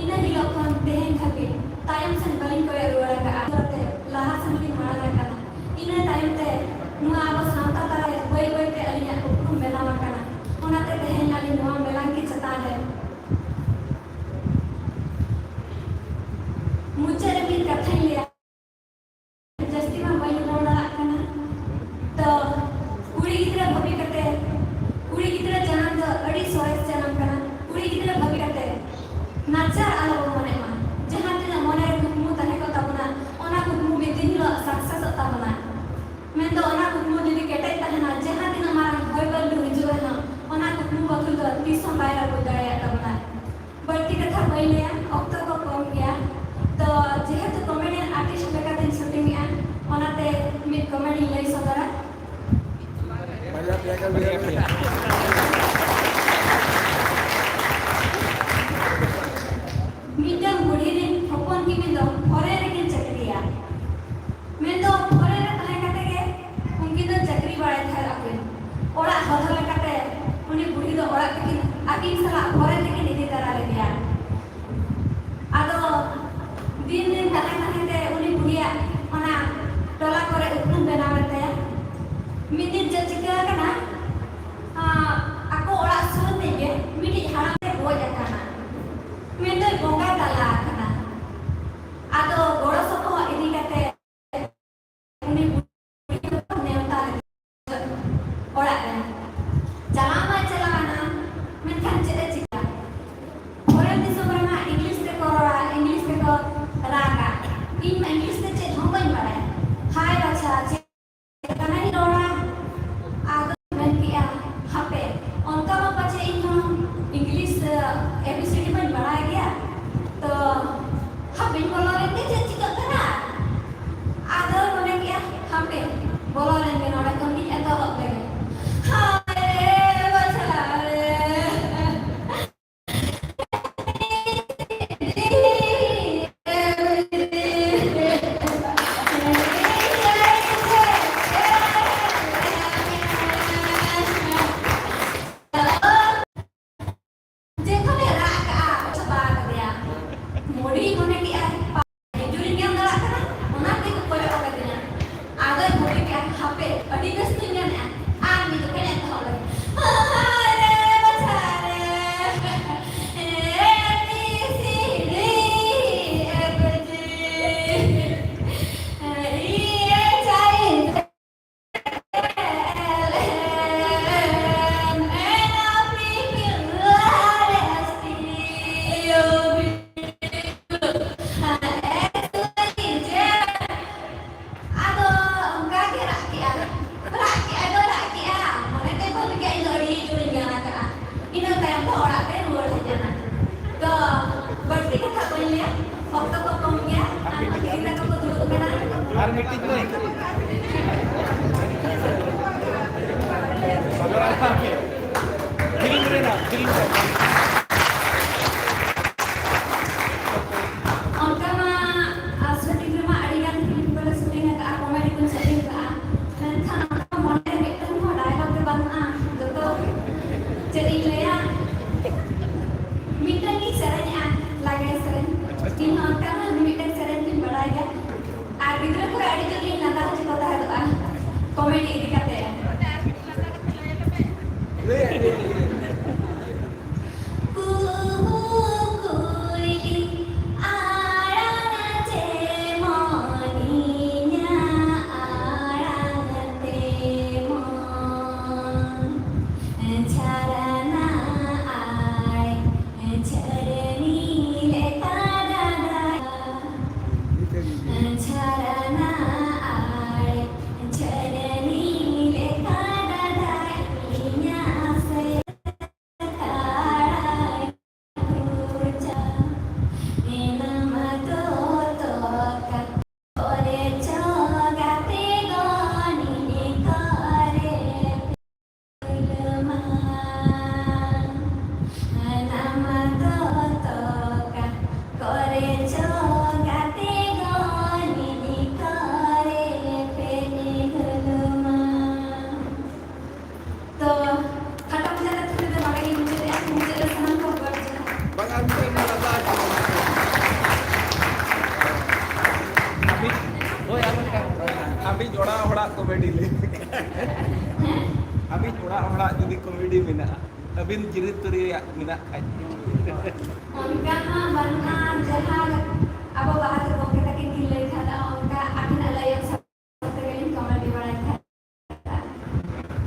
ᱤᱱᱟᱹ ᱦᱤᱞᱳᱜ ᱠᱷᱚᱱ ᱛᱮᱦᱮᱧ ᱫᱷᱟᱹᱵᱤᱡ ᱛᱟᱭᱚᱢ ᱥᱮᱱ ᱵᱟᱹᱞᱤᱧ ᱠᱚᱭᱚᱜ ᱨᱩᱣᱟᱹᱲ ᱟᱠᱟᱫᱼᱟ᱾ ᱞᱟᱦᱟ ᱥᱮᱱ ᱞᱤᱧ ᱢᱟᱲᱟᱝ ᱟᱠᱟᱱᱟ᱾ ᱤᱱᱟᱹ ᱛᱟᱭᱚᱢ ᱛᱮ ᱱᱚᱣᱟ ᱟᱵᱚ ᱥᱟᱶᱛᱟ ᱛᱟᱞᱟᱨᱮ ᱵᱟᱹᱭ ᱵᱟᱹᱭ ᱛᱮ ᱟᱹᱞᱤᱧᱟᱜ ᱩᱯᱨᱩᱢ ᱵᱮᱱᱟᱣ ᱟᱠᱟᱱᱟ᱾ ᱚᱱᱟᱛᱮ ᱛᱮᱦᱮᱧ ᱟᱹᱞᱤᱧ ᱱᱚᱣᱟ ᱢᱮᱞᱟᱝᱠᱤ ᱪᱮᱛᱟᱱ ᱨᱮ ᱢᱩᱪᱟᱹᱫ ᱨᱮ ᱢᱤᱫ ᱠᱟᱛᱷᱟᱧ ᱞᱟᱹᱭᱟ, ᱡᱟᱹᱥᱛᱤ ᱢᱟ ᱵᱟᱹᱧ ᱨᱚᱲ ᱫᱟᱲᱮᱭᱟᱜ ᱠᱟᱱᱟ᱾ ᱛᱚ, ᱠᱩᱲᱤ ᱜᱤᱫᱽᱨᱟᱹ ᱵᱷᱟᱹᱵᱤ ᱠᱟᱛᱮ, ᱠᱩᱲᱤ ᱜᱤᱫᱽᱨᱟᱹ ᱡᱟᱱᱟᱢ ᱫᱚ ᱟᱹᱰᱤ ᱥᱚᱨᱮᱥ ᱡᱟᱱᱟᱢ ᱠᱟᱱᱟ᱾ ᱠᱩᱲᱤ ᱜᱤᱫᱽᱨᱟᱹ ᱵᱷᱟᱹᱵᱤ ᱠᱟᱛᱮ ᱱᱟᱪᱟᱨ ᱟᱞᱚ ᱵᱚᱱ ᱢᱚᱱᱮᱜ ᱢᱟ᱾ ᱡᱟᱦᱟᱸ ᱛᱤᱱᱟᱹᱜ ᱢᱚᱱᱮ ᱨᱮ ᱠᱩᱠᱢᱩ ᱛᱟᱦᱮᱸ ᱠᱚᱜ ᱛᱟᱵᱚᱱᱟ, ᱚᱱᱟ ᱠᱩᱠᱢᱩ ᱢᱤᱫ ᱫᱤᱱ ᱦᱤᱞᱳᱜ ᱥᱟᱠᱥᱮᱥᱚᱜ ᱛᱟᱵᱚᱱᱟ᱾ ᱢᱮᱱᱫᱚ ᱚᱱᱟ ᱠᱩᱠᱢᱩ ᱡᱩᱫᱤ ᱠᱮᱴᱮᱡ ᱛᱟᱦᱮᱱᱟ, ᱡᱟᱦᱟᱸ ᱛᱤᱱᱟᱹᱜ ᱢᱟᱨᱟᱝ ᱦᱚᱭ ᱵᱟᱹᱨᱰᱩ ᱦᱤᱡᱩᱜ ᱨᱮᱦᱚᱸ, ᱚᱱᱟ ᱠᱩᱠᱢᱩ ᱵᱟᱹᱠᱷᱩᱞ ᱫᱚ ᱛᱤᱥ ᱦᱚᱸ ᱵᱟᱭ ᱨᱟᱹᱯᱩᱫ ᱫᱟᱲᱮᱭᱟᱜ ᱛᱟᱵᱚᱱᱟ᱾ ᱵᱟᱹᱲᱛᱤ ᱠᱟᱛᱷᱟ ᱵᱟᱹᱧ ᱞᱟᱹᱭᱟ, ᱚᱠᱛᱚ ᱠᱚ ᱠᱚᱢ ᱜᱮᱭᱟ᱾ ᱛᱚ, ᱡᱮᱦᱮᱛᱩ ᱠᱚᱢᱮᱰᱤᱭᱟᱱ ᱟᱨᱴᱤᱥᱴ ᱞᱮᱠᱟᱛᱮᱧ ᱥᱩᱴᱤᱝ ᱮᱜᱼᱟ, ᱚᱱᱟᱛᱮ ᱢᱤᱫ ᱠᱚᱢᱮᱰᱤᱧ ᱞᱟᱹᱭ ᱥᱚᱫᱚᱨᱟ᱾ ᱵᱟᱨᱭᱟ ᱯᱮᱭᱟ ᱜᱟᱱ ᱞᱟᱹᱭ ᱟᱯᱮ᱾ ᱚᱠᱛᱚ ᱠᱚ ᱠᱚᱢ ᱜᱮᱭᱟ, ᱟᱨ ᱛᱤᱨᱞᱟᱹ ᱠᱚᱠᱚ ᱫᱩᱲᱩᱵ ᱠᱟᱱᱟ᱾ ᱟᱨ ᱢᱤᱫᱴᱤᱡ ᱢᱟᱹᱭ᱾ ᱯᱷᱤᱞᱢ ᱨᱮᱱᱟᱜ, ᱯᱷᱤᱞᱢ ᱨᱮ᱾ ᱚᱱᱠᱟ ᱢᱟ, ᱟᱨ shooting ᱨᱮᱢᱟ ᱟᱹᱰᱤ ᱜᱟᱱ ᱯᱷᱤᱞᱢ ᱠᱚᱞᱮ shooting ᱟᱠᱟᱫᱼᱟ, comedy ᱠᱚᱧ shooting ᱟᱠᱟᱫᱼᱟ, ᱢᱮᱱᱠᱷᱟᱱ ᱚᱱᱠᱟ ᱢᱚᱱᱮ ᱨᱮ ᱢᱤᱫᱴᱟᱝ ᱦᱚᱸ dialogue ᱜᱮ ᱵᱟᱹᱱᱩᱜᱼᱟ᱾ ᱡᱚᱛᱚ, ᱪᱮᱫ ᱤᱧ ᱞᱟᱹᱭᱟ, ᱢᱤᱫᱴᱟᱝ ᱜᱤᱧ ᱥᱮᱨᱮᱧᱮᱜᱼᱟ, ᱞᱟᱜᱽᱲᱮ ᱥᱮᱨᱮᱧ᱾ ᱤᱧ ᱦᱚᱸ ᱚᱱᱠᱟ ᱢᱟ ᱢᱤᱫᱴᱟᱝ ᱥᱮᱨᱮᱧ ᱜᱤᱧ ᱵᱟᱲᱟᱭ ᱜᱮᱭᱟ᱾ ᱟᱨ ᱜᱤᱫᱽᱨᱟᱹ ᱠᱚ ᱟᱹᱰᱤ ᱡᱳᱨ ᱤᱧ ᱞᱟᱸᱫᱟ ᱦᱚᱪᱚ ᱠᱚ ᱛᱟᱦᱮᱸᱫᱚᱜᱼᱟ, comedy ᱤᱫᱤ ᱠᱟᱛᱮ᱾ ᱞᱟᱹᱭ ᱟᱹᱰᱤ ᱠᱩᱦᱩ ᱠᱩᱭᱞᱤ ᱟᱲᱟᱝ ᱡᱮᱢᱚᱱ ᱤᱧᱟᱜ ᱟᱲᱟᱝ ᱛᱮᱢᱚᱱ᱾ ᱡᱷᱟᱨᱱᱟ ᱟᱲᱮ ᱡᱷᱟᱹᱨᱱᱤ ᱞᱮᱠᱟ ᱫᱟᱫᱟ᱾ ᱡᱷᱟᱨᱱᱟ ᱟᱲᱮ ᱡᱷᱟᱹᱨᱱᱤ ᱞᱮᱠᱟ ᱫᱟᱫᱟ ᱤᱧᱟᱜ ᱥᱮ ᱠᱟᱲᱟᱭ ᱵᱩᱡᱟ᱾ ᱮᱱᱟᱢ ᱫᱚ ᱛᱚᱠᱟ ᱠᱚᱨᱮ ᱪᱚ ᱜᱟᱛᱮ ᱜᱚᱱᱤ ᱠᱚᱨᱮ ᱯᱷᱤᱞᱢᱟ᱾ ᱮᱱᱟᱢ ᱫᱚ ᱛᱚᱠᱟ ᱠᱚᱨᱮ ᱪᱚ ᱜᱟᱛᱮ ᱜᱚᱱᱤ ᱠᱚᱨᱮ ᱯᱷᱤᱞᱢᱟ᱾ ᱛᱚ, ᱠᱷᱟᱴᱚ ᱢᱟᱪᱷᱟ ᱠᱟᱛᱷᱟ ᱛᱮᱫᱚ ᱱᱚᱰᱮ ᱜᱤᱧ ᱢᱩᱪᱟᱹᱫᱮᱜᱼᱟ᱾ ᱢᱩᱪᱟᱹᱫ ᱨᱮ ᱥᱟᱱᱟᱢ ᱠᱚ ᱜᱚᱰ ᱡᱚᱦᱟᱨ᱾ ᱵᱟᱝ, ᱟᱨ ᱢᱤᱫᱴᱮᱱ ᱢᱮᱱᱟᱜᱼᱟ, ᱫᱟᱫᱟ᱾ ᱟᱹᱵᱤᱱ, ᱦᱳᱭ, ᱟᱨ ᱢᱤᱫᱴᱟᱝ᱾ ᱟᱹᱵᱤᱱ ᱚᱲᱟᱜ ᱦᱚᱲᱟᱜ comedy ᱞᱟᱹᱭ᱾ ᱦᱮᱸ? ᱟᱹᱵᱤᱱ ᱚᱲᱟᱜ ᱦᱚᱲᱟᱜ ᱡᱩᱫᱤ comedy ᱢᱮᱱᱟᱜᱼᱟ, ᱟᱹᱵᱤᱱ ᱡᱤᱨᱤ ᱛᱩᱨᱤᱭᱟᱜ ᱢᱮᱱᱟᱜ ᱠᱷᱟᱡ᱾ ᱚᱱᱠᱟ ᱢᱟ ᱵᱟᱹᱱᱩᱜᱼᱟ, ᱡᱟᱦᱟᱸ ᱟᱵᱚ ᱵᱟᱦᱟ ᱫᱚ ᱜᱚᱢᱠᱮ ᱛᱟᱹᱠᱤᱱ ᱠᱤᱱ ᱞᱟᱹᱭ ᱠᱷᱟᱱ, ᱚᱱᱠᱟ ᱟᱹᱵᱤᱱᱟᱜ ᱞᱟᱹᱭ ᱚᱱᱩᱥᱟᱨ ᱛᱮᱜᱮᱞᱤᱧ comedy ᱵᱟᱲᱟᱭ ᱠᱷᱟᱱ᱾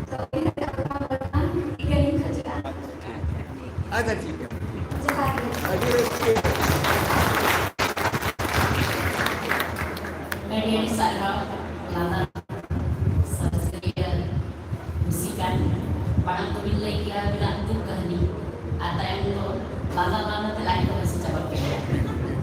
ᱛᱚ, ᱤᱱᱟᱹ ᱠᱷᱟᱱ ᱫᱚ ᱵᱟᱹᱱᱩᱜᱼᱟ, ᱤᱱᱠᱟᱹᱞᱤᱧ ᱠᱷᱚᱡᱚᱜᱼᱟ᱾ ᱟᱪᱪᱷᱟ, ᱴᱷᱤᱠ ᱜᱮᱭᱟ᱾ ᱡᱚᱦᱟᱨ ᱜᱮ᱾ ᱟᱹᱰᱤ ᱨᱟᱹᱥᱠᱟᱹ᱾ ᱟᱹᱰᱤ ᱟᱹᱰᱤ ᱥᱟᱨᱦᱟᱣ, ᱞᱟᱸᱫᱟ ᱥᱟᱹᱨᱤᱭᱟᱹ ᱨᱩᱥᱤᱠᱟ᱾ ᱢᱟᱲᱟᱝ ᱫᱚᱵᱤᱱ ᱞᱟᱹᱭ ᱠᱮᱜᱼᱟ ᱟᱹᱵᱤᱱᱟᱜ ᱫᱩᱠ ᱠᱟᱹᱦᱱᱤ, ᱟᱨ ᱛᱟᱭᱚᱢ ᱫᱚ ᱞᱟᱸᱫᱟ ᱞᱟᱸᱫᱟ ᱛᱮ ᱞᱟᱡ ᱠᱚ ᱦᱟᱹᱥᱩ ᱪᱟᱵᱟ ᱠᱮᱫᱟ᱾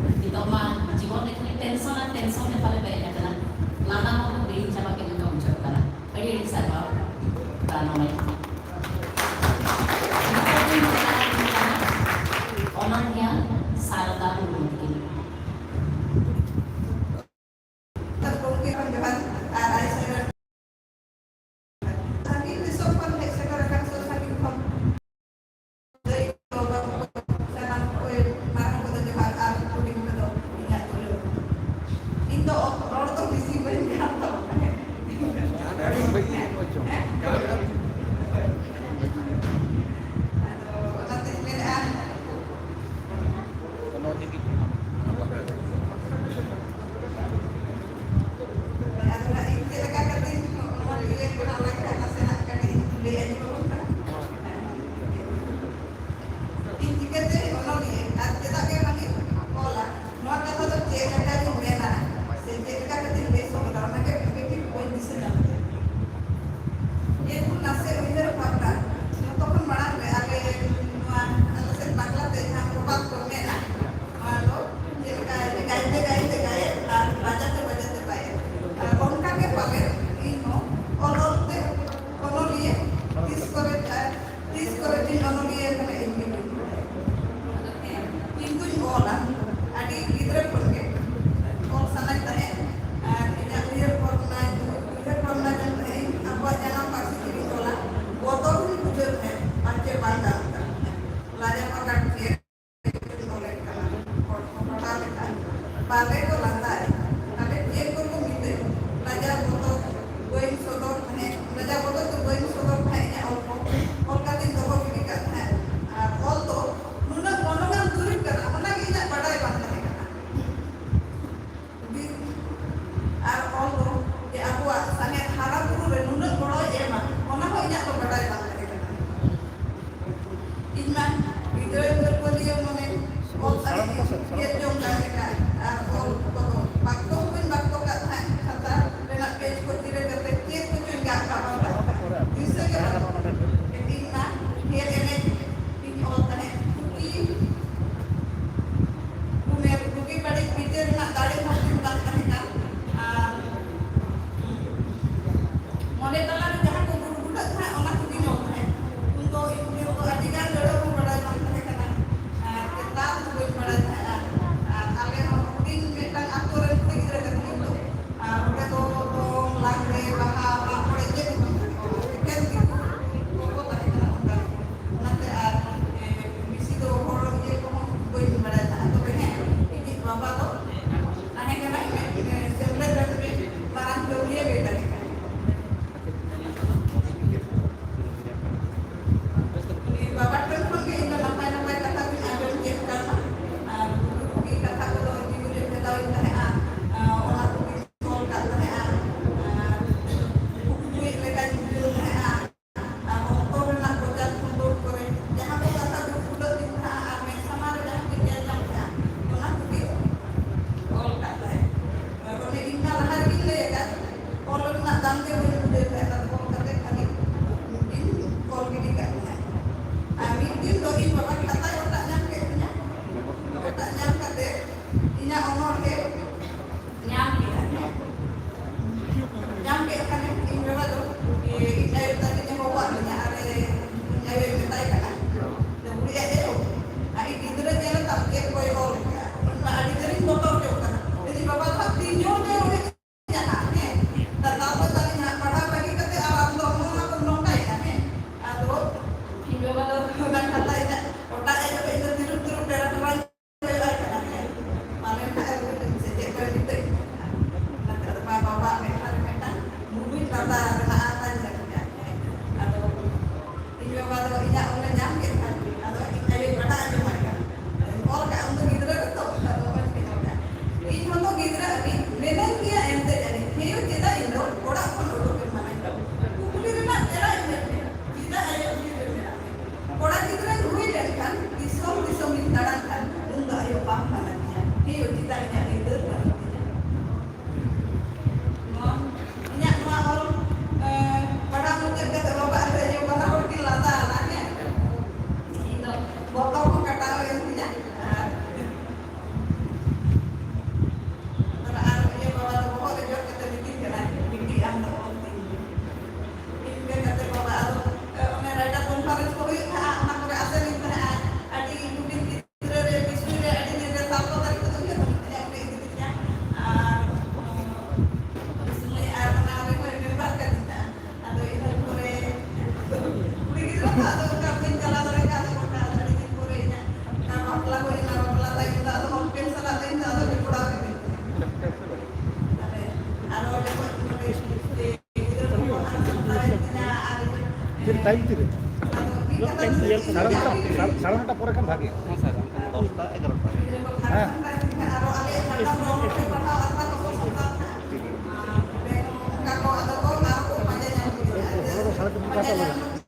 ᱚᱱᱚᱬᱦᱤᱭᱟᱹ ᱥᱟᱨᱚᱫᱟ ᱢᱩᱨᱢᱩ ᱛᱤᱠᱤᱱ᱾ ᱜᱚᱢᱠᱮ ᱠᱷᱚᱱ ᱡᱚᱦᱟᱨ ᱟᱨ ᱟᱭ ᱥᱮᱨᱮᱧ ᱥᱟᱺᱜᱤᱧ ᱫᱤᱥᱚᱢ ᱠᱷᱚᱱ ᱦᱮᱡ ᱥᱮᱴᱮᱨ ᱟᱠᱟᱱ ᱥᱩᱨ ᱥᱟᱺᱜᱤᱧ ᱠᱷᱚᱱ ᱫᱟᱹᱭ ᱠᱚ, ᱵᱟᱹᱵᱩ ᱠᱚ, ᱥᱟᱱᱟᱢ ᱠᱚ, ᱢᱟᱨᱟᱝ ᱠᱚᱫᱚ ᱡᱚᱦᱟᱨ ᱟᱨ ᱦᱩᱰᱤᱧ ᱠᱚᱫᱚ ᱤᱧᱟᱹᱜ ᱫᱩᱞᱟᱹᱲ᱾ ᱤᱧ ᱫᱚ ᱨᱚᱲ ᱫᱚ ᱵᱮᱥᱤ ᱵᱟᱹᱧ ᱜᱟᱱ ᱛᱟᱵᱚᱱᱟ᱾ ᱟᱫᱚ ᱚᱱᱟᱛᱮᱧ ᱢᱮᱱᱮᱫᱼᱟ, ᱟᱫᱚ ᱦᱟᱸᱜ ᱤᱧ ᱪᱮᱫ ᱞᱮᱠᱟ ᱠᱟᱛᱮᱧ ᱚᱱᱚᱞᱤᱭᱟᱹ ᱵᱮᱱᱟᱣ ᱞᱮᱱᱠᱷᱟᱱ ᱱᱟᱥᱮᱱᱟᱜ ᱠᱟᱹᱴᱤᱡ ᱤᱧ ᱞᱟᱹᱭ ᱟᱸᱡᱚᱢ ᱟᱵᱚᱱ ᱠᱟᱱᱟ᱾ ᱤᱧ ᱪᱤᱠᱟᱹᱛᱮ ᱚᱱᱚᱞᱤᱭᱟᱹ ᱟᱨ ᱪᱮᱫᱟᱜ ᱜᱮ ᱵᱟᱝᱤᱧ ᱚᱞᱟ, ᱱᱚᱣᱟ ᱠᱟᱛᱷᱟ ᱫᱚ ᱪᱮᱫ ᱞᱮᱠᱟᱧ ᱢᱮᱱᱟ ᱥᱮ ᱪᱮᱫ ᱞᱮᱠᱟ ᱠᱟᱛᱮᱧ ᱞᱟᱹᱭ ᱥᱚᱫᱚᱨᱟ, ᱚᱱᱟᱜᱮ ᱵᱷᱟᱜᱮ ᱴᱷᱤᱠ ᱵᱟᱹᱧ ᱫᱤᱥᱟᱹ ᱧᱟᱢ ᱮᱫᱟ᱾ ᱡᱮ ᱱᱟᱥᱮ ᱩᱭᱦᱟᱹᱨ ᱵᱷᱟᱵᱽᱱᱟ, ᱡᱚᱛᱚ ᱠᱷᱚᱱ ᱢᱟᱲᱟᱝ ᱨᱮ ᱟᱞᱮ ᱱᱚᱣᱟ ᱟᱞᱮ ᱥᱮᱫ ᱵᱟᱝᱞᱟ ᱛᱮ ᱡᱟᱦᱟᱸ ᱯᱨᱚᱵᱟᱫ ᱠᱚ ᱢᱮᱱᱟ, ᱱᱚᱣᱟ ᱫᱚ ᱪᱮᱫ ᱞᱮᱠᱟ ᱡᱮ ᱜᱟᱭᱛᱮ ᱜᱟᱭᱛᱮ ᱜᱟᱭᱮᱫ ᱟᱨ ᱵᱟᱡᱟᱛᱮ ᱵᱟᱡᱟᱛᱮ ᱵᱟᱭᱮᱫ᱾ ᱟᱨ ᱚᱱᱠᱟ ᱜᱮ ᱯᱟᱞᱮ ᱤᱧ ᱦᱚᱸ ᱚᱞ ᱚᱞ ᱛᱮ ᱚᱱᱚᱞᱤᱭᱟᱹ ᱛᱤᱥ ᱠᱚᱨᱮ ᱟᱨ ᱛᱤᱥ ᱠᱚᱨᱮ ᱪᱚᱧ ᱚᱱᱚᱞᱤᱭᱟᱹ ᱠᱟᱱᱟ ᱤᱧ ᱜᱮ ᱵᱟᱹᱧ ᱵᱟᱲᱟᱭᱟ᱾ ᱦᱮᱸ, ᱤᱧ ᱫᱩᱧ ᱚᱞᱟ, ᱟᱹᱰᱤ ᱜᱤᱫᱽᱨᱟᱹ ᱠᱷᱚᱱ ᱜᱮ ᱚᱞ ᱥᱟᱱᱟᱧ ᱛᱟᱦᱮᱸᱫ᱾ ᱟᱨ ᱤᱧᱟᱹᱜ ᱩᱭᱦᱟᱹᱨ ᱵᱷᱟᱵᱽᱱᱟ, ᱩᱭᱦᱟᱹᱨ ᱵᱷᱟᱵᱽᱱᱟ ᱡᱚᱝ ᱛᱟᱦᱮᱸᱫ ᱤᱧ ᱟᱵᱚᱣᱟᱜ ᱡᱟᱱᱟᱢ ᱯᱟᱹᱨᱥᱤ ᱛᱮᱜᱤᱧ ᱚᱞᱟ᱾ ᱵᱚᱛᱚᱨ ᱦᱚᱸᱧ ᱵᱩᱡᱷᱟᱹᱣ ᱛᱟᱦᱮᱸᱫ, ᱯᱟᱪᱮ ᱵᱟᱝ ᱜᱟᱱᱚᱜ ᱠᱟᱱ ᱛᱤᱧᱟ᱾ ᱞᱟᱡᱟ ᱯᱟᱠᱟᱲ ᱪᱮᱫ ᱚᱞᱮᱫ ᱠᱟᱱᱟ, ᱦᱚᱲ ᱠᱚ ᱯᱟᱲᱦᱟᱣ ᱞᱮᱠᱷᱟᱱ ᱵᱟᱞᱮ ᱠᱚ ᱞᱟᱸᱫᱟᱭᱟ, ᱛᱟᱦᱞᱮ ᱪᱮᱫ ᱠᱚᱠᱚ ᱢᱤᱛᱟᱹᱧᱟ? ᱞᱟᱡᱟᱣ ᱵᱚᱛᱚᱨ ᱵᱟᱹᱧ ᱥᱚᱫᱚᱨ ᱛᱟᱦᱮᱸᱫ, ᱞᱟᱡᱟᱣ ᱵᱚᱛᱚᱨ ᱛᱮ ᱵᱟᱹᱧ ᱥᱚᱫᱚᱨ ᱛᱟᱦᱮᱸᱫ ᱤᱧᱟᱹᱜ ᱚᱞ ᱠᱚ᱾ ᱚᱞ ᱠᱟᱛᱮᱧ ᱫᱚᱦᱚ ᱜᱤᱰᱤ ᱠᱟᱜ ᱛᱟᱦᱮᱸᱫ᱾ ᱟᱨ ᱚᱞ ᱫᱚ ᱱᱩᱱᱟᱹᱜ ᱜᱚᱱᱚᱝᱟᱱ ᱫᱩᱨᱤᱵᱽ ᱠᱟᱱᱟ, ᱚᱱᱟᱜᱮ ᱤᱧᱟᱹᱜ ᱵᱟᱰᱟᱭ ᱵᱟᱝ ᱛᱟᱦᱮᱸ ᱠᱟᱱᱟ᱾ ᱵᱤᱨ ᱟᱨ ᱚᱞ ᱫᱚ ᱡᱮ ᱟᱵᱚᱣᱟᱜ ᱥᱟᱶᱦᱮᱫ ᱦᱟᱨᱟ ᱵᱩᱨᱩ ᱨᱮ ᱱᱩᱱᱟᱹᱜ ᱜᱚᱲᱚᱭ ᱮᱢᱟ, ᱚᱱᱟ ᱦᱚᱸ ᱤᱧᱟᱹᱜ ᱫᱚ ᱵᱟᱰᱟᱭ ᱵᱟᱝ ᱛᱟᱦᱮᱸ ᱠᱟᱱᱟ᱾ ᱤᱧ ᱢᱟ ᱜᱤᱫᱽᱨᱟᱹ ᱩᱢᱮᱨ ᱠᱷᱚᱱ ᱜᱮ ᱢᱟᱱᱮ ᱚᱞ ᱥᱟᱹᱦᱤ ᱧᱮᱞ ᱡᱚᱝ ᱠᱟᱱ ᱞᱮᱠᱟ, ᱟᱨ ᱚᱞ ᱠᱚᱫᱚ ᱵᱟᱠᱛᱚ ᱦᱚᱸ ᱵᱟᱹᱧ ᱵᱟᱠᱛᱚ ᱠᱟᱜ ᱛᱟᱦᱮᱸᱫ, ᱠᱷᱟᱛᱟ ᱨᱮᱱᱟᱜ ᱯᱮᱡᱽ ᱠᱚ ᱛᱤᱨᱮ ᱠᱟᱛᱮ ᱪᱮᱫ ᱠᱚᱪᱚᱧ ᱜᱟᱜ ᱠᱟᱜ ᱵᱟᱝ ᱫᱤᱥᱟᱹ ᱜᱮ ᱵᱟᱹᱱᱩᱜ᱾ ᱤᱧ ᱢᱟ ᱧᱮᱞ ᱮᱱᱮᱡ ᱤᱧ ᱚᱞ ᱛᱟᱦᱮᱸᱫ ᱯᱩᱛᱷᱤ᱾ ᱩᱢᱮᱨ ᱵᱩᱜᱤ ᱵᱟᱹᱲᱤᱡ ᱵᱤᱪᱟᱹᱨ ᱨᱮᱱᱟᱜ ᱫᱟᱲᱮ ᱦᱚᱸ ᱛᱤᱧ ᱵᱟᱝ ᱛᱟᱦᱮᱸ ᱠᱟᱱ᱾ ᱟᱨ ᱢᱚᱱᱮ ᱛᱟᱞᱟᱨᱮ ᱡᱟᱦᱟᱸ ᱠᱚ ᱜᱩᱲᱜᱩᱰᱟᱹᱜ ᱛᱟᱦᱮᱸᱫ, ᱤᱧᱟᱹᱜ ᱚᱱᱚᱬᱦᱮ ᱧᱟᱢ ᱠᱮᱫᱟ᱾ ᱧᱟᱢ ᱠᱮᱫ ᱠᱷᱟᱱᱮ ᱤᱧ ᱵᱟᱵᱟ ᱫᱚ, ᱤᱧ ᱟᱭᱳ ᱛᱟᱹᱠᱤᱱ ᱮ ᱦᱚᱦᱚᱣᱟᱫ ᱞᱤᱧᱟ ᱟᱨ ᱤᱧ ᱟᱭᱳᱭ ᱢᱮᱛᱟᱭ ᱠᱟᱱᱟ, "ᱵᱩᱲᱦᱤ ᱟᱭᱳ, ᱟᱡ ᱜᱤᱫᱽᱨᱟᱹ ᱧᱮᱞ ᱛᱟᱢ ᱪᱮᱫ ᱠᱚᱭ ᱚᱞ ᱠᱟᱜᱼᱟ?" ᱟᱹᱰᱤ ᱡᱳᱨᱤᱧ ᱵᱚᱛᱚᱨ ᱡᱚᱝ ᱠᱟᱱᱟ᱾ ᱞᱟᱹᱭᱫᱟᱹᱧ, "ᱵᱟᱵᱟ ᱫᱚ ᱦᱟᱸᱜ ᱛᱤᱱ ᱡᱳᱨ ᱛᱮ ᱨᱚᱦᱮᱫ ᱡᱟᱦᱟᱸ, ᱦᱮᱸ, ᱫᱟᱫᱟ ᱫᱚ ᱛᱟᱹᱞᱤᱧ ᱦᱟᱸᱜ ᱯᱟᱲᱦᱟᱣ ᱵᱟᱹᱜᱤ ᱠᱟᱛᱮ ᱟᱨ ᱟᱢ ᱫᱚ ᱚᱱᱟ ᱠᱚᱢ ᱱᱚᱝᱠᱟᱭᱮᱫᱟ", ᱦᱮᱸ᱾ ᱟᱫᱚ ᱤᱧ ᱵᱟᱵᱟ ᱫᱚ ᱚᱱᱟ ᱠᱟᱛᱷᱟ ᱤᱧᱟᱹᱜ ᱦᱚᱴᱟᱜ ᱮ ᱡᱚᱵᱮ ᱤᱧ ᱫᱚ ᱛᱤᱨᱩᱵ ᱛᱤᱨᱩᱵ ᱴᱮᱨᱟ ᱴᱮᱨᱟᱧ ᱠᱚᱭᱚᱜ ᱟᱭ ᱠᱟᱱᱟ, ᱦᱮᱸ᱾ ᱯᱟᱞᱮᱱ ᱦᱟᱸᱜ ᱮ ᱨᱩᱣᱟᱹᱲ ᱥᱮ ᱪᱮᱫ ᱠᱚᱭ ᱢᱮᱛᱟᱹᱧ ᱠᱟᱱᱟ᱾ ᱚᱱᱟᱛᱮ ᱟᱫᱚ ᱵᱟᱵᱟᱣᱟᱜ ᱢᱮᱫᱦᱟ ᱨᱮ ᱢᱤᱫᱴᱟᱝ ᱵᱩᱵᱩᱡ ᱞᱟᱸᱫᱟ ᱨᱮᱱᱟᱜ ᱟᱛᱟᱧ ᱧᱮᱞ ᱠᱮᱫᱟ, ᱦᱮᱸ᱾ ᱟᱫᱚ ᱤᱧ ᱵᱟᱵᱟ ᱫᱚ ᱤᱧᱟᱹᱜ ᱚᱞᱮ ᱧᱟᱢ ᱠᱮᱫ ᱠᱷᱟᱱ, ᱟᱫᱚ ᱤᱧ ᱟᱭᱳᱭ ᱨᱟᱜ ᱟᱸᱡᱚᱢᱟᱭ ᱠᱟᱱᱟ᱾ ᱚᱞ ᱠᱟᱜ ᱩᱱ ᱫᱚ ᱜᱤᱫᱽᱨᱟᱹ ᱨᱮᱛᱚ, ᱟᱫᱚ ᱚᱞ ᱠᱮᱫ ᱠᱷᱟᱱ᱾ ᱤᱧ ᱦᱚᱸᱛᱚ ᱜᱤᱫᱽᱨᱟᱹ ᱟᱹᱱᱤᱡ ᱢᱮᱱᱟᱹᱧ ᱜᱮᱭᱟ ᱮᱱᱛᱮ ᱡᱟᱹᱱᱤᱡ, ᱦᱮᱸ ᱭᱳ, ᱪᱮᱫᱟᱜ ᱤᱧ ᱫᱚ ᱚᱲᱟᱜ ᱠᱷᱚᱱ ᱩᱰᱩᱠ ᱮᱢ ᱢᱟᱱᱟᱧ ᱠᱟᱱᱟ? ᱠᱩᱠᱞᱤ ᱨᱮᱱᱟᱜ ᱛᱮᱞᱟ ᱤᱢᱟᱹᱧ ᱢᱮ, ᱪᱮᱫᱟᱜ ᱟᱭᱳ ᱩᱭᱦᱟᱹᱨ ᱨᱮ ᱢᱮᱱᱟᱜ ᱢᱮᱭᱟ? ᱠᱚᱲᱟ ᱜᱤᱫᱽᱨᱟᱹᱧ ᱦᱩᱭ ᱞᱮᱱᱠᱷᱟᱱ ᱫᱤᱥᱚᱢ ᱫᱤᱥᱚᱢ ᱤᱧ ᱫᱟᱬᱟᱱ ᱠᱷᱟᱱ ᱩᱱ ᱫᱚ ᱟᱭᱳ ᱵᱟᱢ ᱢᱟᱱᱟ ᱜᱮᱭᱟ, ᱦᱮᱸ ᱭᱳ, ᱪᱮᱫᱟᱜ ᱤᱧᱟᱹᱜ ᱟᱹᱭᱫᱟᱹᱨ ᱵᱟᱹᱱᱩᱜ ᱛᱤᱧᱟ? ᱱᱚᱣᱟ, ᱤᱧᱟᱹᱜ ᱱᱚᱣᱟ ᱚᱞ, ᱮ, ᱯᱟᱲᱦᱟᱣ ᱢᱩᱪᱟᱹᱫ ᱠᱟᱛᱮ ᱵᱟᱵᱟ ᱟᱨ ᱟᱭᱳ ᱵᱟᱱᱟ ᱦᱚᱲ ᱠᱤᱱ ᱞᱟᱸᱫᱟ ᱟᱱᱟ, ᱦᱮᱸ᱾ ᱤᱧ ᱫᱚ ᱵᱚᱛᱚᱨ ᱦᱚᱸ ᱠᱟᱴᱟᱣ ᱮᱱ ᱛᱤᱧᱟ᱾ ᱟᱨ, ᱟᱨ ᱤᱭᱟᱹ ᱵᱟᱵᱟ ᱫᱚ ᱵᱚᱦᱚᱜ ᱨᱮ ᱡᱚᱨ ᱠᱟᱛᱮ ᱢᱤᱛᱟᱹᱧ ᱠᱟᱱᱟᱭ, "ᱵᱤᱴᱤ, ᱟᱢ ᱫᱚ ᱚᱞ ᱛᱤᱧ ᱢᱮ᱾" ᱤᱱᱠᱟᱹ ᱠᱟᱛᱮ ᱵᱟᱵᱟ ᱟᱫᱚ, ᱮ, ᱚᱱᱮ writer conference ᱠᱚ ᱦᱩᱭᱩᱜ ᱛᱟᱦᱮᱸᱜᱼᱟ, ᱚᱱᱟ ᱠᱚᱨᱮ ᱟᱥᱮᱱᱤᱧ ᱛᱟᱦᱮᱸᱜᱼᱟ᱾ ᱟᱹᱰᱤ ᱦᱩᱰᱤᱧ ᱜᱤᱫᱽᱨᱟᱹ ᱨᱮ ᱵᱤᱥᱩᱭ ᱨᱮ ᱟᱹᱰᱤ ᱫᱤᱱ ᱨᱮ ᱥᱟᱞ ᱠᱚ ᱛᱟᱹᱨᱤᱠᱷ ᱠᱚᱫᱚ ᱩᱭᱦᱟᱹᱨ ᱵᱟᱹᱱᱩᱜ ᱛᱤᱧᱟ, ᱚᱸᱰᱮ ᱤᱫᱤ ᱠᱤᱫᱤᱧᱟ᱾ ᱟᱨ, ᱚ, ᱵᱤᱥᱩᱭ ᱟᱨ ᱚᱱᱟ ᱨᱮᱠᱚ member ᱠᱟᱹᱫᱤᱧ ᱛᱟᱦᱮᱸᱜᱼᱟ᱾ ᱟᱫᱚ ᱤᱱᱟᱹ ᱯᱚᱨᱮ ᱠᱩᱲᱤ ᱜᱤᱫᱽᱨᱟᱹ ᱛᱚ, ᱟᱫᱚ ᱚᱱᱠᱟ ᱵᱟᱹᱧ ᱪᱟᱞᱟᱣ ᱫᱟᱲᱮ ᱠᱟᱣᱫᱟ ᱜᱚᱴᱟ᱾ ᱟᱫᱚ ᱟᱹᱰᱤ ᱫᱤᱱ ᱯᱚᱨᱮ ᱤᱧᱟᱹᱜ ᱚᱱᱟ ᱵᱟᱯᱞᱟ ᱦᱩᱭᱱᱟ, ᱵᱟᱯᱞᱟ ᱛᱟᱭᱚᱢ ᱫᱚ ᱟᱫᱚ ᱦᱚᱲ ᱴᱷᱮᱱ ᱪᱟᱞᱟᱜ ᱛᱟᱭᱚᱢ ᱫᱚ ᱟᱫᱚ ᱡᱚᱯᱲᱟᱣ ᱜᱮ ᱵᱟᱹᱧ ᱛᱟᱦᱮᱸ ᱠᱟᱱᱟ᱾ ᱛᱟᱦᱞᱮ ᱟᱨᱚ ᱡᱚᱠᱷᱚᱱ ᱱᱚᱰᱮ ᱜᱤᱫᱽᱨᱟᱹ ᱠᱚ ᱯᱟᱲᱦᱟᱣ ᱥᱟᱱᱛᱟᱲ ᱛᱤᱧᱟ ᱟᱨ ᱪᱮᱫ ᱴᱟᱭᱤᱢ ᱛᱤᱨᱮ? ᱟᱫᱚ ᱢᱤᱫ ᱠᱟᱛᱷᱟ ᱧᱮᱞ ᱫᱚ ᱥᱟᱲᱮ ᱱᱚᱴᱟ, ᱥᱟᱲᱮ ᱱᱚᱴᱟ ᱯᱚᱨᱮ ᱠᱷᱟᱱ ᱵᱷᱟᱜᱮ᱾ ᱦᱮᱸ, ᱥᱟᱲᱮ ᱱᱚᱴᱟ᱾ ᱫᱚᱥᱴᱟ, ᱮᱜᱟᱨᱚᱴᱟ᱾ ᱜᱤᱫᱽᱨᱟᱹ ᱠᱚ ᱯᱟᱲᱦᱟᱣ ᱦᱮᱸ᱾ ᱥᱟᱱᱛᱟᱲ ᱛᱤᱧᱟ ᱟᱨᱚ ᱟᱞᱮ ᱥᱟᱱᱛᱟᱲ ᱦᱚᱲ ᱴᱷᱮᱱ ᱯᱟᱲᱦᱟᱣ ᱟᱞᱟᱫᱟ ᱠᱚ ᱥᱟᱱᱛᱟᱲ ᱛᱟᱦᱮᱸ᱾ ᱚᱱᱠᱟ ᱠᱚ ᱟᱫᱚ ᱠᱚ ᱟᱨᱚ ᱠᱚ ᱯᱟᱸᱡᱟ ᱧᱟᱢ ᱠᱮᱫᱟ᱾ ᱚᱱᱟ ᱫᱚ ᱥᱟᱲᱮ ᱛᱤᱱ ᱯᱟᱸᱡᱟ ᱧᱟᱢ ᱠᱮᱫᱟ᱾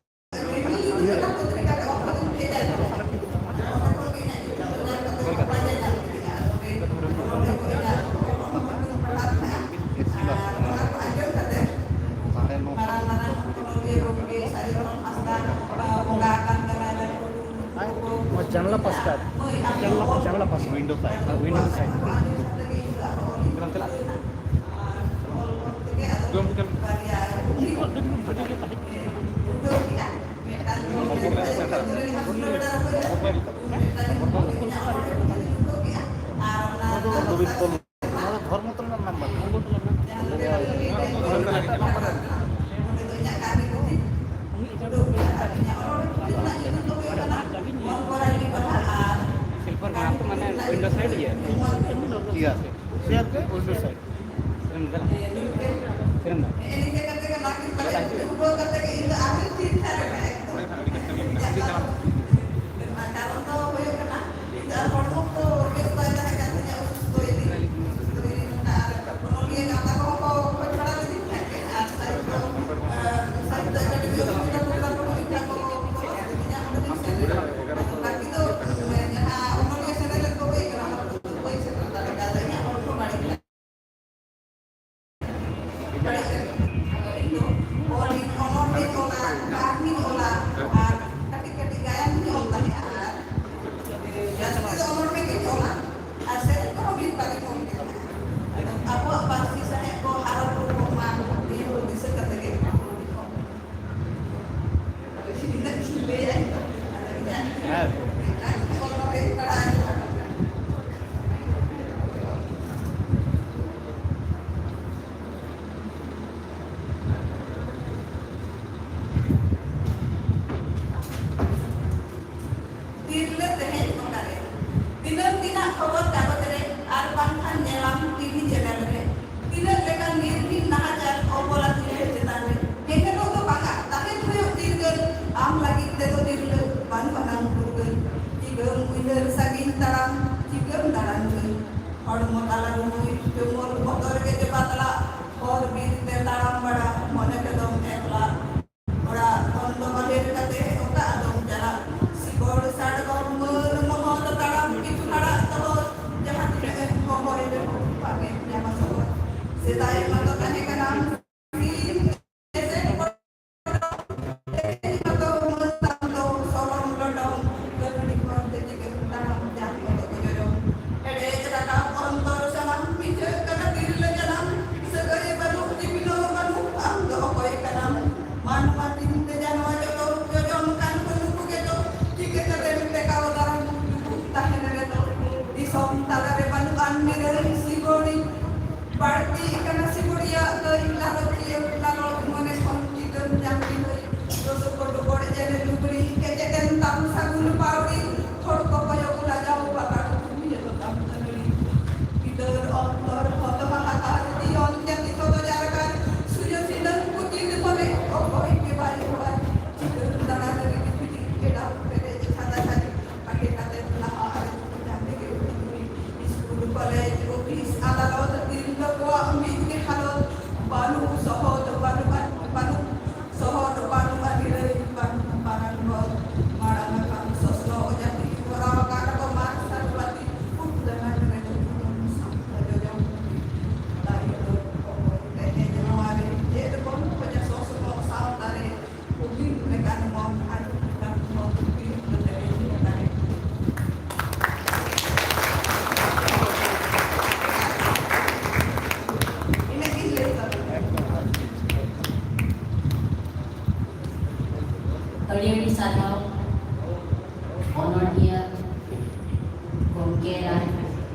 ᱱᱚᱣᱟ ᱡᱟᱱᱞᱟ ᱯᱟᱥᱴᱟ, ᱡᱟᱱᱞᱟ, ᱡᱟᱱᱞᱟ ᱯᱟᱥᱴᱟ, ᱩᱭᱤᱱᱰᱳ ᱥᱟᱭᱤᱰ᱾ ᱦᱮᱸ, ᱩᱭᱤᱱᱰᱳ ᱥᱟᱭᱤᱰ᱾ ᱪᱟᱞᱟᱜ, ᱪᱟᱞᱟᱜ᱾ ᱡᱚᱢ ᱠᱮᱫᱟᱢ? ᱱᱚᱣᱟ ᱫᱚ ᱜᱳᱵᱤᱱᱫ ᱯᱚᱞ᱾ ᱱᱚᱣᱟ ᱫᱚ ᱫᱷᱚᱨᱢᱚᱛᱚᱞ ᱨᱮᱱᱟᱜ ᱱᱟᱢᱵᱟᱨ᱾ ᱥᱤᱞᱯᱟᱨ ᱢᱮᱱᱟᱜ ᱛᱚ, ᱢᱟᱱᱮ ᱩᱭᱤᱱᱰᱳ ᱥᱟᱭᱤᱰ ᱜᱮ᱾ ᱴᱷᱤᱠ ᱟᱪᱷᱮ, ᱥᱮ ᱟᱨᱠᱤ ᱩᱭᱤᱱᱰᱳ ᱥᱟᱭᱤᱰ᱾ ᱥᱮᱱ ᱫᱚ᱾ ᱥᱮᱱ ᱫᱚ᱾ ᱠᱟᱨᱚᱱ ᱫᱚ ᱦᱩᱭᱩᱜ ᱠᱟᱱᱟ, ᱤᱧ ᱫᱚ ᱟᱨ ᱦᱚᱲᱢᱚ ᱠᱚ ᱵᱮᱥ ᱵᱟᱭ ᱛᱟᱦᱮᱸ ᱠᱟᱱ ᱛᱤᱧᱟ, ᱚᱥᱩᱥᱛᱷᱚᱭᱮᱱᱟᱹᱧ᱾ ᱟᱫᱚ ᱤᱧ ᱱᱚᱝᱠᱟ ᱟᱨ ᱚᱱᱚᱞᱤᱭᱟᱹ ᱜᱟᱶᱛᱟ ᱠᱚᱦᱚᱸ ᱠᱚ ᱠᱷᱚᱡᱽ ᱵᱟᱲᱟ ᱞᱤᱫᱤᱧ ᱛᱟᱦᱮᱸᱫ ᱜᱮ, ᱟᱨ ᱥᱟᱦᱤᱛᱛᱚ, ᱟᱨ ᱥᱟᱦᱤᱛᱛᱚ ᱮᱠᱟᱰᱮᱢᱤ ᱚᱥᱩᱵᱤᱫᱷᱟ ᱠᱚ ᱛᱟᱠᱚ ᱤᱧ ᱴᱷᱮᱱ ᱠᱚ ᱠᱚ ᱥᱮᱴᱮᱨᱤᱧᱟ, ᱚᱸᱰᱮ ᱫᱚᱧ ᱥᱮᱱ ᱞᱮᱱᱟ᱾ ᱟᱫᱚ ᱵᱟᱹᱠᱤ ᱫᱚ, ᱡᱟᱦᱟᱸ ᱚᱱᱚᱞᱤᱭᱟᱹ ᱥᱮᱱᱮᱞ ᱨᱮᱠᱚ ᱦᱩᱭ ᱠᱟᱱᱟ, ᱚᱱᱟ ᱠᱚᱫᱚ ᱵᱟᱹᱧ ᱥᱮᱴᱮᱨ ᱫᱟᱲᱮ ᱠᱟᱣᱫᱟ, ᱤᱧᱟᱹᱜ ᱦᱚᱲᱢᱚ ᱵᱟᱹᱲᱤᱡ ᱮᱱᱟ᱾ ᱛᱤᱨᱞᱟᱹ ᱛᱮᱦᱮᱧ ᱚᱠᱟᱨᱮ? ᱫᱤᱱᱟᱹᱢ ᱫᱤᱱᱟᱜ ᱠᱷᱚᱵᱚᱨ ᱠᱟᱜᱚᱡᱽ ᱨᱮ ᱟᱨ ᱵᱟᱝᱠᱷᱟᱱ ᱧᱮᱞᱟᱢ ᱴᱤᱵᱷᱤ ᱪᱮᱱᱮᱞ ᱨᱮ᱾ ᱛᱤᱱᱟᱹᱜ ᱞᱮᱠᱟᱱ ᱱᱤᱨᱢᱤᱱ ᱱᱟᱦᱟᱪᱟᱨ ᱚᱵᱚᱞᱟ ᱛᱤᱨᱞᱟᱹ ᱪᱮᱛᱟᱱ ᱨᱮ᱾ ᱮᱱᱦᱤᱞᱳᱜ ᱫᱚ ᱵᱟᱝᱟ, ᱛᱟᱦᱮᱸ ᱦᱩᱭᱩᱜ ᱪᱤᱨᱜᱟᱹᱞ᱾ ᱟᱢ ᱞᱟᱹᱜᱤᱫ ᱛᱮᱫᱚ ᱛᱤᱨᱞᱟᱹ ᱵᱟᱝ ᱵᱟᱱᱟᱢ ᱯᱷᱩᱨᱜᱟᱹᱞ᱾ ᱪᱤᱠᱟᱹᱢ ᱩᱭᱦᱟᱹᱨ ᱥᱟᱺᱜᱤᱧ ᱛᱟᱲᱟᱢ, ᱪᱤᱠᱟᱹᱢ ᱫᱟᱬᱟᱱ ᱜᱟᱹᱞ᱾ ᱦᱚᱲᱢᱚ ᱛᱟᱞᱟ ᱨᱩᱢᱩᱭ ᱡᱩᱢᱩᱞ ᱵᱚᱛᱚᱨ ᱜᱮ ᱡᱮ ᱵᱟᱛᱞᱟ᱾ ᱦᱚᱨ ᱵᱤᱨ ᱛᱮ ᱛᱟᱲᱟᱢ ᱵᱟᱲᱟ, ᱢᱚᱱᱮ ᱛᱮᱫᱚᱢ ᱮᱠᱞᱟ᱾ ᱚᱲᱟᱜ ᱠᱷᱚᱱ ᱫᱚ ᱵᱟᱦᱮᱨ ᱠᱟᱛᱮ ᱚᱠᱟ ᱟᱫᱚᱢ ᱪᱟᱞᱟᱜ? ᱥᱤᱠᱚᱲ ᱥᱟᱰᱜᱚᱢ ᱢᱟᱹᱨ ᱢᱚᱦᱚᱨ ᱛᱟᱲᱟᱢ ᱠᱤᱪᱷᱩ ᱦᱟᱲᱟᱜ ᱛᱚᱦᱚᱨ, ᱡᱟᱦᱟᱸ ᱛᱤᱱᱟᱹᱜ ᱮᱢ ᱦᱚᱦᱚᱭ ᱨᱮᱦᱚᱸ ᱵᱟᱝ ᱮᱢ ᱧᱟᱢᱟ ᱥᱚᱦᱚᱨ᱾ ᱥᱮᱫᱟᱭ ᱢᱟᱛᱚ ᱛᱟᱦᱮᱸ ᱠᱟᱱᱟ ᱥᱤᱢ ᱮᱥᱮᱫ ᱯᱚᱴᱚᱢ, ᱛᱮᱦᱮᱧ ᱢᱟᱛᱚ ᱢᱟᱹᱱ ᱛᱟᱢ ᱫᱚ ᱥᱚᱞᱚᱢ ᱞᱚᱴᱚᱢ, ᱠᱟᱹᱣᱰᱤ ᱠᱚ ᱜᱮᱞᱟᱭ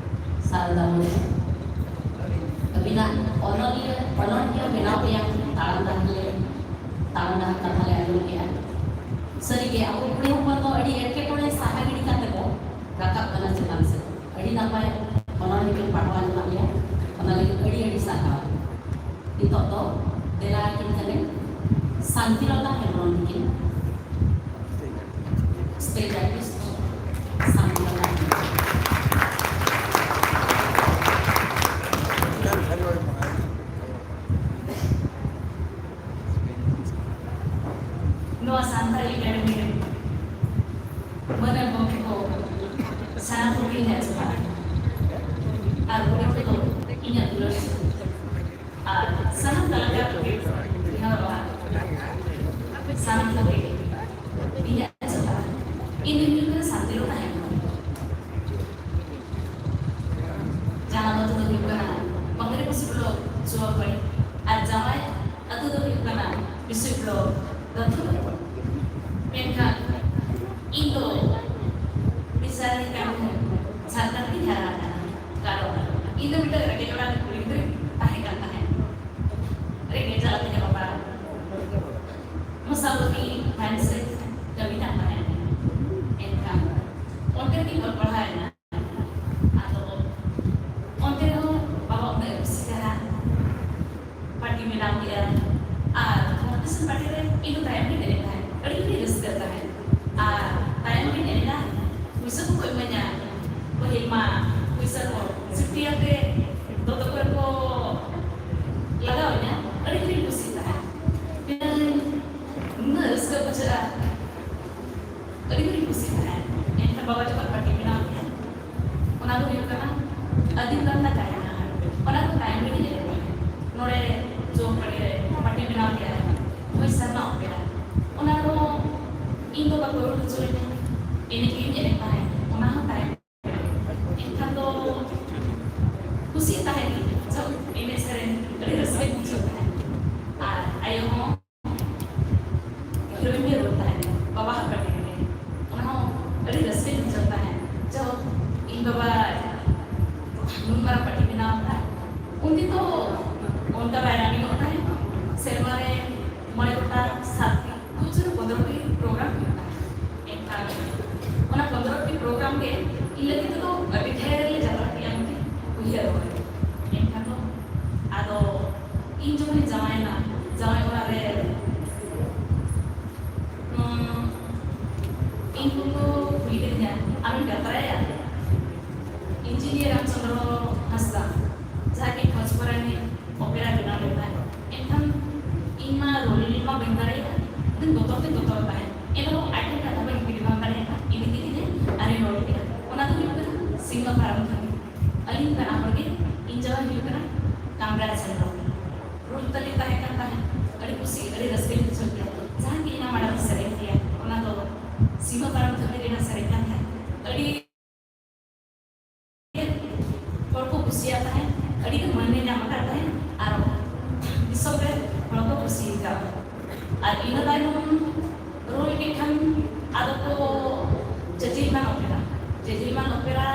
ᱥᱟᱨᱫᱟ ᱢᱩᱨᱢᱩ᱾ ᱟᱹᱵᱤᱱᱟᱜ ᱚᱱᱚᱞᱤᱭᱟᱹ, ᱚᱱᱚᱞᱤᱭᱟᱹ ᱵᱮᱱᱟᱣ ᱨᱮᱭᱟᱜ ᱛᱟᱲᱟᱢ ᱰᱟᱦᱟᱨ ᱞᱮ, ᱛᱟᱲᱟᱢ ᱰᱟᱦᱟᱨ ᱠᱟᱛᱷᱟ ᱞᱮ ᱟᱸᱡᱚᱢ ᱠᱮᱜᱼᱟ᱾ ᱥᱟᱹᱨᱤᱜᱮ ᱟᱵᱚ ᱠᱩᱲᱤ ᱦᱚᱯᱚᱱ ᱫᱚ ᱟᱹᱰᱤ ᱮᱴᱠᱮᱴᱚᱬᱮ ᱥᱟᱦᱟ ᱜᱤᱰᱤ ᱠᱟᱛᱮ ᱵᱚ ᱨᱟᱠᱟᱵ ᱠᱟᱱᱟ ᱪᱮᱛᱟᱱ ᱥᱮᱫ᱾ ᱟᱹᱰᱤ ᱱᱟᱯᱟᱭ ᱚᱱᱚᱞᱤᱭᱟᱹ ᱵᱤᱱ ᱯᱟᱲᱦᱟᱣ ᱟᱸᱡᱚᱢᱟᱜ ᱞᱮᱭᱟ, ᱚᱱᱟ ᱞᱟᱹᱜᱤᱫ ᱟᱹᱰᱤ ᱟᱹᱰᱤ ᱥᱟᱨᱦᱟᱣ᱾ ᱱᱤᱛᱚᱜ ᱫᱚ ᱫᱮᱞᱟ ᱟᱹᱠᱤᱱ ᱠᱟᱱᱟᱭ ᱥᱟᱱᱛᱤᱞᱚᱛᱟ ᱦᱮᱢᱵᱨᱚᱢ ᱛᱤᱠᱤᱱ᱾ Stage artist ᱥᱟᱱᱛᱤᱞᱚᱛᱟ Hembrom. ᱱᱚᱣᱟ ᱥᱟᱱᱛᱟᱲᱤ ᱮᱠᱟᱰᱮᱢᱤ ᱨᱮ ᱢᱟᱹᱱᱟᱱ ᱜᱚᱢᱠᱮ ᱠᱚ, ᱥᱟᱱᱟᱢ ᱠᱚᱜᱮ ᱤᱧᱟᱹᱜ ᱡᱚᱦᱟᱨ᱾ ᱟᱨ ᱜᱚᱢᱠᱮ ᱠᱚ ᱤᱧᱟᱹᱜ ᱫᱩᱞᱟᱹᱲ᱾ ᱟᱨ ᱥᱟᱱᱟᱢ ᱠᱟᱞᱟᱠᱟᱨ ᱠᱚᱜᱮ ᱱᱮᱦᱚᱨᱚᱜᱼᱟ, ᱥᱟᱱᱟᱢ ᱠᱚᱜᱮ ᱤᱧᱟᱹᱜ ᱡᱚᱦᱟᱨ᱾ ᱤᱧ ᱫᱩᱧ ᱦᱩᱭᱩᱜ ᱠᱟᱱᱟ ᱥᱟᱱᱛᱤᱞᱚᱛᱟ ᱦᱮᱢᱵᱨᱚᱢ᱾ ᱡᱟᱱᱟᱢ ᱟᱹᱛᱩ ᱫᱚ ᱦᱩᱭᱩᱜ ᱠᱟᱱᱟ ᱵᱟᱝᱨᱤᱯᱚᱥᱤ block ᱡᱩᱣᱟᱹᱜᱟᱹᱲᱤ ᱟᱨ ᱡᱟᱶᱟᱭ ᱟᱹᱛᱩ ᱫᱚ ᱦᱩᱭᱩᱜ ᱠᱟᱱᱟ ᱵᱤᱥᱩᱭ block ᱫᱚᱛᱷᱩᱵᱟᱹᱨᱤ᱾ ᱢᱮᱱᱠᱷᱟᱱ ᱤᱧ ᱫᱚ ᱩᱲᱤᱥᱥᱟ ᱨᱮ ᱠᱟᱹᱢᱤ ᱡᱷᱟᱲᱠᱷᱚᱸᱰ ᱨᱤᱧ ᱦᱟᱨᱟ ᱟᱠᱟᱱᱟ᱾ ᱠᱟᱨᱚᱱ ᱤᱧ ᱫᱚ ᱢᱤᱫᱴᱟᱝ ᱨᱮᱸᱜᱮᱡ ᱚᱲᱟᱜ ᱨᱮᱱ ᱠᱩᱲᱤ ᱜᱤᱫᱽᱨᱟᱹᱧ ᱛᱟᱦᱮᱸ ᱠᱟᱱ ᱛᱟᱦᱮᱸᱫ᱾ ᱨᱮᱸᱜᱮᱡ ᱡᱟᱞᱟ ᱛᱮᱜᱮ ᱵᱟᱵᱟ ᱢᱚᱥᱟᱵᱚᱛᱤ ᱢᱟᱭᱤᱱᱥ ᱨᱮ ᱠᱟᱹᱢᱤ ᱠᱟᱱ ᱛᱟᱦᱮᱸᱫ᱾ ᱮᱱᱠᱷᱟᱱ ᱚᱱᱛᱮ ᱨᱮᱜᱤᱧ ᱚᱞ ᱯᱟᱲᱦᱟᱣ ᱮᱱᱟ᱾ ᱟᱫᱚ ᱚᱱᱛᱮ ᱨᱮᱦᱚᱸ ᱵᱟᱵᱟ ᱩᱱᱟᱹᱜ ᱮ ᱠᱩᱥᱤ ᱠᱟᱱᱟ, ᱯᱟᱨᱴᱤ ᱵᱮᱱᱟᱣ ᱠᱮᱜᱼᱟ᱾ ᱟᱨ ᱠᱚᱢᱯᱤᱴᱤᱥᱚᱱ ᱯᱟᱨᱴᱤ ᱨᱮ ᱤᱧ ᱫᱚ ᱛᱟᱭᱚᱢ ᱨᱤᱧ ᱮᱱᱮᱡ ᱛᱟᱦᱮᱸᱫ, ᱟᱹᱰᱤ ᱜᱮᱧ ᱨᱟᱹᱥᱠᱟᱹᱜ ᱛᱟᱦᱮᱸᱫ᱾ ᱟᱨ ᱛᱟᱭᱚᱢ ᱨᱤᱧ ᱮᱱᱮᱡᱟ, ᱯᱩᱭᱥᱟᱹ ᱠᱚᱠᱚ ᱤᱢᱟᱹᱧᱟ᱾ ᱯᱟᱹᱦᱤᱞ ᱢᱟ ᱯᱩᱭᱥᱟᱹ ᱠᱚ ᱥᱤᱯᱴᱤ ᱟᱛᱮ ᱫᱚᱛᱚ ᱠᱚᱨᱮ ᱠᱚ ᱞᱟᱜᱟᱣ ᱤᱧᱟ, ᱟᱹᱰᱤ ᱡᱳᱨᱤᱧ ᱠᱩᱥᱤᱜ ᱛᱟᱦᱮᱸᱫ᱾ ᱛᱤᱱᱟᱹᱜ ᱱᱩᱱᱟᱹᱜ ᱨᱟᱹᱥᱠᱟᱹ ᱵᱩᱡᱷᱟᱹᱜᱼᱟ, ᱟᱹᱰᱤ ᱡᱳᱨᱤᱧ ᱠᱩᱥᱤᱜ ᱛᱟᱦᱮᱸᱫ᱾ ᱮᱱᱠᱷᱟᱱ ᱵᱟᱵᱟ ᱡᱚᱠᱷᱚᱱ ᱯᱟᱨᱴᱤ ᱵᱮᱱᱟᱣ ᱠᱮᱫᱟ, ᱚᱱᱟ ᱫᱚ ᱦᱩᱭᱩᱜ ᱠᱟᱱᱟ ᱟᱹᱫᱤᱢ ᱞᱟᱱᱫᱟ ᱠᱟᱭᱨᱟ ᱦᱟᱦᱟᱲ᱾ ᱚᱱᱟ ᱫᱚ ᱛᱟᱭᱚᱢ ᱨᱮᱜᱮ ᱧᱮᱞᱚᱜ ᱠᱟᱱᱟ᱾ ᱱᱚᱰᱮ ᱡᱚᱢ ᱯᱟᱹᱴᱤ ᱨᱮ ᱯᱟᱹᱴᱤ ᱵᱮᱱᱟᱣ ᱠᱮᱫᱟ, ᱢᱟᱹᱭ ᱥᱟᱨᱱᱟ ᱚᱯᱮᱨᱟ᱾ ᱚᱱᱟ ᱫᱚ ᱤᱧ ᱫᱚ ᱵᱟᱠᱚ ᱨᱩ ᱦᱚᱪᱚᱧᱟ, ᱮᱱᱮᱡ ᱜᱤᱧ ᱮᱱᱮᱡ ᱛᱟᱦᱮᱸᱫ, ᱚᱱᱟ ᱦᱚᱸ ᱛᱟᱭᱚᱢ᱾ ᱮᱱᱠᱷᱟᱱ ᱫᱚ ᱠᱩᱥᱤᱜ ᱛᱟᱦᱮᱸᱫ ᱤᱧ, ᱡᱚᱠᱷᱚᱱ ᱮᱱᱮᱡ ᱥᱮᱨᱮᱧ ᱟᱹᱰᱤ ᱨᱟᱹᱥᱠᱟᱹᱧ ᱵᱩᱡᱷᱟᱹᱣ ᱛᱟᱦᱮᱸᱫ᱾ ᱟᱨ ᱟᱭᱳ ᱦᱚᱸ ᱦᱤᱨᱳᱭᱤᱱ ᱮ ᱨᱳᱞ ᱛᱟᱦᱮᱸᱫ ᱵᱟᱵᱟ ᱦᱟᱜ ᱯᱟᱹᱴᱤ ᱨᱮ᱾ ᱚᱱᱟ ᱦᱚᱸ ᱟᱹᱰᱤ ᱨᱟᱹᱥᱠᱟᱹᱧ ᱵᱩᱡᱷᱟᱹᱣ ᱛᱟᱦᱮᱸᱫ᱾ ᱡᱚᱠᱷᱚᱱ ᱤᱧ ᱵᱟᱵᱟ ᱜᱮ ᱤᱧ ᱞᱟᱹᱜᱤᱫ ᱛᱮᱫᱚ ᱟᱹᱰᱤ ᱰᱷᱮᱨ ᱞᱮ ᱡᱟᱛᱨᱟ ᱠᱮᱜᱼᱟ ᱢᱤᱫᱴᱤᱡ ᱩᱭᱦᱟᱹᱨ ᱦᱚᱸ᱾ ᱮᱱᱠᱷᱟᱱ ᱫᱚ ᱟᱫᱚ ᱤᱧ ᱡᱚᱠᱷᱚᱱᱤᱧ ᱡᱟᱶᱟᱭᱮᱱᱟ, ᱡᱟᱶᱟᱭ ᱚᱲᱟᱜ ᱨᱮ ᱩᱸ, ᱤᱧ ᱜᱚᱜᱚ ᱠᱩᱞᱤ ᱠᱤᱫᱤᱧᱟ, "ᱟᱢᱮᱢ ᱡᱟᱛᱨᱟᱭᱟ?" ᱤᱧᱡᱤᱱᱤᱭᱟᱨ ᱨᱟᱢᱪᱚᱸᱫᱽᱨᱚ ᱦᱟᱸᱥᱫᱟ, ᱡᱟᱦᱟᱸᱭ ᱜᱮ ᱠᱷᱚᱡᱽ ᱠᱚᱨᱮ ᱨᱤᱱᱤᱡ ᱚᱯᱮᱨᱟ ᱵᱮᱱᱟᱣ ᱞᱮᱫ ᱛᱟᱦᱮᱸᱫ᱾ ᱮᱱᱠᱷᱟᱱ ᱤᱧ ᱢᱟ ᱨᱳᱞ ᱢᱟ ᱵᱟᱹᱧ ᱫᱟᱲᱮᱭᱟᱜᱼᱟ, ᱤᱧ ᱵᱚᱛᱚᱨ ᱛᱮᱧ ᱵᱚᱛᱚᱨ ᱛᱟᱦᱮᱸᱫ᱾ ᱮᱱᱨᱮᱦᱚᱸ ᱟᱡ ᱴᱷᱮᱱ ᱠᱟᱛᱷᱟ ᱵᱟᱹᱧ ᱠᱩᱞᱤ ᱵᱟᱝ ᱫᱟᱲᱮᱭᱟᱜᱼᱟ, ᱤᱫᱤ ᱠᱮᱫᱤᱧᱟᱭ ᱟᱨᱤᱧ ᱨᱳᱞ ᱠᱮᱫᱟ᱾ ᱚᱱᱟ ᱫᱚ ᱦᱩᱭᱩᱜ ᱠᱟᱱᱟ ᱥᱤᱢᱟᱹ ᱯᱟᱨᱚᱢ ᱫᱷᱟᱹᱵᱤᱡ᱾ ᱟᱹᱞᱤᱧ ᱵᱟᱱᱟ ᱦᱚᱲ ᱜᱮ, ᱤᱧ ᱡᱟᱶᱟᱭ ᱦᱩᱭᱩᱜ ᱠᱟᱱᱟ ᱠᱟᱢᱨᱟᱡᱽ ᱦᱮᱢᱵᱨᱚᱢ᱾ ᱨᱳᱞ ᱛᱟᱹᱞᱤᱧ ᱛᱟᱦᱮᱸ ᱠᱟᱱ ᱛᱟᱦᱮᱸᱫ, ᱟᱹᱰᱤ ᱠᱩᱥᱤ, ᱟᱹᱰᱤ ᱨᱟᱹᱥᱠᱟᱹᱧ ᱵᱩᱡᱷᱟᱹᱣ ᱠᱮᱫᱟ᱾ ᱡᱟᱦᱟᱸ ᱜᱮ ᱤᱧᱟᱹᱜ ᱢᱟᱲᱟᱝ ᱥᱮᱨᱮᱧ ᱜᱮᱭᱟ, ᱚᱱᱟ ᱫᱚ ᱥᱤᱢᱟᱹ ᱯᱟᱨᱚᱢ ᱫᱷᱟᱹᱵᱤᱡ ᱨᱮᱱᱟᱜ ᱥᱮᱨᱮᱧ ᱠᱟᱱ ᱛᱟᱦᱮᱸᱫ᱾ ᱟᱹᱰᱤ ᱦᱚᱲ ᱠᱚ ᱠᱩᱥᱤᱭᱟᱜ ᱛᱟᱦᱮᱸᱫ, ᱟᱹᱰᱤ ᱜᱮ ᱢᱟᱹᱱ ᱮ ᱧᱟᱢ ᱟᱠᱟᱫ ᱛᱟᱦᱮᱸᱫ ᱟᱨ ᱫᱤᱥᱚᱢ ᱨᱮ ᱦᱚᱲ ᱠᱚ ᱠᱩᱥᱤᱭᱟᱠᱟᱣᱫᱟ᱾ ᱟᱨ ᱤᱱᱟᱹ ᱛᱟᱭᱱᱚᱢ ᱨᱳᱞ ᱠᱮᱫ ᱠᱷᱟᱱ ᱟᱫᱚ ᱠᱚ ᱡᱟᱡᱤᱨᱢᱟᱱ ᱚᱯᱮᱨᱟ, ᱡᱟᱡᱤᱨᱢᱟᱱ ᱚᱯᱮᱨᱟ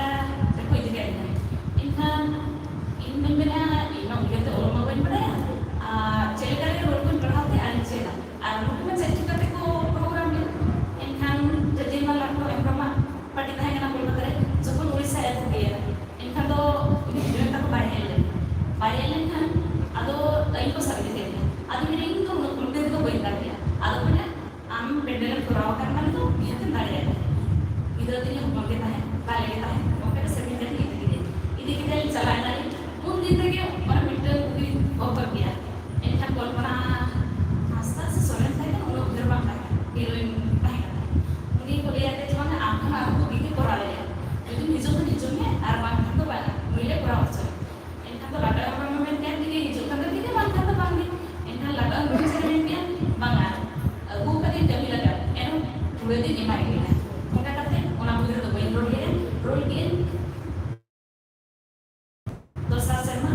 ᱨᱮᱠᱚ ᱤᱫᱤ ᱠᱮᱫ ᱞᱤᱧᱟ᱾ ᱮᱱᱠᱷᱟᱱ ᱤᱧ ᱫᱚᱧ ᱢᱮᱱᱟ, "ᱤᱧ ᱢᱟ ᱩᱭᱦᱟᱹᱨ ᱛᱮ ᱚᱞᱚᱜ ᱢᱟ ᱵᱟᱹᱧ ᱵᱟᱲᱟᱭᱟ, ᱟᱨ ᱪᱮᱫ ᱞᱮᱠᱟ ᱨᱮ ᱨᱳᱞ ᱠᱚᱧ ᱯᱟᱲᱦᱟᱣ ᱛᱮ ᱟᱨᱤᱧ ᱪᱮᱫᱟ?" ᱟᱨ ᱱᱩᱠᱩ ᱢᱟ ᱪᱮᱫ ᱪᱤᱠᱟᱹ ᱛᱮᱠᱚ ᱯᱨᱳᱜᱨᱟᱢ ᱞᱮᱫ? ᱮᱱᱠᱷᱟᱱ ᱡᱟᱡᱤᱨᱢᱟᱱ ᱞᱟᱴᱷᱩ ᱦᱮᱢᱵᱨᱚᱢᱟᱜ ᱯᱟᱨᱴᱤ ᱛᱟᱦᱮᱸ ᱠᱟᱱᱟ ᱠᱳᱞᱠᱟᱛᱟ ᱨᱮ, ᱡᱚᱠᱷᱚᱱ ᱩᱲᱤᱥᱥᱟ ᱟᱹᱜᱩ ᱠᱮᱫᱮᱭᱟ, ᱮᱱᱠᱷᱟᱱ ᱫᱚ ᱩᱱᱤ ᱦᱤᱨᱳᱭᱤᱱ ᱛᱟᱠᱚ ᱵᱟᱭ ᱦᱮᱡ ᱞᱮᱱᱟ᱾ ᱵᱟᱭ ᱦᱮᱡ ᱞᱮᱱᱠᱷᱟᱱ ᱟᱫᱚ ᱟᱹᱞᱤᱧ ᱠᱚ ᱥᱟᱵ ᱤᱫᱤ ᱠᱮᱫ ᱞᱤᱧᱟ᱾ ᱟᱫᱚ ᱢᱮᱱᱟ, "ᱤᱧ ᱫᱚ ᱩᱱᱟᱹᱜ ᱩᱞᱴᱟᱹ ᱨᱮᱫᱚ ᱵᱟᱹᱧ ᱫᱟᱲᱮᱭᱟᱜᱼᱟ᱾" ᱟᱫᱚ ᱢᱮᱱᱟ, "ᱟᱢ ᱵᱮᱱᱰᱮᱞᱮᱢ ᱠᱚᱨᱟᱣ ᱟᱠᱟᱫ ᱠᱷᱟᱱ ᱫᱚ ᱱᱤᱦᱟᱹᱛᱮᱢ ᱫᱟᱲᱮᱭᱟᱜᱼᱟ᱾ ᱜᱤᱫᱽᱨᱟᱹ ᱛᱤᱧ ᱦᱚᱯᱚᱱ ᱜᱮ ᱛᱟᱦᱮᱸᱫ, ᱵᱟᱞᱮ ᱜᱮ ᱛᱟᱦᱮᱸᱫ, ᱚᱱᱠᱟ ᱜᱮ ᱥᱮᱨᱮᱧ ᱠᱟᱛᱮ ᱤᱫᱤ ᱠᱮᱫᱮᱭᱟ᱾ ᱤᱫᱤ ᱠᱮᱫᱮᱭᱟᱞᱤᱧ, ᱪᱟᱞᱟᱣ ᱮᱱᱟᱞᱤᱧ᱾ ᱩᱱ ᱫᱤᱱ ᱨᱮᱜᱮ ᱢᱟᱱᱮ ᱢᱤᱫᱴᱟᱝ ᱠᱩᱲᱤ ᱵᱚᱛᱚᱨ ᱜᱮᱭᱟ᱾ ᱮᱱᱠᱷᱟᱱ ᱠᱚᱞᱯᱚᱱᱟ ᱦᱟᱸᱥᱫᱟ ᱥᱮ ᱥᱚᱨᱮᱱ ᱛᱟᱦᱮᱸ ᱠᱟᱱᱟ, ᱩᱱᱟᱹᱜ ᱩᱭᱦᱟᱹᱨ ᱵᱟᱝ ᱛᱟᱦᱮᱸ ᱠᱟᱱᱟ, ᱦᱤᱨᱳᱭᱤᱱ ᱛᱟᱦᱮᱸ ᱠᱟᱱᱟ᱾ ᱩᱱᱤ ᱠᱚ ᱞᱟᱹᱭᱟ ᱡᱮ, "ᱵᱟᱝᱟ, ᱟᱢ ᱠᱷᱚᱱ ᱟᱨ ᱠᱚ ᱜᱮ ᱠᱚᱨᱟᱣ ᱞᱮᱭᱟ, ᱡᱩᱫᱤᱢ ᱦᱤᱡᱩᱜ ᱠᱷᱟᱱ ᱦᱤᱡᱩᱜ ᱢᱮ, ᱟᱨ ᱵᱟᱝᱠᱷᱟᱱ ᱫᱚ ᱵᱟᱝᱟ, ᱱᱩᱭ ᱞᱮ ᱠᱚᱨᱟᱣ ᱦᱚᱪᱚᱭᱟ᱾" ᱮᱱᱠᱷᱟᱱ ᱫᱚ ᱞᱟᱴᱟ ᱦᱮᱢᱵᱨᱚᱢ ᱮ ᱢᱮᱱ ᱠᱮᱫ, "ᱴᱷᱤᱠ ᱜᱮᱭᱟ, ᱦᱤᱡᱩᱜ ᱠᱷᱟᱱ ᱫᱚ ᱴᱷᱤᱠ ᱜᱮᱭᱟ, ᱵᱟᱝᱠᱷᱟᱱ ᱫᱚ ᱵᱟᱝ ᱜᱮ᱾" ᱮᱱᱠᱷᱟᱱ ᱞᱟᱴᱟ ᱦᱮᱢᱵᱨᱚᱢ ᱪᱮᱫ ᱮ ᱢᱮᱱ ᱠᱮᱫᱼᱟ, "ᱵᱟᱝᱟ, ᱟᱹᱜᱩ ᱠᱟᱛᱮ ᱠᱟᱹᱢᱤ ᱞᱟᱜᱟᱜ, ᱮᱱᱦᱚᱸ ᱠᱩᱲᱟᱹ ᱫᱚᱧ ᱮᱢᱟᱭ ᱜᱮᱭᱟ᱾" ᱚᱱᱠᱟ ᱠᱟᱛᱮ ᱚᱱᱟ ᱵᱩᱡᱷᱟᱹᱣ ᱫᱚ ᱵᱟᱹᱧ ᱨᱚᱲ ᱞᱮᱫᱼᱟ, ᱨᱚᱲ ᱠᱮᱫᱼᱟᱹᱧ᱾ ᱫᱚᱥᱟᱨ ᱥᱮᱨᱢᱟ,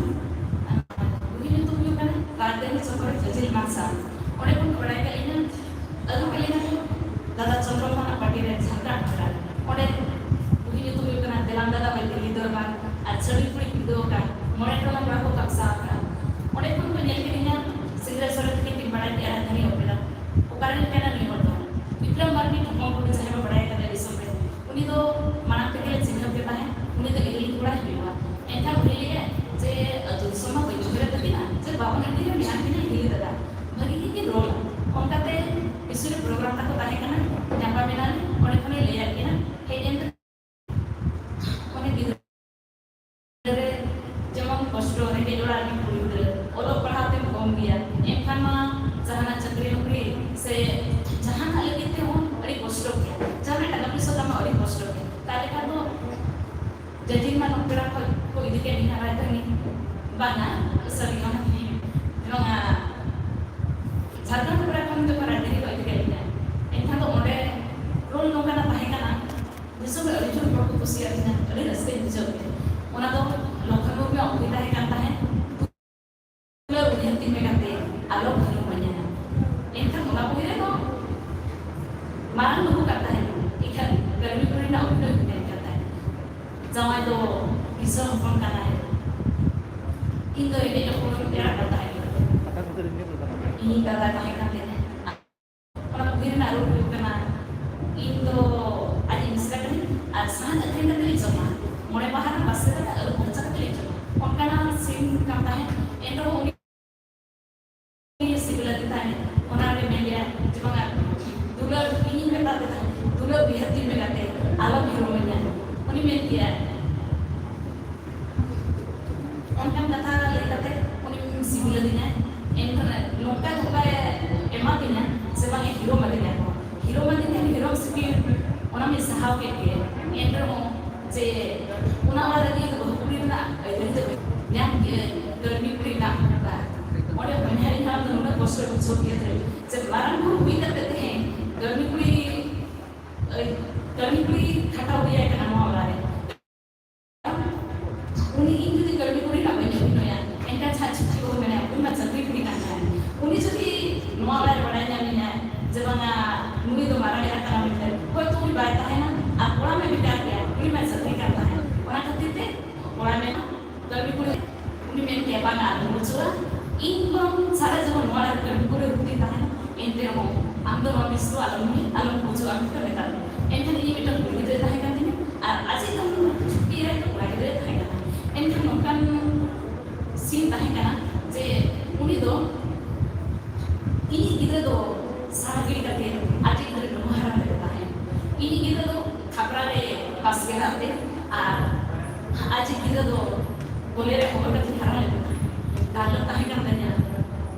ᱩᱱᱤ ᱧᱩᱛᱩᱢ ᱦᱩᱭᱩᱜ ᱠᱟᱱᱟ ᱨᱟᱡᱽᱫᱟᱹᱱᱤ ᱪᱚᱠᱚᱨ ᱡᱚᱡᱤᱞ ᱢᱟᱨᱥᱟᱞ᱾ ᱚᱸᱰᱮ ᱠᱷᱚᱱ ᱠᱚ ᱵᱟᱲᱟᱭ ᱠᱮᱫ ᱞᱤᱧᱟ, ᱟᱹᱜᱩ ᱠᱮᱫ ᱞᱤᱧᱟ ᱠᱚ᱾ ᱛᱟᱦᱮᱸᱫ, ᱩᱱᱤ ᱫᱚ ᱤᱨᱤᱞ ᱠᱚᱲᱟᱭ ᱦᱩᱭᱩᱜᱼᱟ᱾ ᱮᱱᱠᱷᱟᱱ ᱩᱱᱤ ᱞᱟᱹᱭᱟᱭ ᱡᱮ, "ᱟᱹᱛᱩ ᱫᱤᱥᱚᱢ ᱢᱟ ᱵᱟᱹᱧ ᱩᱭᱦᱟᱹᱨᱮᱫ ᱛᱟᱹᱠᱤᱱᱟ, ᱡᱮ ᱵᱟᱵᱚᱱ ᱦᱟᱺᱰᱤ ᱨᱮ ᱢᱮᱱᱟᱜ ᱠᱤᱱᱟ ᱦᱤᱞᱤ ᱫᱟᱫᱟ, ᱵᱷᱟᱹᱜᱤ ᱜᱮᱠᱤᱱ ᱨᱳᱞᱟ᱾" ᱚᱱᱠᱟᱛᱮ ᱠᱤᱪᱷᱩ ᱨᱮ ᱯᱨᱳᱜᱨᱟᱢ ᱛᱟᱠᱚ ᱛᱟᱦᱮᱸ ᱠᱟᱱᱟ, ᱧᱟᱯᱟᱢ ᱮᱱᱟᱞᱮ, ᱚᱸᱰᱮ ᱠᱷᱚᱱᱮ ᱞᱟᱹᱭᱟᱫ ᱠᱤᱱᱟ, ᱦᱮᱡ ᱮᱱ ᱨᱮ ᱡᱮᱢᱚᱱ ᱠᱚᱥᱴᱚ, ᱨᱮᱸᱜᱮᱡ ᱚᱲᱟᱜ ᱨᱤᱱᱤᱡ ᱠᱩᱲᱤ ᱜᱤᱫᱽᱨᱟᱹ, ᱚᱞᱚᱜ ᱯᱟᱲᱦᱟᱣ ᱛᱮᱢ ᱠᱚᱢ ᱜᱮᱭᱟ, ᱮᱱᱠᱷᱟᱱ ᱢᱟ ᱡᱟᱦᱟᱱᱟᱜ ᱪᱟᱹᱠᱨᱤ ᱱᱚᱠᱨᱤ ᱥᱮ ᱡᱟᱦᱟᱱᱟᱜ ᱞᱟᱹᱜᱤᱫ ᱛᱮᱦᱚᱸ ᱟᱹᱰᱤ ᱠᱚᱥᱴᱚ ᱜᱮᱭᱟ, ᱡᱟᱦᱟᱱᱟᱜ ᱴᱟᱠᱟ ᱯᱚᱭᱥᱟ ᱛᱟᱢᱟ ᱟᱹᱰᱤ ᱠᱚᱥᱴᱚ ᱜᱮᱭᱟ᱾ ᱛᱟᱦᱞᱮ ᱠᱷᱟᱱ ᱫᱚ ᱡᱟᱹᱡᱤᱨ ᱢᱟ ᱱᱚᱛᱮᱨᱟ ᱠᱷᱚᱱ ᱠᱚ ᱤᱫᱤ ᱠᱮᱫ ᱞᱤᱧᱟ ᱨᱟᱡᱽᱫᱷᱟᱱᱤ, ᱵᱟᱝᱟ, ᱥᱟᱹᱨᱤ ᱠᱟᱱᱟ, ᱱᱚᱣᱟ ᱡᱷᱟᱲᱠᱷᱚᱸᱰ ᱯᱮᱲᱟ ᱠᱷᱚᱱ ᱡᱚᱠᱷᱚᱱ ᱨᱟᱡᱽᱫᱷᱟᱱᱤ ᱠᱚ ᱤᱫᱤ ᱠᱮᱫ ᱞᱤᱧᱟ, ᱮᱱᱠᱷᱟᱱ ᱫᱚ ᱚᱸᱰᱮ ᱨᱳᱞ ᱱᱚᱝᱠᱟᱱᱟᱜ ᱛᱟᱦᱮᱸ ᱠᱟᱱᱟ, ᱫᱤᱥᱚᱢ ᱨᱮ ᱟᱹᱰᱤ ᱡᱳᱨ ᱦᱚᱲ ᱠᱚ ᱠᱩᱥᱤᱭᱟᱫᱤᱧᱟ, ᱟᱹᱰᱤ ᱨᱟᱹᱥᱠᱟᱹᱧ ᱵᱩᱡᱷᱟᱹᱣ ᱠᱮᱫᱟ᱾ ᱚᱱᱟ ᱫᱚ ᱞᱚᱠᱠᱷᱚᱱ ᱢᱩᱨᱢᱩᱣᱟᱜ ᱵᱳᱭ ᱛᱟᱦᱮᱸ ᱠᱟᱱ ᱛᱟᱦᱮᱸᱫ, ᱫᱩᱞᱟᱹᱲ ᱩᱭᱦᱟᱹᱨ ᱛᱤᱧ ᱢᱮ ᱜᱟᱛᱮ, ᱟᱞᱚᱢ ᱦᱤᱲᱤᱧ ᱢᱟᱹᱧᱟ᱾ ᱮᱱᱠᱷᱟᱱ ᱚᱱᱟ ᱵᱳᱭ ᱨᱮᱫᱚ ᱢᱟᱨᱟᱝ ᱵᱟᱹᱦᱩ ᱠᱟᱱ ᱛᱟᱦᱮᱸᱫ, ᱮᱱᱠᱷᱟᱱ ᱠᱟᱹᱨᱢᱤ ᱠᱩᱲᱤ ᱨᱮᱱᱟᱜ ᱚᱵᱷᱤᱱᱚᱭ ᱦᱩᱭ ᱞᱮᱱ ᱠᱟᱱ ᱛᱟᱦᱮᱸᱫ᱾ ᱡᱟᱶᱟᱭ ᱫᱚ ᱠᱤᱥᱟᱹᱬ ᱦᱚᱯᱚᱱ ᱠᱟᱱᱟᱭ, ᱤᱧ ᱫᱚ ᱨᱮᱸᱜᱮᱡ ᱦᱚᱯᱚᱱ ᱮᱨᱟ ᱠᱟᱱ ᱛᱟᱦᱮᱸᱫ᱾ ᱤᱧᱤᱡ ᱫᱟᱫᱟ ᱛᱟᱦᱮᱸ ᱠᱟᱱ ᱛᱤᱧᱟᱹ᱾ ᱚᱱᱟ ᱵᱳᱭ ᱨᱮᱱᱟᱜ ᱨᱳᱞ ᱦᱩᱭᱩᱜ ᱠᱟᱱᱟ, ᱤᱧ ᱫᱚ ᱟᱡ ᱢᱤᱥᱨᱟ ᱠᱟᱹᱱᱟᱹᱧ ᱟᱨ ᱥᱟᱦᱟᱱ ᱟᱹᱠᱷᱨᱤᱧ ᱠᱟᱛᱮ ᱞᱮ ᱡᱚᱢᱟ, ᱢᱚᱬᱮ ᱢᱟᱦᱟ ᱨᱮᱱᱟᱜ ᱵᱟᱥᱠᱮ ᱫᱟᱠᱟ ᱟᱹᱨᱩᱵ ᱯᱷᱟᱨᱪᱟ ᱠᱟᱛᱮ ᱞᱮ ᱡᱚᱢᱟ, ᱚᱱᱠᱟᱱᱟᱜ ᱥᱤᱱ ᱠᱟᱱ ᱛᱟᱦᱮᱸᱫ᱾ ᱮᱱ ᱨᱮᱦᱚᱸ ᱩᱱᱤ ᱥᱤᱵᱤᱞ ᱟᱹᱫᱤ ᱛᱟᱦᱮᱸᱫ, ᱚᱱᱟ ᱨᱮ ᱢᱮᱱ ᱞᱮᱭᱟ ᱡᱮ, "ᱵᱟᱝᱟ, ᱫᱩᱞᱟᱹᱲ ᱤᱧᱤᱧ ᱢᱮᱛᱟᱫ ᱯᱮ ᱛᱟᱦᱮᱸᱫ, ᱫᱩᱞᱟᱹᱲ ᱩᱭᱦᱟᱹᱨ ᱛᱤᱧ ᱢᱮ ᱜᱟᱛᱮ, ᱟᱞᱚᱢ ᱦᱤᱨᱳᱢ ᱟᱹᱧᱟ᱾" ᱩᱱᱤ ᱢᱮᱱ ᱠᱮᱭᱟ, ᱚᱱᱠᱟᱱ ᱠᱟᱛᱷᱟ ᱞᱟᱹᱭ ᱠᱟᱛᱮ ᱩᱱᱤ ᱥᱤᱵᱤᱞ ᱟᱹᱫᱤᱧᱟᱭ᱾ ᱮᱱᱠᱷᱟᱱ ᱱᱚᱝᱠᱟ ᱫᱷᱳᱠᱟᱭ ᱮᱢᱟᱫᱤᱧᱟ ᱥᱮ ᱵᱟᱝ ᱮ ᱦᱤᱨᱳᱢ ᱟᱹᱫᱤᱧᱟ ᱠᱚ, ᱦᱤᱨᱳᱢ ᱟᱹᱫᱤᱧ ᱠᱷᱟᱱ ᱦᱤᱨᱳᱢ ᱥᱤᱯᱤ ᱚᱱᱟ ᱢᱤᱧ ᱥᱟᱦᱟᱣ ᱠᱮᱫ ᱜᱮ᱾ ᱮᱱ ᱨᱮᱦᱚᱸ ᱡᱮ ᱚᱱᱟ ᱚᱲᱟᱜ ᱨᱮ ᱤᱧ ᱫᱚ ᱵᱟᱹᱦᱩ ᱠᱩᱲᱤ ᱨᱮᱱᱟᱜ ᱟᱹᱭᱫᱟᱹᱨᱤ ᱫᱚ ᱧᱟᱢ ᱠᱮᱫᱟᱹᱧ, ᱠᱟᱹᱨᱢᱤ ᱠᱩᱲᱤ ᱨᱮᱱᱟᱜ ᱦᱚᱠᱫᱟᱨ᱾ ᱚᱸᱰᱮ ᱦᱚᱧᱦᱟᱨᱤᱧ ᱦᱟᱲᱟᱢ ᱫᱚ ᱱᱩᱱᱟᱹᱜ ᱠᱚᱥᱴᱚᱭ ᱵᱩᱡᱷᱟᱹᱣ ᱠᱮᱫᱟ ᱡᱮ ᱢᱟᱨᱟᱝ ᱵᱩᱨᱩ ᱦᱩᱭ ᱠᱟᱛᱮ ᱛᱮᱦᱮᱧ ᱠᱟᱹᱨᱢᱤ ᱠᱩᱲᱤ, ᱠᱟᱹᱨᱢᱤ ᱠᱩᱲᱤ ᱠᱷᱟᱴᱟᱣ ᱦᱩᱭᱟᱭ ᱠᱟᱱᱟ ᱱᱚᱣᱟ ᱚᱲᱟᱜ ᱨᱮ᱾ ᱩᱱᱤ ᱤᱧ ᱡᱩᱫᱤ ᱠᱟᱹᱢᱤ ᱠᱩᱲᱤ ᱨᱮᱱᱟᱜ ᱵᱟᱹᱧ ᱚᱵᱷᱤᱱᱚᱭᱟ, ᱮᱱᱠᱷᱟᱱ ᱪᱷᱟᱪ ᱪᱷᱟᱪᱤ ᱠᱚ ᱢᱮᱱᱟ, "ᱩᱱᱤ ᱢᱟ ᱪᱟᱹᱠᱨᱤ ᱠᱩᱲᱤ ᱠᱟᱱ ᱛᱟᱦᱮᱸᱱ᱾ ᱩᱱᱤ ᱡᱩᱫᱤ ᱱᱚᱣᱟ ᱚᱲᱟᱜ ᱨᱮ ᱵᱟᱲᱟᱭ ᱧᱟᱢᱮᱧᱟ ᱡᱮ ᱵᱟᱝᱟ ᱱᱩᱭ ᱫᱚ ᱢᱟᱨᱟᱝ ᱮᱨᱟ ᱠᱟᱱᱟ ᱢᱮᱱᱛᱮ, ᱦᱚᱭᱛᱳ ᱩᱱᱤ ᱵᱟᱭ ᱛᱟᱦᱮᱸᱱᱟ ᱟᱨ ᱠᱚᱲᱟ ᱢᱮ ᱵᱷᱮᱜᱟᱨ ᱜᱮᱭᱟ, ᱩᱱᱤ ᱢᱟ ᱪᱟᱹᱠᱨᱤ ᱠᱟᱱ ᱛᱟᱦᱮᱸᱱ᱾" ᱚᱱᱟ ᱠᱷᱟᱹᱛᱤᱨ ᱛᱮ ᱠᱚᱲᱟ ᱢᱮ ᱠᱟᱹᱢᱤ ᱠᱩᱲᱤ ᱩᱱᱤ ᱢᱮᱱ ᱠᱮᱭᱟ, "ᱵᱟᱝᱟ, ᱟᱞᱚᱢ ᱵᱩᱡᱷᱟᱹᱣᱟ, ᱤᱧ ᱵᱚᱨᱚᱝ ᱥᱟᱨᱟ ᱡᱤᱵᱚᱱ ᱱᱚᱣᱟ ᱨᱮ ᱠᱟᱹᱢᱤ ᱠᱩᱲᱤ ᱨᱩᱯ ᱛᱤᱧ ᱛᱟᱦᱮᱸᱱᱟ, ᱮᱱᱛᱮ ᱨᱮᱦᱚᱸ ᱟᱢ ᱫᱚ ᱱᱚᱣᱟ ᱵᱤᱥ ᱫᱚ ᱟᱞᱚᱢ, ᱟᱞᱚᱢ ᱵᱩᱡᱷᱟᱹᱣᱟ", ᱢᱮᱱᱛᱮ ᱢᱮᱛᱟᱫ ᱢᱮᱭᱟ᱾ ᱮᱱᱠᱷᱟᱱ ᱤᱧ ᱢᱤᱫᱴᱟᱝ ᱠᱩᱲᱤ ᱜᱤᱫᱽᱨᱟᱹᱭ ᱛᱟᱦᱮᱸ ᱠᱟᱱ ᱛᱤᱧᱟ ᱟᱨ ᱟᱡ ᱫᱚ ᱯᱟᱥ ᱠᱮᱫᱟ ᱛᱮ, ᱟᱨ ᱟᱡ ᱜᱤᱫᱽᱨᱟᱹ ᱫᱚ ᱵᱚᱞᱮ ᱨᱮ ᱦᱚᱵᱚᱨ ᱠᱟᱛᱮ ᱦᱟᱨᱟ ᱞᱮᱱᱟ᱾ ᱰᱟᱠᱛᱟᱨ ᱛᱟᱦᱮᱸ ᱠᱟᱱ ᱛᱟᱭᱟ᱾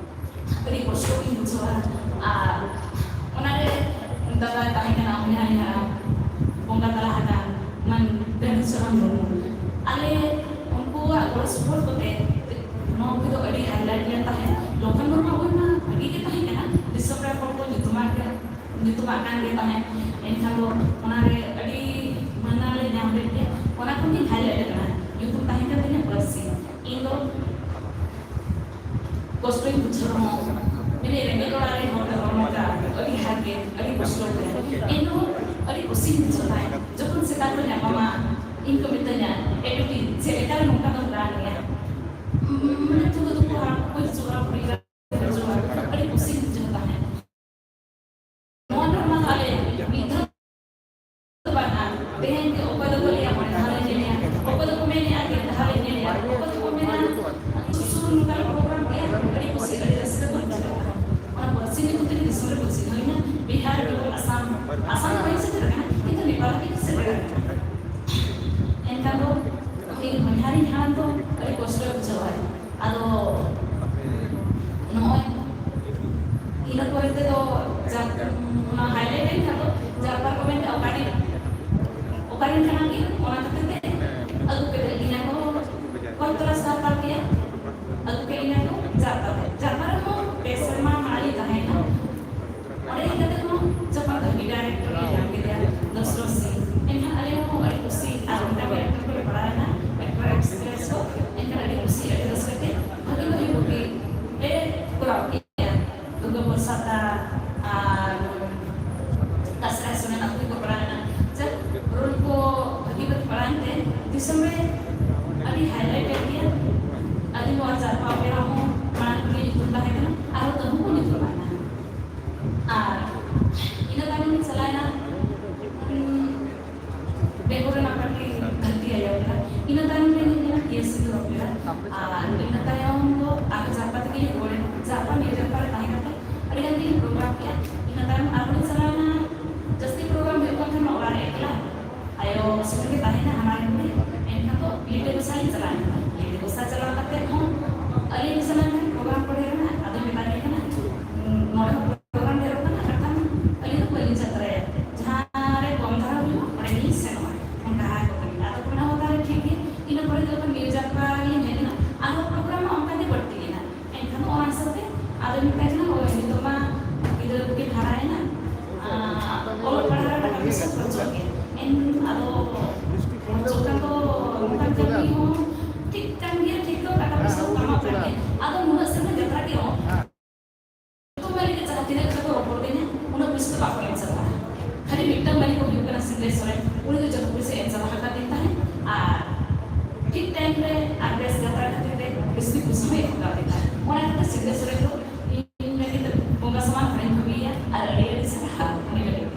ᱟᱹᱰᱤ ᱠᱚᱥᱴᱚ ᱜᱤᱧ ᱵᱩᱡᱷᱟᱹᱣᱟ᱾ ᱟᱨ ᱚᱱᱟᱨᱮ ᱫᱟᱫᱟᱭ ᱛᱟᱦᱮᱸ ᱠᱟᱱᱟ, ᱩᱱᱤ ᱦᱚᱸ ᱵᱚᱸᱜᱟ ᱛᱟᱞᱟ ᱟᱠᱟᱱ ᱢᱟᱱ ᱜᱟᱹᱰᱤ ᱥᱚᱨᱚᱱ ᱢᱩᱨᱢᱩ᱾ ᱟᱞᱮ ᱩᱱᱠᱩᱣᱟᱜ ᱜᱚᱲᱚ ᱥᱚᱯᱚᱦᱚᱫ ᱠᱚᱛᱮ ᱱᱚᱣᱟ ᱠᱚᱫᱚ ᱟᱹᱰᱤ highlight ᱞᱮᱱ ᱛᱟᱦᱮᱸᱫ᱾ ᱞᱚᱠᱷᱚᱱ ᱢᱩᱨᱢᱩ ᱦᱩᱭ ᱢᱟ ᱵᱷᱟᱹᱜᱤ ᱜᱮ ᱛᱟᱦᱮᱸ ᱠᱟᱱᱟ, ᱫᱤᱥᱚᱢ ᱨᱮ ᱦᱚᱲ ᱠᱚ ᱧᱩᱛᱩᱢᱟᱱ ᱜᱮ, ᱧᱩᱛᱩᱢᱟᱜ ᱠᱟᱱ ᱜᱮ ᱛᱟᱦᱮᱸᱫ᱾ ᱮᱱᱠᱷᱟᱱ ᱫᱚ ᱚᱱᱟᱨᱮ ᱟᱹᱰᱤ ᱢᱟᱹᱱᱟ ᱞᱮ ᱧᱟᱢ ᱞᱮᱫ ᱜᱮᱭᱟ᱾ ᱚᱱᱟ ᱠᱷᱚᱱ ᱜᱤᱧ highlight ᱟᱠᱟᱱᱟ, ᱧᱩᱛᱩᱢ ᱛᱟᱦᱮᱸ ᱠᱟᱱ ᱛᱤᱧᱟᱹ ᱯᱟᱹᱨᱥᱤ᱾ ᱤᱧ ᱫᱚ ᱠᱚᱥᱴᱚᱧ ᱵᱩᱡᱷᱟᱹᱣ ᱨᱮᱦᱚᱸ, ᱢᱮᱱᱮᱫ ᱨᱮᱸᱜᱮᱡ ᱚᱲᱟᱜ ᱨᱮᱱ ᱦᱚᱲ ᱫᱚ ᱦᱚᱲᱢᱚ ᱛᱮ ᱟᱹᱰᱤ ᱦᱟᱨᱠᱮᱛ, ᱟᱹᱰᱤ ᱠᱚᱥᱴᱚ ᱜᱮ᱾ ᱮᱱᱦᱚᱸ ᱟᱹᱰᱤ ᱠᱩᱥᱤᱧ ᱵᱩᱡᱷᱟᱹᱣ ᱛᱟᱦᱮᱸᱫ ᱡᱚᱠᱷᱚᱱ ᱥᱮᱛᱟ ᱠᱚ ᱧᱟᱯᱟᱢᱟ, ᱤᱧ ᱠᱚ ᱢᱤᱛᱟᱹᱧᱟ, "ᱮ ᱵᱤᱴᱤ, ᱪᱮᱫ ᱞᱮᱠᱟ ᱨᱮ ᱱᱚᱝᱠᱟ ᱫᱚᱢ ᱨᱟᱱ ᱮᱭᱟ?" ᱢᱟᱱᱮ ᱛᱩᱠᱟᱹ ᱛᱩᱠᱟᱹ ᱦᱟᱲᱟᱢ ᱠᱚᱠᱚ ᱦᱤᱡᱩᱜᱼᱟ, ᱵᱩᱲᱦᱤ ᱜᱟᱲ ᱠᱚ ᱦᱤᱡᱩᱜᱼᱟ, ᱟᱹᱰᱤ ᱠᱩᱥᱤᱧ ᱵᱩᱡᱷᱟᱹᱣ ᱛᱟᱦᱮᱸᱫ᱾ ᱱᱚᱣᱟ ᱫᱚ ᱢᱟ ᱟᱞᱮ ᱢᱤᱫ ᱫᱷᱟᱣ ᱫᱚ ᱵᱟᱝᱟ, ᱛᱮᱦᱮᱧ ᱜᱮ ᱚᱠᱚᱭ ᱫᱚᱠᱚ ᱞᱟᱹᱭᱟ ᱢᱚᱬᱮ ᱫᱷᱟᱣ ᱞᱮ ᱧᱮᱞᱮᱭᱟ, ᱚᱠᱚᱭ ᱫᱚᱠᱚ ᱢᱮᱱᱮᱜᱼᱟ ᱜᱮᱞ ᱫᱷᱟᱣ ᱞᱮ ᱧᱮᱞᱮᱭᱟ, ᱚᱠᱚᱭ ᱫᱚᱠᱚ ᱢᱮᱱᱟ ᱥᱩᱨ ᱥᱩᱨ ᱱᱚᱝᱠᱟᱱ program ᱜᱮ ᱟᱹᱰᱤ ᱠᱩᱥᱤ ᱟᱹᱰᱤ ᱨᱟᱹᱥᱠᱟᱹ ᱠᱚ ᱵᱩᱡᱷᱟᱹᱣᱟ᱾ ᱚᱱᱟ ᱯᱟᱹᱨᱥᱤ ᱧᱩᱛᱩᱢ ᱛᱮᱜᱮ ᱫᱤᱥᱚᱢ ᱨᱮ ᱯᱟᱹᱨᱥᱤ ᱦᱩᱭᱱᱟ, ᱵᱤᱦᱟᱨ, ᱵᱮᱝᱜᱚᱞ, ᱟᱥᱟᱢ, ᱟᱥᱟᱢ ᱫᱚ ᱵᱟᱹᱧ ᱥᱮᱴᱮᱨ ᱟᱠᱟᱱᱟ, ᱠᱤᱱᱛᱩ ᱱᱮᱯᱟᱞ ᱫᱚᱧ ᱥᱮᱴᱮᱨ ᱟᱠᱟᱱᱟ᱾ ᱮᱱᱠᱷᱟᱱ ᱫᱚ ᱩᱱᱤ ᱦᱚᱧᱦᱟᱨᱤᱧ ᱦᱟᱲᱟᱢ ᱫᱚ ᱟᱹᱰᱤ ᱠᱚᱥᱴᱚᱭ ᱵᱩᱡᱷᱟᱹᱣᱟᱭ᱾ ᱟᱫᱚ ᱱᱚᱜᱼᱚᱭ ᱤᱱᱟᱹ ᱯᱚᱨᱮ ᱛᱮᱫᱚ ᱡᱟ-, ᱚᱱᱟ highlight ᱮᱱ ᱠᱷᱟᱱ ᱫᱚ ᱡᱟᱨᱯᱟ ᱠᱚ ᱢᱮᱱᱫᱟ, "ᱚᱠᱟᱨᱮ, ᱚᱠᱟᱨᱮᱱ ᱠᱟᱱᱟᱢ ᱜᱮ?" ᱚᱱᱟ ᱠᱷᱟᱹᱛᱤᱨ ᱛᱮ ᱟᱹᱜᱩ ᱠᱮᱫ ᱞᱤᱧᱟ ᱠᱚ ᱠᱚᱞᱯᱚᱱᱟ ᱥᱟᱨᱯᱟᱞ ᱜᱮ, ᱟᱹᱜᱩ ᱠᱮᱫ ᱞᱤᱧᱟ ᱠᱚ ᱡᱟᱨᱯᱟ ᱛᱮ᱾ ᱡᱟᱨᱯᱟ ᱨᱮᱦᱚᱸ ᱯᱮ ᱥᱮᱨᱢᱟ ᱢᱟᱲᱟᱝ ᱤᱧ ᱛᱟᱦᱮᱸᱭᱮᱱᱟ᱾ ᱚᱸᱰᱮ ᱦᱮᱡ ᱠᱟᱛᱮ ᱦᱚᱸ ᱡᱚᱠᱷᱚᱱ ᱵᱷᱟᱹᱜᱤ director ᱞᱮ ᱧᱟᱢ ᱠᱮᱫᱮᱭᱟ, ᱫᱚᱥᱨᱚ ᱥᱤᱝ, ᱮᱱᱠᱷᱟᱱ ᱟᱞᱮ ᱦᱚᱸ ᱟᱹᱰᱤ ᱠᱩᱥᱤ᱾ ᱟᱨ ᱚᱱᱠᱟ ᱜᱮ actor ᱠᱚᱞᱮ ᱯᱟᱲᱟᱣᱮᱱᱟ, actor actress ᱠᱚ, ᱮᱱᱠᱷᱟᱱ ᱟᱹᱰᱤ ᱠᱩᱥᱤ, ᱟᱹᱰᱤ ᱨᱟᱹᱥᱠᱟᱹ ᱛᱮ ᱵᱷᱟᱹᱜᱤ ᱵᱷᱟᱹᱜᱤ movie ᱞᱮ ᱠᱚᱨᱟᱣ ᱠᱮᱫᱟ᱾ ᱫᱩᱨᱜᱟᱹ ᱯᱨᱚᱥᱟᱫᱽ ᱟᱨ ᱫᱟᱥᱨᱟᱭ ᱥᱚᱨᱮᱱ ᱟᱹᱛᱩ ᱠᱚ ᱯᱟᱲᱟᱣᱮᱱᱟ᱾ ᱡᱟᱠ, role ᱠᱚ ᱵᱷᱟᱹᱜᱤ ᱵᱷᱟᱹᱜᱤ ᱯᱟᱲᱟᱣᱮᱱ ᱛᱮ ᱫᱤᱥᱚᱢ ᱨᱮ ᱟᱹᱰᱤ highlight ᱮᱱ ᱜᱮᱭᱟ᱾ ᱟᱹᱫᱤᱢ ᱟᱨ ᱡᱟᱨᱯᱟ ᱚᱯᱮᱨᱟ ᱦᱚᱸ ᱢᱟᱲᱟᱝ ᱠᱷᱚᱱ ᱜᱮ ᱧᱩᱛᱩᱢ ᱛᱟᱦᱮᱸ ᱠᱟᱱᱟ, ᱟᱨᱦᱚᱸ ᱛᱟᱹᱦᱩ ᱠᱚ ᱧᱩᱛᱩᱢ ᱟᱠᱟᱱᱟ᱾ ᱟᱨ ᱤᱱᱟᱹ ᱛᱟᱭᱱᱚᱢ ᱤᱧ ᱪᱟᱞᱟᱣᱮᱱᱟ, ᱩᱸ, ᱵᱮᱝᱜᱚᱞ ᱨᱮᱱᱟᱜ ᱠᱟᱹᱴᱤᱡ ᱫᱷᱟᱹᱨᱛᱤ ᱟᱭᱳ ᱠᱟᱱᱟ᱾ ᱤᱱᱟᱹ ᱛᱟᱭᱱᱚᱢ ᱨᱮ ᱤᱧ ᱧᱮᱞᱟ ᱠᱮ ᱮᱥ ᱥᱤ ᱫᱩ ᱚᱯᱮᱨᱟ᱾ ᱟᱨ ᱤᱱᱟᱹ ᱛᱟᱭᱚᱢ ᱫᱚ ᱟᱨ ᱡᱟᱨᱯᱟ ᱛᱮᱜᱮ ᱤᱧ ᱨᱩᱣᱟᱹᱲᱮᱱᱟ᱾ ᱡᱟᱨᱯᱟ ᱱᱤᱭᱟᱹ ᱡᱟᱨᱯᱟ ᱨᱮ ᱛᱟᱦᱮᱸ ᱠᱟᱛᱮ ᱟᱹᱰᱤ ᱜᱟᱱ ᱜᱤᱧ program ᱠᱮᱜᱼᱟ᱾ ᱤᱱᱟᱹ ᱛᱟᱭᱚᱢ ᱟᱨᱦᱚᱸ ᱞᱤᱧ ᱪᱟᱞᱟᱣᱮᱱᱟ, ᱡᱟᱹᱥᱛᱤ program ᱦᱩᱭᱩᱜ ᱠᱟᱱ ᱛᱟᱦᱮᱱᱟ ᱚᱲᱟᱜ ᱨᱮ ᱮᱠᱞᱟ᱾ ᱟᱭᱳ ᱟᱹᱞᱤᱧ ᱪᱟᱞᱟᱣ ᱞᱮᱱ ᱯᱨᱳᱜᱨᱟᱢ ᱠᱚᱨᱮ ᱨᱮᱱᱟᱜ, ᱟᱫᱚ ᱢᱮᱛᱟ ᱞᱤᱧ ᱠᱟᱱᱟ, "ᱱᱚᱰᱮ ᱦᱚᱸ ᱯᱨᱳᱜᱨᱟᱢ ᱰᱷᱮᱨᱚᱜ ᱠᱟᱱᱟ, ᱢᱮᱱᱠᱷᱟᱱ ᱟᱹᱞᱤᱧ ᱫᱚ ᱵᱟᱹᱞᱤᱧ ᱡᱟᱛᱨᱟᱭᱟ, ᱡᱟᱦᱟᱸ ᱨᱮ ᱠᱚᱢ ᱫᱷᱟᱨᱟ ᱦᱩᱭᱩᱜᱼᱟ, ᱚᱸᱰᱮ ᱜᱮᱞᱤᱧ ᱥᱮᱱᱚᱜᱼᱟ", ᱚᱱᱠᱟ ᱦᱟᱸᱜ ᱠᱚ ᱢᱮᱱᱟ᱾ ᱟᱫᱚ ᱠᱚ ᱢᱮᱱᱟ, "ᱦᱚᱸ, ᱛᱟᱦᱞᱮ ᱴᱷᱤᱠ ᱜᱮ, ᱤᱱᱟᱹ ᱯᱚᱨᱮ ᱡᱚᱠᱷᱚᱱ ᱱᱤᱭᱩ ᱡᱟᱛᱨᱟ ᱞᱤᱧ ᱦᱮᱡ ᱮᱱᱟ, ᱟᱫᱚ ᱯᱨᱳᱜᱨᱟᱢ ᱢᱟ ᱚᱱᱠᱟ ᱜᱮ ᱵᱟᱹᱲᱛᱤ ᱮᱱᱟ, ᱮᱱᱠᱷᱟᱱ ᱚᱱᱟ ᱦᱤᱥᱟᱹᱵ ᱛᱮ ᱟᱫᱚ ᱢᱮᱛᱟᱭ ᱠᱟᱱᱟ, ᱳᱭ ᱱᱤᱛᱚᱜ ᱢᱟ ᱜᱤᱫᱽᱨᱟᱹ ᱠᱚᱠᱤᱱ ᱦᱟᱨᱟᱭᱮᱱᱟ, ᱟᱨ ᱚᱞᱚᱜ ᱯᱟᱲᱦᱟᱜ ᱨᱮ ᱴᱟᱠᱟ ᱯᱚᱭᱥᱟ ᱠᱷᱚᱨᱚᱪᱚᱜ ᱜᱮᱭᱟ, ᱮᱱ ᱟᱫᱚ ᱠᱷᱚᱨᱚᱪᱚᱜ ᱠᱷᱟᱱ ᱫᱚ ᱱᱚᱝᱠᱟᱱ ᱠᱟᱹᱢᱤ ᱦᱚᱸ ᱴᱷᱤᱠ ᱠᱟᱱ ᱜᱮᱭᱟ, ᱴᱷᱤᱠ ᱫᱚ ᱴᱟᱠᱟ ᱯᱚᱭᱥᱟ ᱦᱚᱸ ᱠᱟᱢᱟᱜ ᱠᱟᱱ ᱜᱮᱭᱟ, ᱟᱫᱚ ᱱᱩᱱᱟᱹᱜ ᱥᱮᱨᱢᱟ ᱡᱟᱛᱨᱟ ᱠᱮᱫ ᱨᱮᱦᱚᱸ ᱡᱚᱛᱚ ᱢᱟᱹᱞᱤ ᱜᱮ ᱡᱟᱦᱟᱸ ᱛᱤᱱᱟᱹᱜ ᱠᱟᱛᱮ ᱨᱚᱯᱚᱲ ᱠᱟᱹᱧᱟ, ᱩᱱᱟᱹᱜ ᱯᱩᱭᱥᱟᱹ ᱫᱚ ᱵᱟᱠᱚ ᱮᱢ ᱪᱟᱵᱟᱜᱼᱟ᱾ ᱠᱷᱟᱹᱞᱤ ᱢᱤᱫᱴᱟᱝ ᱢᱟᱹᱞᱤ ᱠᱚ ᱦᱩᱭᱩᱜ ᱠᱟᱱᱟ ᱥᱤᱝᱨᱟᱹᱭ ᱥᱚᱨᱮᱱ, ᱩᱱᱤ ᱫᱚ ᱡᱚᱛᱚ ᱯᱩᱭᱥᱟᱹ ᱮᱢ ᱪᱟᱵᱟ ᱟᱠᱟᱫ ᱛᱤᱧ ᱛᱟᱦᱮᱸᱫ, ᱟᱨ ᱴᱷᱤᱠ ᱴᱟᱭᱤᱢ ᱨᱮ ᱟᱨ ᱵᱮᱥ ᱡᱟᱛᱨᱟ ᱠᱷᱟᱹᱛᱤᱨ ᱛᱮ ᱡᱟᱹᱥᱛᱤ ᱯᱩᱭᱥᱟᱹ ᱦᱚᱸᱭ ᱮᱢ ᱟᱠᱟᱫ ᱛᱤᱧ ᱛᱟᱦᱮᱸᱫ᱾ ᱚᱱᱟ ᱠᱷᱟᱹᱛᱤᱨ ᱥᱤᱝᱨᱟᱹᱭ ᱥᱚᱨᱮᱱ ᱫᱚ ᱤᱧ ᱞᱟᱹᱜᱤᱫ ᱫᱚ ᱵᱚᱸᱜᱟ ᱥᱚᱢᱟᱱ ᱦᱚᱲᱤᱧ ᱵᱷᱟᱵᱤᱭᱮᱭᱟ ᱟᱨ ᱟᱹᱰᱤ ᱟᱹᱰᱤ ᱥᱟᱨᱦᱟᱣ ᱩᱱᱤ ᱞᱟᱹᱜᱤᱫ᱾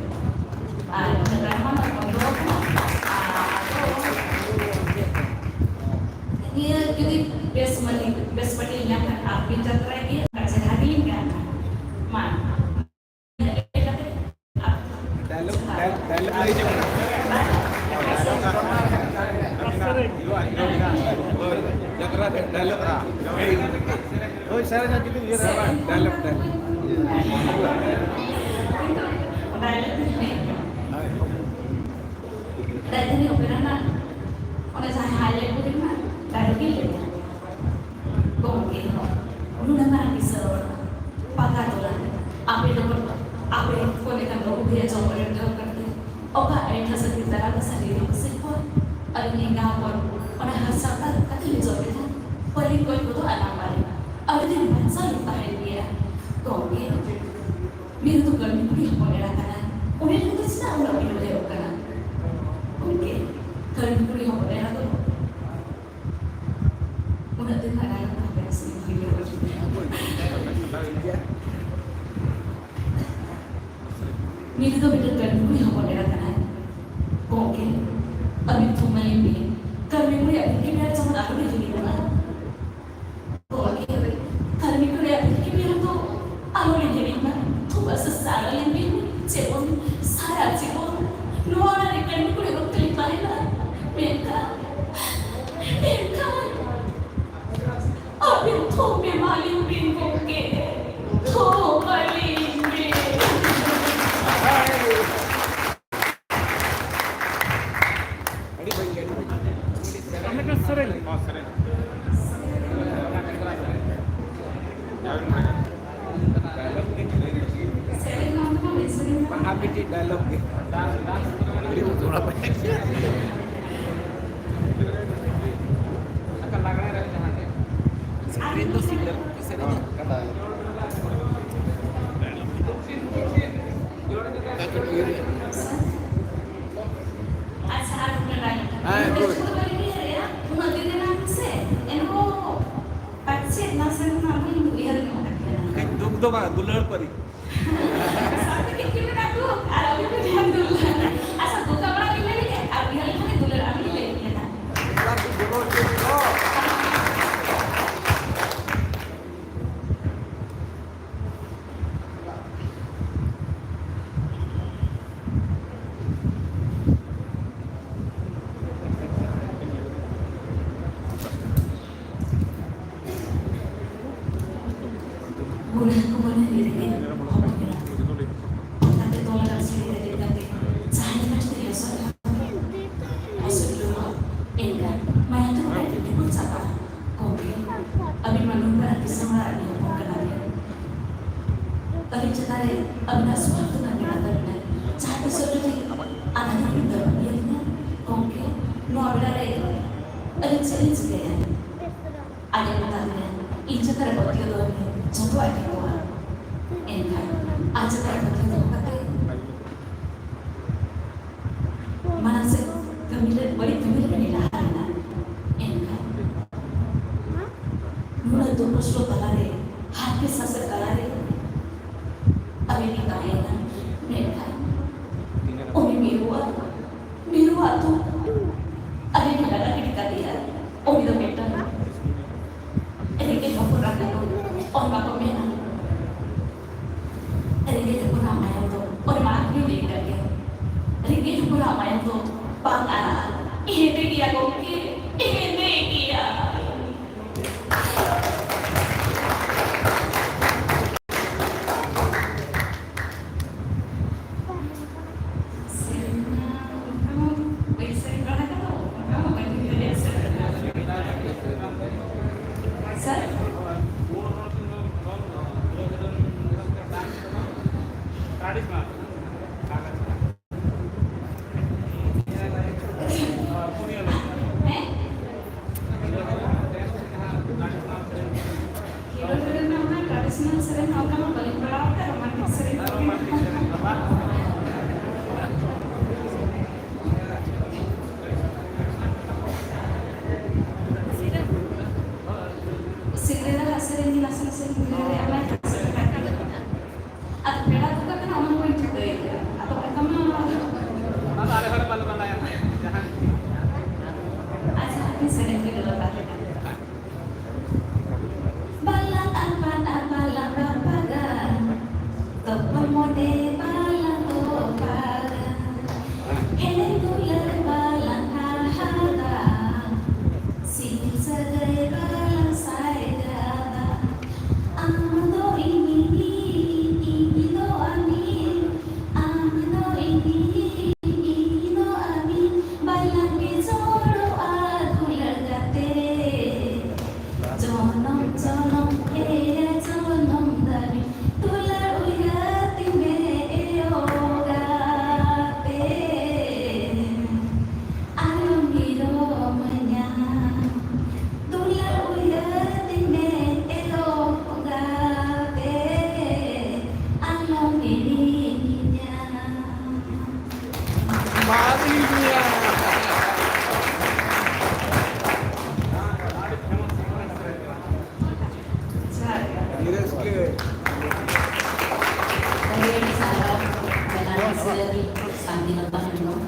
ᱟᱨ ᱤᱱᱟᱹ ᱛᱟᱭᱚᱢ ᱢᱟ ᱵᱚᱱᱫᱚ ᱟᱠᱟᱱᱟ᱾ ᱟᱨ ᱱᱤᱭᱟᱹ ᱡᱩᱫᱤ ᱵᱮᱥ ᱢᱟᱹᱞᱤ, ᱵᱮᱥ ᱯᱟᱹᱴᱤ ᱧᱟᱢ ᱠᱷᱟᱱ ᱟᱨ ᱵᱤᱱ ᱡᱟᱛᱨᱟᱭ ᱜᱮᱭᱟ, ᱟᱨ ᱪᱮᱦᱨᱟ ᱜᱮᱞᱤᱧ ᱜᱟᱱᱟ᱾ ᱢᱟ᱾ ᱰᱟᱭᱞᱚᱜ, ᱰᱟᱭ-, ᱰᱟᱭᱞᱚᱜ ᱞᱟᱹᱭ ᱪᱮᱫ ᱠᱟᱱᱟ? ᱦᱳᱭ, ᱡᱟᱛᱨᱟ ᱨᱮ ᱰᱟᱭᱞᱚᱜ ᱨᱮ᱾ ᱦᱳᱭ, ᱥᱟᱨᱮ ᱧᱚᱜ ᱡᱩᱫᱤ ᱩᱭᱦᱟᱹᱨ ᱦᱟᱨᱟ, ᱰᱟᱭᱞᱚᱜ, ᱰᱟᱭᱞᱚᱜ᱾ ᱰᱟᱭᱞᱚᱜ ᱞᱟᱹᱭ ᱠᱟᱱᱟ᱾ ᱨᱟᱡᱽᱫᱷᱟᱱᱤ ᱚᱯᱮᱨᱟ ᱨᱮᱱᱟᱜ ᱚᱱᱟ ᱡᱟᱦᱟᱸ highlight ᱠᱚ ᱢᱮᱱᱟᱜᱼᱟ, ᱰᱟᱭᱞᱚᱜ ᱜᱮ ᱞᱟᱹᱭᱟ᱾ ᱜᱚᱢᱠᱮ, ᱱᱩᱱᱟᱹᱜ ᱢᱟᱨᱟᱝ ᱠᱤᱥᱟᱹᱬ ᱦᱚᱲ, ᱯᱟᱠᱟ ᱛᱚᱞᱟ, ᱟᱯᱮ ᱞᱮᱠᱟᱱ, ᱟᱯᱮ ᱠᱚ ᱞᱮᱠᱟᱱ ᱵᱟᱹᱦᱩ ᱵᱷᱟᱹᱭᱟᱹ ᱡᱚᱢ ᱨᱮ ᱴᱷᱟᱹᱣ ᱠᱟᱛᱮ, ᱚᱠᱟ ᱟᱹᱭᱴᱷᱟᱹ ᱥᱟᱹᱛᱤ ᱛᱟᱞᱟ ᱠᱚ ᱥᱟᱹᱨᱤ ᱨᱮ ᱠᱩᱥᱤ ᱠᱚᱣᱟ? ᱟᱹᱞᱤᱧ ᱮᱸᱜᱟ ᱦᱚᱯᱚᱱ, ᱚᱱᱟ ᱦᱟᱥᱟ ᱚᱲᱟᱜ ᱠᱟᱛᱮ ᱞᱮ ᱡᱚᱢ ᱞᱮᱫᱟ᱾ ᱯᱟᱹᱦᱤᱞ ᱠᱚᱭ ᱠᱚᱫᱚ ᱟᱞᱟᱝ ᱵᱟᱞᱮ, ᱟᱹᱰᱤ ᱫᱤᱱ ᱵᱟᱧᱪᱟᱣ ᱞᱮ ᱛᱟᱦᱮᱸ ᱜᱮᱭᱟ᱾ ᱜᱚᱢᱠᱮ, ᱢᱤᱨᱩ ᱫᱚ ᱠᱟᱹᱢᱤ ᱠᱩᱲᱤ ᱦᱚᱯᱚᱱ ᱮᱨᱟ ᱠᱟᱱᱟ, ᱩᱱᱤ ᱞᱟᱹᱜᱤᱫ ᱫᱚ ᱪᱮᱫᱟᱜ ᱩᱱᱟᱹᱜ ᱵᱤᱞᱚᱢ ᱦᱩᱭᱩᱜ ᱠᱟᱱᱟ? ᱜᱚᱢᱠᱮ, ᱠᱟᱹᱢᱤ ᱠᱩᱲᱤ ᱦᱚᱯᱚᱱ ᱮᱨᱟ ᱫᱚ ᱩᱱᱟᱹᱜ ᱫᱤᱱ ᱨᱮᱱᱟᱜ ᱨᱟᱭ ᱠᱚ ᱦᱟᱯᱮ ᱥᱮ ᱦᱩᱭᱩᱜ᱾ ᱢᱤᱨᱩ ᱫᱚ ᱢᱤᱫᱴᱟᱝ ᱠᱟᱹᱢᱤ ᱠᱩᱲᱤ ᱦᱚᱯᱚᱱ ᱮᱨᱟ ᱠᱟᱱᱟᱭ᱾ ᱜᱚᱢᱠᱮ, ᱟᱹᱵᱤᱱ ᱛᱷᱩᱢ ᱟᱹᱞᱤᱧ ᱵᱤᱱ, ᱠᱟᱹᱢᱤ ᱠᱩᱲᱤᱭᱟᱜ ᱵᱷᱤᱛᱤᱨ ᱨᱮ ᱡᱮᱢᱚᱱ ᱟᱞᱚ ᱞᱤᱧ ᱦᱤᱲᱤᱧ ᱢᱟ᱾ ᱜᱚᱢᱠᱮ, ᱠᱟᱹᱢᱤ ᱠᱩᱲᱤᱭᱟᱜ ᱵᱷᱤᱛᱤᱨ ᱨᱮ ᱫᱚ ᱟᱞᱚ ᱞᱤᱧ ᱦᱤᱲᱤᱧ ᱢᱟ᱾ ᱛᱷᱩᱢ ᱟᱥᱤᱥ ᱟᱞᱚ ᱞᱤᱧ ᱵᱤᱱ, ᱡᱮᱢᱚᱱ ᱥᱟᱨᱟ ᱡᱤᱵᱚᱱ ᱱᱚᱣᱟ ᱚᱲᱟᱜ ᱨᱮ ᱠᱟᱹᱢᱤ ᱠᱩᱲᱤ ᱨᱩᱯ ᱛᱮᱞᱤᱧ ᱛᱟᱦᱮᱱᱟ᱾ ᱢᱮᱱᱠᱷᱟᱱ, ᱢᱮᱱᱠᱷᱟᱱ ᱟᱹᱵᱤᱱ ᱛᱷᱩᱢ ᱟᱨ ᱢᱤᱫᱴᱟᱝ ᱥᱮᱨᱮᱧ᱾ ᱦᱚᱸ, ᱥᱮᱨᱮᱧ᱾ ᱟᱨ ᱢᱤᱫᱴᱤᱡ ᱰᱟᱭᱞᱚᱜ ᱜᱮ᱾ ᱥᱮᱨᱮᱧ ᱫᱚ ᱥᱤᱝᱜᱟᱨ ᱠᱚ ᱥᱮᱨᱮᱧᱟ᱾ ᱟᱪᱪᱷᱟ, ᱟᱨ ᱢᱤᱫᱴᱟᱝ ᱰᱟᱭᱞᱚᱜ᱾ ᱦᱮᱸ, good. ᱩᱱᱟᱹᱜ ᱫᱤᱱ ᱨᱮᱱᱟᱜ ᱥᱮ, ᱮᱱᱦᱚᱸ ᱯᱟᱪᱮᱫ ᱱᱟᱥᱮ ᱱᱟᱜ ᱵᱟᱹᱧ ᱩᱭᱦᱟᱹᱨ ᱧᱚᱜ ᱟᱠᱟᱫ ᱠᱤᱱᱟ᱾ ᱠᱟᱹᱡ ᱫᱩᱠ ᱫᱚ ᱵᱟᱝ, ᱫᱩᱞᱟᱹᱲ ᱯᱟᱹᱨᱤ᱾ ᱥᱟᱶᱛᱮ ᱠᱤᱱ ᱠᱤᱱ ᱢᱮᱱᱟ ᱫᱩᱠ, ᱟᱨ ᱟᱹᱵᱤᱱ ᱵᱤᱱ ᱢᱮᱱᱟ ᱫᱩᱞᱟᱹᱲ᱾ ᱟᱪᱪᱷᱟ, ᱫᱩᱠ ᱟᱢᱲᱟ ᱵᱤᱱ ᱞᱟᱹᱭ ᱞᱮᱫᱟ, ᱟᱨ ᱩᱭᱦᱟᱹᱨ ᱞᱮᱠᱷᱟᱱ ᱫᱩᱞᱟᱹᱲ ᱟᱹᱵᱤᱱ ᱞᱟᱹᱭ ᱠᱮᱫᱟ᱾ ᱵᱩᱲᱦᱤ ᱠᱚ ᱵᱚᱞᱮ ᱞᱟᱹᱜᱤᱫ ᱦᱚᱯᱚᱱ ᱮᱨᱟ᱾ ᱚᱱᱟᱛᱮ ᱛᱚᱞ ᱟᱠᱟᱫ ᱥᱤᱲᱤ ᱨᱮ ᱫᱮᱡ ᱠᱟᱛᱮ ᱡᱟᱦᱟᱸᱭ ᱞᱮᱠᱟ ᱛᱮ ᱦᱚᱥᱚᱨ ᱦᱚᱥᱚᱨ ᱞᱩᱲᱩ ᱮᱱᱠᱷᱟᱱ ᱢᱟᱭᱟᱢ ᱫᱚ ᱜᱚᱴᱟ ᱴᱤᱴᱤ ᱵᱚᱱ ᱪᱟᱵᱟᱜᱼᱟ᱾ ᱜᱚᱢᱠᱮ, ᱟᱹᱵᱤᱱ ᱢᱟ ᱱᱚᱝᱠᱟᱱ ᱫᱤᱥᱚᱢ ᱚᱲᱟᱜ ᱨᱤᱱᱤᱡ ᱦᱚᱯᱚᱱ ᱠᱟᱱᱟ ᱵᱤᱱ᱾ ᱟᱹᱞᱤᱧ ᱪᱮᱛᱟᱱ ᱨᱮ ᱟᱹᱵᱤᱱᱟᱜ ᱥᱩᱦᱟᱜ ᱫᱚ ᱢᱮᱱᱟᱜ ᱛᱟᱹᱵᱤᱱᱟ᱾ ᱡᱟᱦᱟᱸ ᱛᱤᱥᱚᱜ ᱡᱩᱫᱤ ᱟᱱᱟᱴ ᱨᱮᱵᱤᱱ ᱫᱚᱨᱠᱟᱨ ᱞᱤᱧᱟ, ᱜᱚᱢᱠᱮ, ᱱᱚᱣᱟ ᱵᱮᱲᱟ ᱨᱮ ᱟᱹᱞᱤᱧ ᱪᱮᱫ ᱞᱤᱧ ᱪᱤᱠᱟᱹᱭᱟ? ᱟᱡ ᱮ ᱢᱮᱛᱟ ᱫᱤᱧᱟ, "ᱤᱧ ᱪᱮᱛᱟᱱ ᱨᱮ ᱯᱟᱹᱛᱭᱟᱹᱣ ᱫᱚᱦᱚᱭ ᱢᱮ, ᱡᱚᱛᱚᱣᱟᱜ ᱴᱷᱤᱠᱚᱜᱼᱟ᱾" ᱮᱱᱠᱷᱟᱱ ᱟᱡ ᱪᱮᱛᱟᱱ ᱨᱮ ᱯᱟᱹᱛᱭᱟᱹᱣ ᱫᱚᱦᱚ ᱠᱟᱛᱮ ᱢᱟᱲᱟᱝ ᱥᱮᱫ ᱠᱟᱹᱢᱤ ᱨᱮ, ᱵᱟᱹᱲᱤᱡ ᱠᱟᱹᱢᱤ ᱨᱮ ᱞᱟᱦᱟ ᱞᱮᱱᱟ᱾ ᱮᱱᱠᱷᱟᱱ ᱱᱩᱱᱟᱹᱜ ᱫᱩᱠ ᱠᱚᱥᱴᱚ ᱛᱟᱞᱟᱨᱮ, ᱦᱟᱨᱠᱮᱛ ᱥᱟᱥᱮᱛ ᱛᱟᱞᱟᱨᱮ ᱟᱹᱞᱤᱧ ᱞᱤᱧ ᱛᱟᱦᱮᱸᱭᱮᱱᱟ᱾ ᱢᱮᱱᱠᱷᱟᱱ ᱩᱱᱤ ᱢᱤᱨᱩᱣᱟᱜ, ᱢᱤᱨᱩᱣᱟᱜ ᱫᱩᱠ ᱟᱹᱞᱤᱧ ᱞᱤᱧ ᱞᱟᱜᱟ ᱜᱤᱰᱤ ᱠᱟᱫᱮᱭᱟ᱾ ᱩᱱᱤ ᱫᱚ ᱢᱤᱫᱴᱟᱝ ᱨᱮᱸᱜᱮᱡ ᱦᱚᱯᱚᱱ ᱨᱟᱠᱟᱵ ᱫᱚ ᱚᱱᱟ ᱠᱚ ᱢᱮᱱᱟ᱾ ᱨᱮᱸᱜᱮᱡ ᱦᱚᱯᱚᱱᱟᱜ ᱢᱟᱭᱟᱢ ᱫᱚ ᱚᱱᱮ ᱢᱟᱲᱟᱝ ᱨᱮᱜᱮ ᱞᱟᱹᱭ ᱠᱟᱜ ᱜᱮᱭᱟ᱾ ᱨᱮᱸᱜᱮᱡ ᱦᱚᱯᱚᱱᱟᱜ ᱢᱟᱭᱟᱢ ᱫᱚ ᱵᱟᱝ ᱟᱨᱟᱜᱼᱟ᱾ ᱦᱮᱸᱫᱮ ᱜᱮᱭᱟ ᱜᱚᱢᱠᱮ, ᱦᱮᱸᱫᱮ ᱜᱮᱭᱟ᱾ ᱥᱮᱨᱮᱧ ᱜᱮ ᱱᱟᱥᱮ ᱱᱟᱥᱮ ᱵᱩᱡᱷᱟᱹᱣ ᱫᱟᱲᱮᱭᱟᱜᱼᱟ, ᱚᱱᱟ ᱜᱮ ᱥᱮᱨᱮᱧ ᱠᱟᱱ ᱜᱮᱭᱟ᱾ ᱟᱫᱚ ᱯᱮᱲᱟ ᱠᱚ ᱠᱟᱱᱟ, ᱚᱱᱟ ᱠᱚᱧ ᱴᱷᱤᱠᱟᱹᱭ ᱜᱮᱭᱟ᱾ ᱟᱫᱚ ᱚᱱᱠᱟ ᱢᱟ ᱚᱱᱟ ᱫᱚ ᱟᱞᱮ ᱦᱚᱲ ᱵᱟᱞᱮ ᱵᱟᱲᱟᱭᱟ᱾ ᱡᱟᱦᱟᱸ ᱟᱪᱪᱷᱟ, ᱦᱟᱯᱮ ᱥᱮᱨᱮᱧ ᱜᱮ ᱫᱚᱨᱠᱟᱨ᱾ ᱵᱟᱞᱟ ᱟᱨ ᱵᱟᱞᱟ ᱵᱟᱞᱟ ᱵᱟᱯᱟᱜᱟ, ᱛᱚᱯᱚᱞ ᱢᱚᱱᱮ ᱵᱟᱞᱟ ᱛᱚᱯᱟᱜᱟ, ᱦᱮᱲᱮᱢ ᱫᱩᱞᱟᱹᱲ ᱵᱟᱞᱟ ᱦᱟᱦᱟᱫᱟ, ᱥᱤᱵᱤᱞ ᱥᱟᱹᱜᱟᱹᱭ ᱵᱟᱞᱟ ᱥᱟᱭᱜᱟᱫᱟ᱾ ᱟᱢ ᱫᱚ ᱤᱧᱤᱡ, ᱤᱧ ᱫᱚ ᱟᱢᱤᱡ, ᱟᱢ ᱫᱚ ᱤᱧᱤᱡ, ᱤᱧ ᱫᱚ ᱟᱢᱤᱡ, ᱵᱟᱞᱟᱝ ᱜᱮ ᱡᱚᱲᱚᱜᱼᱟ ᱫᱩᱞᱟᱹᱲ ᱜᱟᱛᱮ᱾ ᱡᱚᱱᱚᱢ ᱡᱚᱱᱚᱢ ᱮᱭᱟ ᱡᱚᱱᱚᱢ ᱫᱷᱟᱹᱵᱤᱡ, ᱫᱩᱞᱟᱹᱲ ᱩᱭᱦᱟᱹᱨ ᱛᱤᱧ ᱢᱮ ᱮᱭᱳ ᱜᱟᱛᱮ᱾ ᱟᱞᱚᱢ ᱦᱤᱨᱳᱢᱟᱹᱧᱟ, ᱫᱩᱞᱟᱹᱲ ᱩᱭᱦᱟᱹᱨ ᱛᱤᱧ ᱢᱮ ᱮᱭᱳ ᱜᱟᱛᱮ, ᱟᱞᱚᱢ ᱦᱤᱲᱤᱧᱤᱧᱟ᱾ ᱢᱟᱨᱤᱭᱟ᱾ ᱡᱚᱦᱟᱨ ᱜᱮ᱾ ᱟᱹᱰᱤ ᱟᱹᱰᱤ ᱥᱟᱨᱦᱟᱣ, ᱢᱮᱞᱟ ᱥᱩᱥᱟᱹᱨᱤᱭᱟᱹ ᱥᱟᱱᱛᱤᱞᱚᱛᱟ ᱦᱮᱢᱵᱨᱚᱢ᱾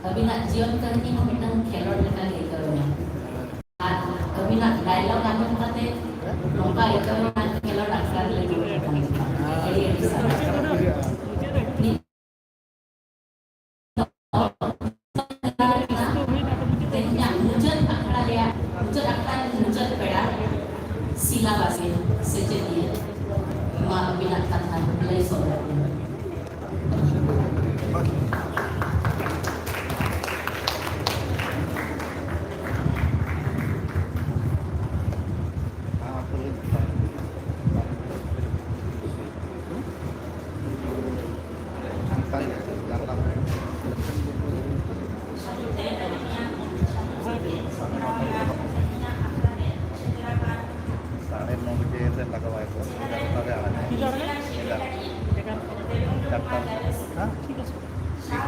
ᱟᱹᱵᱤᱱᱟᱜ ᱡᱤᱭᱚᱱ ᱠᱟᱹᱦᱱᱤ ᱦᱚᱸ ᱢᱤᱫᱴᱟᱝ ᱠᱷᱮᱞᱳᱰ ᱞᱮᱠᱟ ᱜᱮ ᱟᱹᱭᱠᱟᱹᱣ ᱮᱱᱟ᱾ ᱟᱨ ᱟᱹᱵᱤᱱᱟᱜ ᱰᱟᱭᱞᱚᱜ ᱟᱸᱡᱚᱢ ᱠᱟᱛᱮ ᱱᱚᱝᱠᱟ ᱟᱹᱭᱠᱟᱹᱣ ᱮᱱᱟ, ᱠᱷᱮᱞᱳᱰ ᱟᱠᱷᱲᱟ ᱨᱮ ᱞᱮ ᱫᱩᱲᱩᱵ ᱟᱠᱟᱱ ᱞᱮᱠᱟ᱾ ᱟᱹᱰᱤ ᱟᱹᱰᱤ ᱥᱟᱨᱦᱟᱣ᱾ ᱛᱮᱦᱮᱧᱟᱜ ᱢᱩᱪᱟᱹᱫ ᱟᱠᱷᱲᱟ ᱨᱮᱭᱟᱜ ᱢᱩᱪᱟᱹᱫ ᱟᱠᱷᱲᱟ ᱨᱮᱱ ᱢᱩᱪᱟᱹᱫ ᱯᱮᱲᱟ ᱥᱤᱞᱟ ᱵᱟᱥᱠᱮ, ᱥᱮᱪᱮᱫᱤᱭᱟᱹ, ᱢᱟ ᱟᱹᱵᱤᱱᱟᱜ ᱠᱟᱛᱷᱟ ᱞᱟᱹᱭ ᱥᱚᱫᱚᱨ ᱵᱤᱱ᱾ ᱥᱟᱲᱮ ᱱᱚ ᱵᱟᱡᱮ ᱥᱮᱫ ᱞᱟᱜᱟᱣᱟᱭ ᱠᱚ, ᱮᱜᱟᱨᱚᱴᱟ ᱨᱮ ᱟᱲᱟᱜᱟᱭ᱾ ᱮᱜᱟᱨᱚᱴᱟ᱾ ᱪᱟᱨᱴᱟ᱾ ᱦᱮᱸ?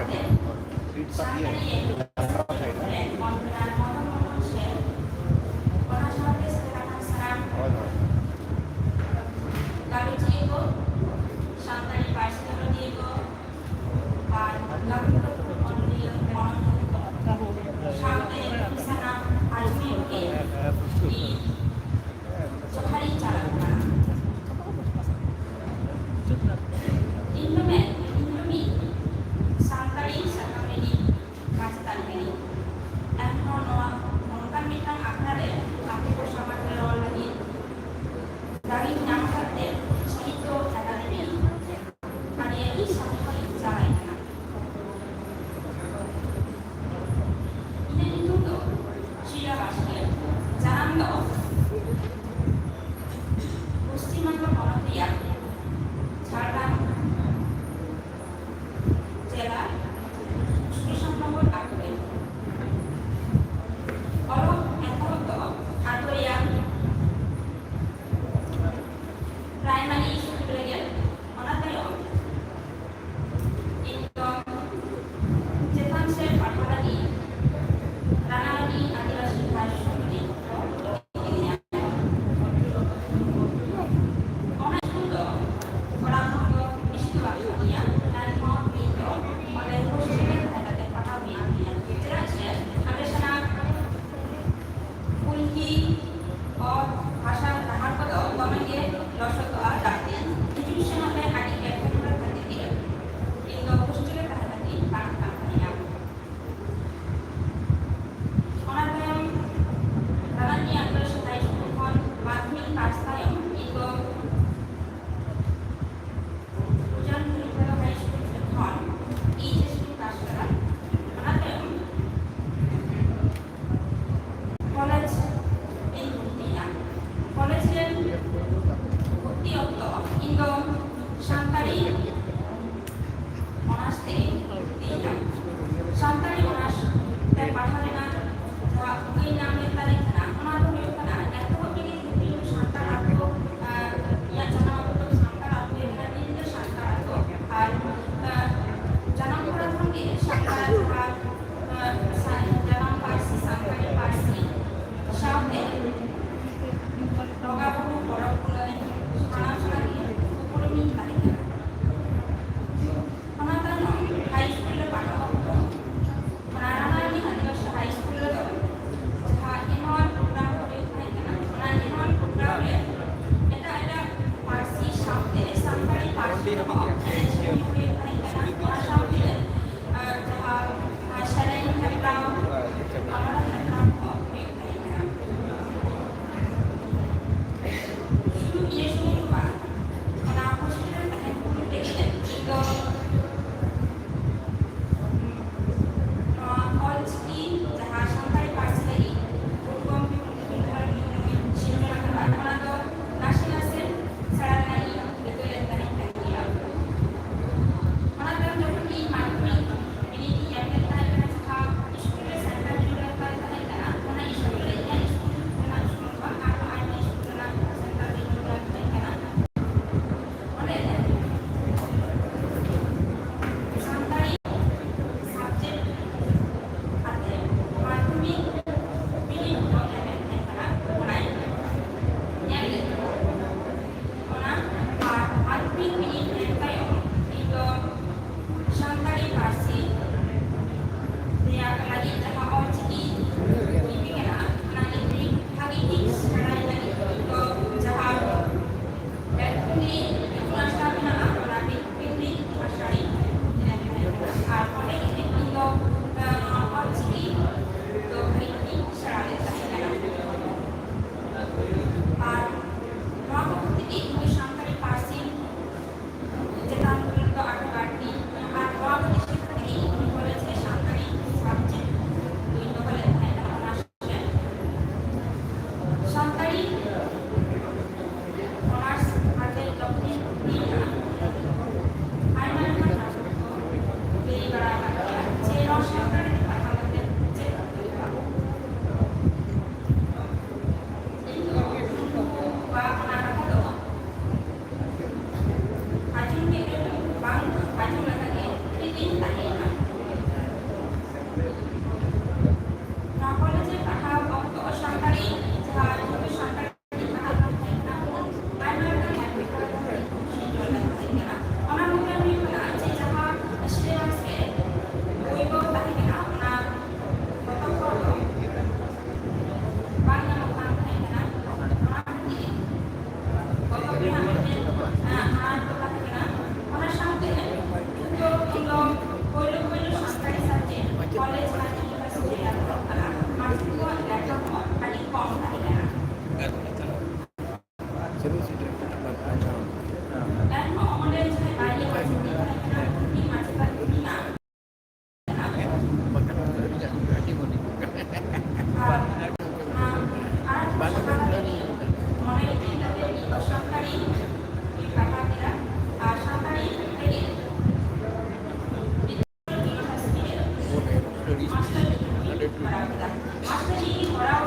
ᱠᱚᱨᱟᱣ ᱠᱮᱫᱟ᱾ ᱢᱟᱥᱴᱟᱨᱤ ᱠᱚᱨᱟᱣ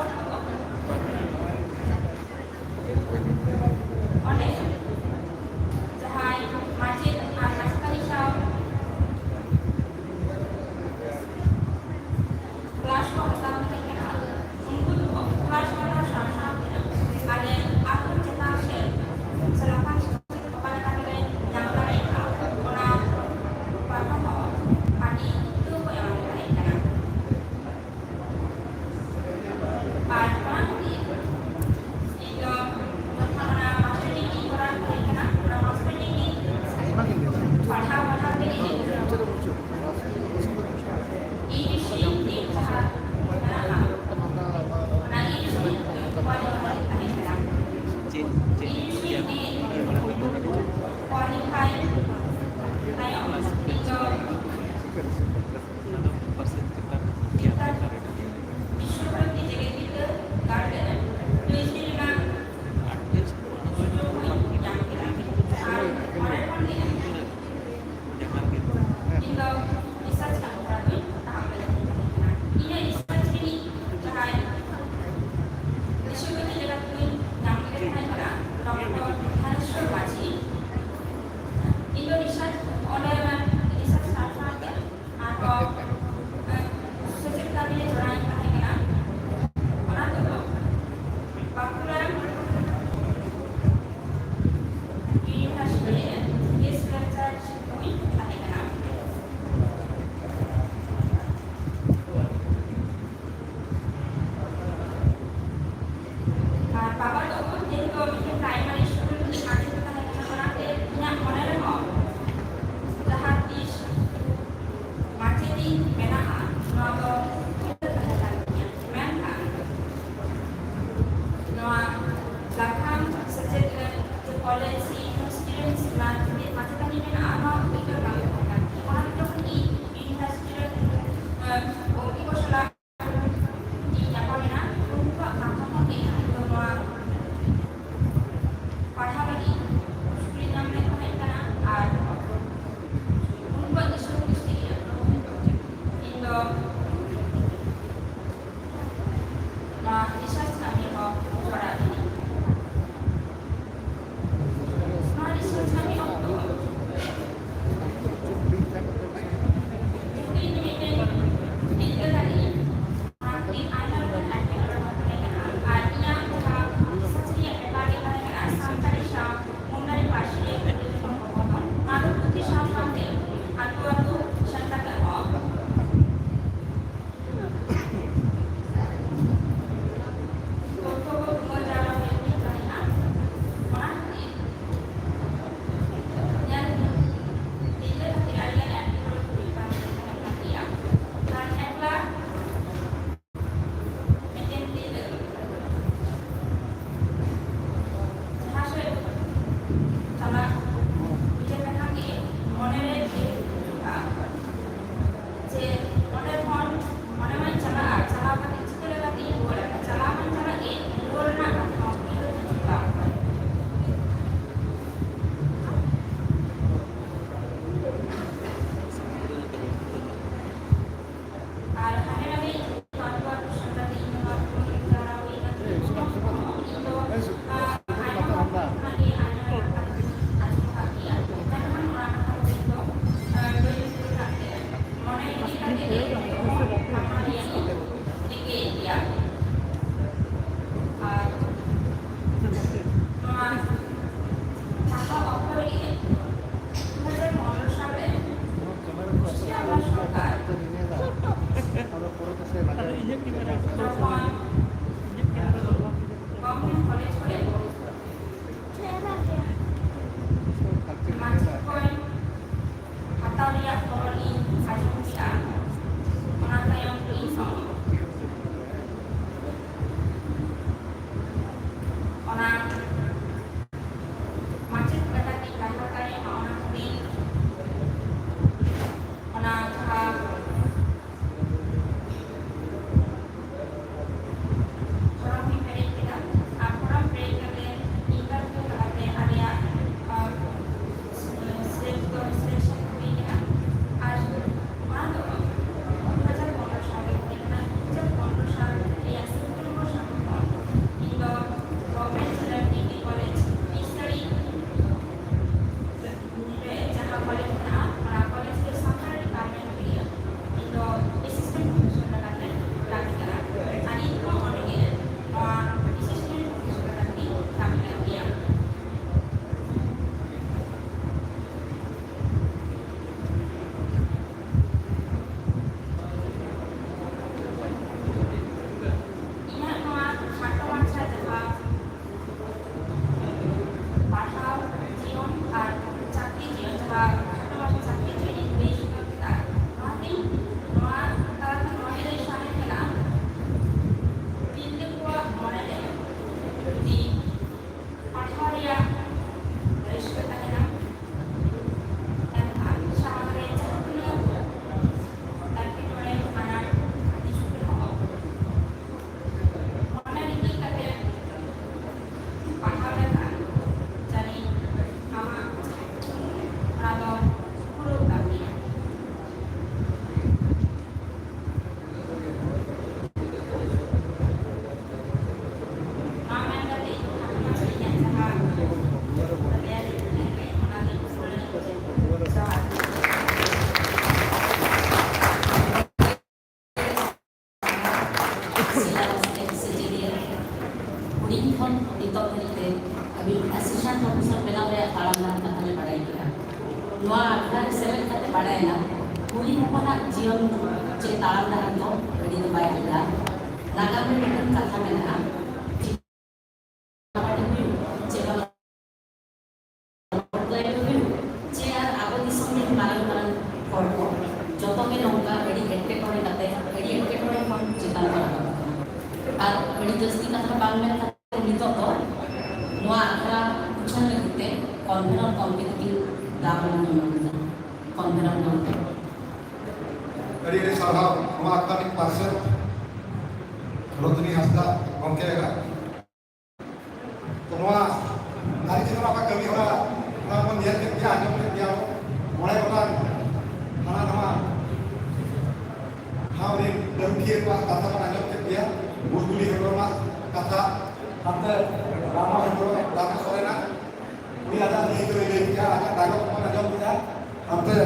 ᱚᱸᱰᱮ ᱡᱟᱦᱟᱸᱭ ᱢᱟᱪᱮᱫ ᱟᱨ ᱢᱟᱥᱴᱟᱨᱤ ᱥᱟᱶ ᱠᱞᱟᱥ ᱠᱚ ᱦᱟᱛᱟᱣ ᱛᱟᱦᱮᱸ ᱠᱟᱱᱟ, ᱩᱱᱠᱩ ᱫᱚ ᱠᱞᱟᱥ ᱦᱟᱛᱟᱣ ᱥᱟᱶ ᱥᱟᱶᱛᱮ ᱟᱞᱮ ᱟᱨᱦᱚᱸ ᱪᱮᱛᱟᱱ ᱥᱮᱫ ᱥᱮ ᱞᱟᱯᱷᱟᱝ ᱥᱮᱪᱮᱫ ᱚᱠᱟ ᱞᱮᱠᱟ ᱛᱮᱞᱮ ᱧᱟᱢ ᱫᱟᱲᱮᱭᱟᱜᱼᱟ, ᱚᱱᱟ ᱯᱟᱲᱦᱟᱣ ᱦᱚᱸ ᱟᱹᱰᱤ ᱩᱛᱟᱹᱨ ᱠᱚ ᱮᱢᱟ ᱞᱮ ᱛᱟᱦᱮᱸ ᱠᱟᱱᱟ᱾ ᱡᱚᱠᱷᱚᱱ ᱜᱚᱵᱷᱚᱨᱱᱢᱮᱱᱴ ᱠᱚᱞᱮᱡᱽ ᱠᱚᱨᱮ ᱢᱟᱪᱮᱫ ᱠᱚ ᱦᱟᱛᱟᱣ ᱨᱮᱭᱟᱜ ᱠᱷᱚᱵᱚᱨ ᱤᱧ ᱟᱸᱡᱚᱢ ᱠᱮᱫᱟ᱾ ᱚᱱᱟ ᱛᱟᱭᱚᱢ ᱤᱧ ᱦᱚᱸ ᱚᱱᱟ ᱢᱟᱪᱮᱫ ᱞᱮᱠᱟᱛᱮ ᱞᱟᱦᱟ ᱫᱟᱲᱮᱭᱟᱜ ᱢᱟ, ᱚᱱᱟ ᱠᱷᱟᱹᱛᱤᱨ ᱚᱱᱟ ᱡᱟᱦᱟᱸ ᱯᱷᱚᱨᱚᱢ ᱤᱧ ᱯᱮᱨᱮᱡ ᱠᱮᱫᱟ᱾ ᱟᱨ ᱯᱷᱚᱨᱚᱢ ᱯᱮᱨᱮᱡ ᱠᱟᱛᱮ ᱤᱱᱴᱟᱨᱵᱷᱤᱭᱩ ᱛᱟᱞᱟᱛᱮ ᱟᱞᱮᱭᱟᱜ, ᱟᱨ, ᱥᱤᱞᱮᱠᱴ ᱫᱚ ᱥᱤᱞᱮᱠᱥᱚᱱ ᱦᱩᱭ ᱠᱟᱱᱟ᱾ ᱟᱨ ᱚᱱᱟ ᱫᱚ ᱫᱩ ᱦᱟᱡᱟᱨ ᱯᱚᱱᱨᱚ ᱥᱟᱞ ᱨᱮ ᱦᱩᱭ ᱠᱟᱱᱟ᱾ ᱫᱩ ᱦᱟᱡᱟᱨ ᱯᱚᱱᱨᱚ ᱥᱟᱞ ᱨᱮᱭᱟᱜ ᱥᱮᱯᱴᱮᱢᱵᱚᱨ ᱪᱟᱸᱫᱳ ᱠᱷᱚᱱ ᱤᱧ ᱫᱚ ᱜᱚᱵᱷᱚᱨᱱᱢᱮᱱᱴ ᱡᱮᱱᱟᱨᱮᱞ ᱰᱤᱜᱽᱨᱤ ᱠᱚᱞᱮᱡᱽ ᱯᱤᱥᱟᱨᱤ ᱨᱮ ᱡᱟᱦᱟᱸ ᱠᱚᱞᱮᱡᱽ ᱢᱮᱱᱟᱜᱼᱟ, ᱚᱱᱟ ᱠᱚᱞᱮᱡᱽ ᱨᱮ ᱥᱟᱱᱛᱟᱲᱤ ᱰᱤᱯᱟᱨᱴᱢᱮᱱᱴ ᱨᱮ ᱤᱧ ᱫᱚ ᱮᱥᱤᱥᱴᱮᱱᱴ ᱯᱨᱚᱯᱷᱮᱥᱚᱨ ᱞᱮᱠᱟᱛᱮ ᱠᱟᱹᱢᱤ ᱠᱟᱱᱟ᱾ ᱟᱨ ᱤᱧ ᱦᱚᱸ ᱚᱸᱰᱮ ᱜᱮ ᱱᱚᱣᱟ ᱮᱥᱤᱥᱴᱮᱱᱴ ᱯᱨᱚᱯᱷᱮᱥᱚᱨ ᱞᱮᱠᱟᱛᱮ ᱠᱟᱹᱢᱤ ᱠᱟᱱ ᱜᱮᱭᱟ᱾ ᱤᱧᱟᱹᱜ ᱱᱚᱣᱟ ᱠᱷᱟᱴᱚ ᱢᱟᱪᱷᱟ ᱡᱟᱦᱟᱸ ᱯᱟᱲᱦᱟᱣ ᱡᱤᱭᱚᱱ ᱟᱨ ᱪᱟᱹᱠᱨᱤ ᱡᱤᱭᱚᱱ, ᱡᱟᱦᱟᱸ ᱠᱷᱟᱴᱚ ᱢᱟᱪᱷᱟ ᱪᱟᱹᱠᱨᱤ ᱡᱤᱭᱚᱱ ᱤᱧ ᱞᱟᱹᱭ ᱥᱚᱫᱚᱨ ᱠᱮᱫᱟ, ᱱᱚᱣᱟᱛᱮᱧ, ᱱᱚᱣᱟ ᱛᱟᱞᱟᱛᱮ ᱱᱚᱣᱟ ᱜᱮ ᱞᱟᱹᱭ ᱥᱟᱱᱟᱧ ᱠᱟᱱᱟ, ᱛᱤᱨᱞᱟᱹ ᱠᱚᱣᱟᱜ ᱢᱚᱱᱮ ᱨᱮ ᱡᱩᱫᱤ ᱯᱟᱲᱦᱟᱣ ᱨᱮᱭᱟᱜ ᱨᱟᱹᱥᱠᱟᱹ ᱛᱟᱦᱮᱱᱟ, ᱮᱱᱠᱷᱟᱱ ᱥᱟᱢᱟᱝ ᱨᱮ ᱡᱟᱦᱟᱸ ᱛᱤᱱᱟᱹᱜ ᱮᱴᱠᱮᱴᱚᱬᱮ, ᱟᱱᱟᱴ ᱦᱤᱡᱩᱜ ᱨᱮᱦᱚᱸ, ᱢᱚᱱᱮ ᱨᱤᱠᱤᱲ ᱠᱟᱛᱮ ᱯᱟᱲᱦᱟᱣ ᱞᱮᱠᱷᱟᱱ ᱡᱟᱹᱱᱤᱡ ᱟᱢᱟᱜ ᱚᱱᱟ ᱫᱚ ᱯᱩᱨᱟᱹᱜ ᱛᱟᱢ ᱜᱮᱭᱟ᱾ ᱱᱚᱣᱟ ᱢᱮᱱ ᱠᱟᱛᱮ ᱤᱧ ᱠᱷᱟᱴᱚ ᱢᱟᱪᱷᱟ ᱤᱧᱟᱹᱜ ᱡᱟᱦᱟᱸ ᱞᱟᱹᱭ ᱟᱹᱞᱤᱧ ᱛᱟᱦᱮᱸ ᱠᱟᱱᱟ, ᱚᱱᱟ ᱫᱚ ᱤᱧ ᱯᱩᱨᱟᱹ ᱞᱤᱧ ᱢᱩᱪᱟᱹᱫ ᱠᱮᱫᱟ᱾ ᱡᱚᱦᱟᱨ᱾ ᱥᱮᱪᱮᱫᱤᱭᱟᱹ, ᱦᱩᱰᱤᱧ ᱠᱷᱚᱱ ᱱᱤᱛᱚᱜ ᱫᱷᱟᱹᱨᱤᱡ ᱛᱮ ᱟᱹᱵᱤᱱ ᱮᱥᱤᱥᱴᱮᱱᱴ ᱯᱨᱚᱯᱷᱮᱥᱚᱨ ᱵᱮᱱᱟᱣ ᱨᱮᱭᱟᱜ ᱛᱟᱲᱟᱢ ᱰᱟᱦᱟᱨ ᱠᱟᱛᱷᱟ ᱞᱮ ᱵᱟᱰᱟᱭ ᱠᱮᱫᱟ᱾ ᱱᱚᱣᱟ ᱟᱠᱷᱲᱟ ᱨᱮ ᱥᱮᱞᱮᱫ ᱠᱟᱛᱮ ᱵᱟᱰᱟᱭᱮᱱᱟ, ᱠᱩᱲᱤ ᱦᱚᱯᱚᱱᱟᱜ ᱡᱤᱭᱚᱱ ᱪᱮ ᱛᱟᱲᱟᱢ ᱰᱟᱦᱟᱨ ᱫᱚ ᱟᱹᱰᱤ ᱫᱚ ᱵᱟᱭ ᱟᱞᱜᱟ᱾ ᱢᱮᱱᱟᱜᱼᱟ᱾ ᱪᱮ ᱟᱨ ᱟᱵᱚ ᱫᱤᱥᱚᱢ ᱨᱮᱱ ᱢᱟᱨᱟᱝ ᱢᱟᱨᱟᱝ ᱦᱚᱲ ᱠᱚ ᱡᱚᱛᱚ ᱜᱮ ᱱᱚᱝᱠᱟ ᱟᱹᱰᱤ ᱮᱴᱠᱮᱴᱚᱬᱮ ᱠᱟᱛᱮ, ᱟᱹᱰᱤ ᱮᱴᱠᱮᱴᱚᱬᱮ ᱠᱷᱚᱱ ᱪᱮᱛᱟᱱ ᱠᱚ ᱨᱟᱠᱟᱵ ᱠᱟᱱᱟ᱾ ᱟᱨ ᱟᱹᱰᱤ ᱡᱟᱹᱥᱛᱤ ᱠᱟᱛᱷᱟ ᱵᱟᱝ ᱢᱮᱱ ᱠᱟᱛᱮ ᱱᱤᱛᱚᱜ ᱫᱚ ᱱᱚᱣᱟ ᱟᱠᱷᱲᱟ ᱩᱪᱷᱟᱹᱱ ᱞᱟᱹᱜᱤᱫ ᱛᱮ ᱠᱚᱱᱵᱷᱮᱱᱚᱨ ᱜᱚᱢᱠᱮ ᱛᱟᱹᱠᱤᱱ ᱫᱟᱣ ᱵᱚᱱ ᱮᱢᱟ ᱠᱤᱱᱟ᱾ ᱠᱚᱱᱵᱷᱮᱱᱚᱨ ᱜᱚᱢᱠᱮ᱾ ᱟᱹᱰᱤ ᱟᱹᱰᱤ ᱥᱟᱨᱦᱟᱣ ᱱᱚᱣᱟ ᱟᱠᱷᱲᱟ ᱨᱤᱱ ᱯᱟᱨᱥᱮᱛ ᱨᱚᱛᱱᱤ ᱦᱟᱸᱥᱫᱟ ᱜᱚᱢᱠᱮ ᱮᱨᱟ᱾ ᱛᱚ, ᱱᱚᱣᱟ ᱟᱹᱨᱤᱪᱟᱹᱞᱤ ᱨᱮᱱᱟᱜ ᱠᱟᱹᱢᱤ ᱦᱚᱨᱟ ᱚᱱᱟ ᱵᱚᱱ ᱧᱮᱞ ᱠᱮᱫ ᱜᱮᱭᱟ, ᱟᱸᱡᱚᱢ ᱠᱮᱫ ᱜᱮᱭᱟ ᱵᱚᱱ᱾ ᱢᱚᱬᱮ ᱜᱚᱴᱟᱝ ᱦᱟᱱᱟ ᱱᱟᱣᱟ ᱴᱷᱟᱶ ᱨᱮᱱ ᱨᱩᱠᱷᱤᱭᱟᱹ ᱠᱚᱣᱟᱜ ᱠᱟᱛᱷᱟ ᱵᱚᱱ ᱟᱸᱡᱚᱢ ᱠᱮᱫ ᱜᱮᱭᱟ᱾ ᱜᱩᱞᱜᱩᱞᱤ ᱦᱮᱢᱵᱨᱚᱢᱟᱜ ᱠᱟᱛᱷᱟ, ᱦᱟᱱᱛᱮ ᱨᱟᱢᱟ ᱦᱮᱢᱵᱨᱚᱢ, ᱨᱟᱢᱟ ᱥᱚᱨᱮᱱᱟᱜ, ᱩᱱᱤ ᱟᱡᱟᱜ ᱞᱟᱹᱭ ᱫᱚᱭ ᱞᱟᱹᱭ ᱠᱮᱫᱟ, ᱟᱡᱟᱜ ᱰᱟᱭᱞᱚᱜ ᱵᱚᱱ ᱟᱸᱡᱚᱢ ᱠᱮᱫᱟ᱾ ᱦᱟᱱᱛᱮ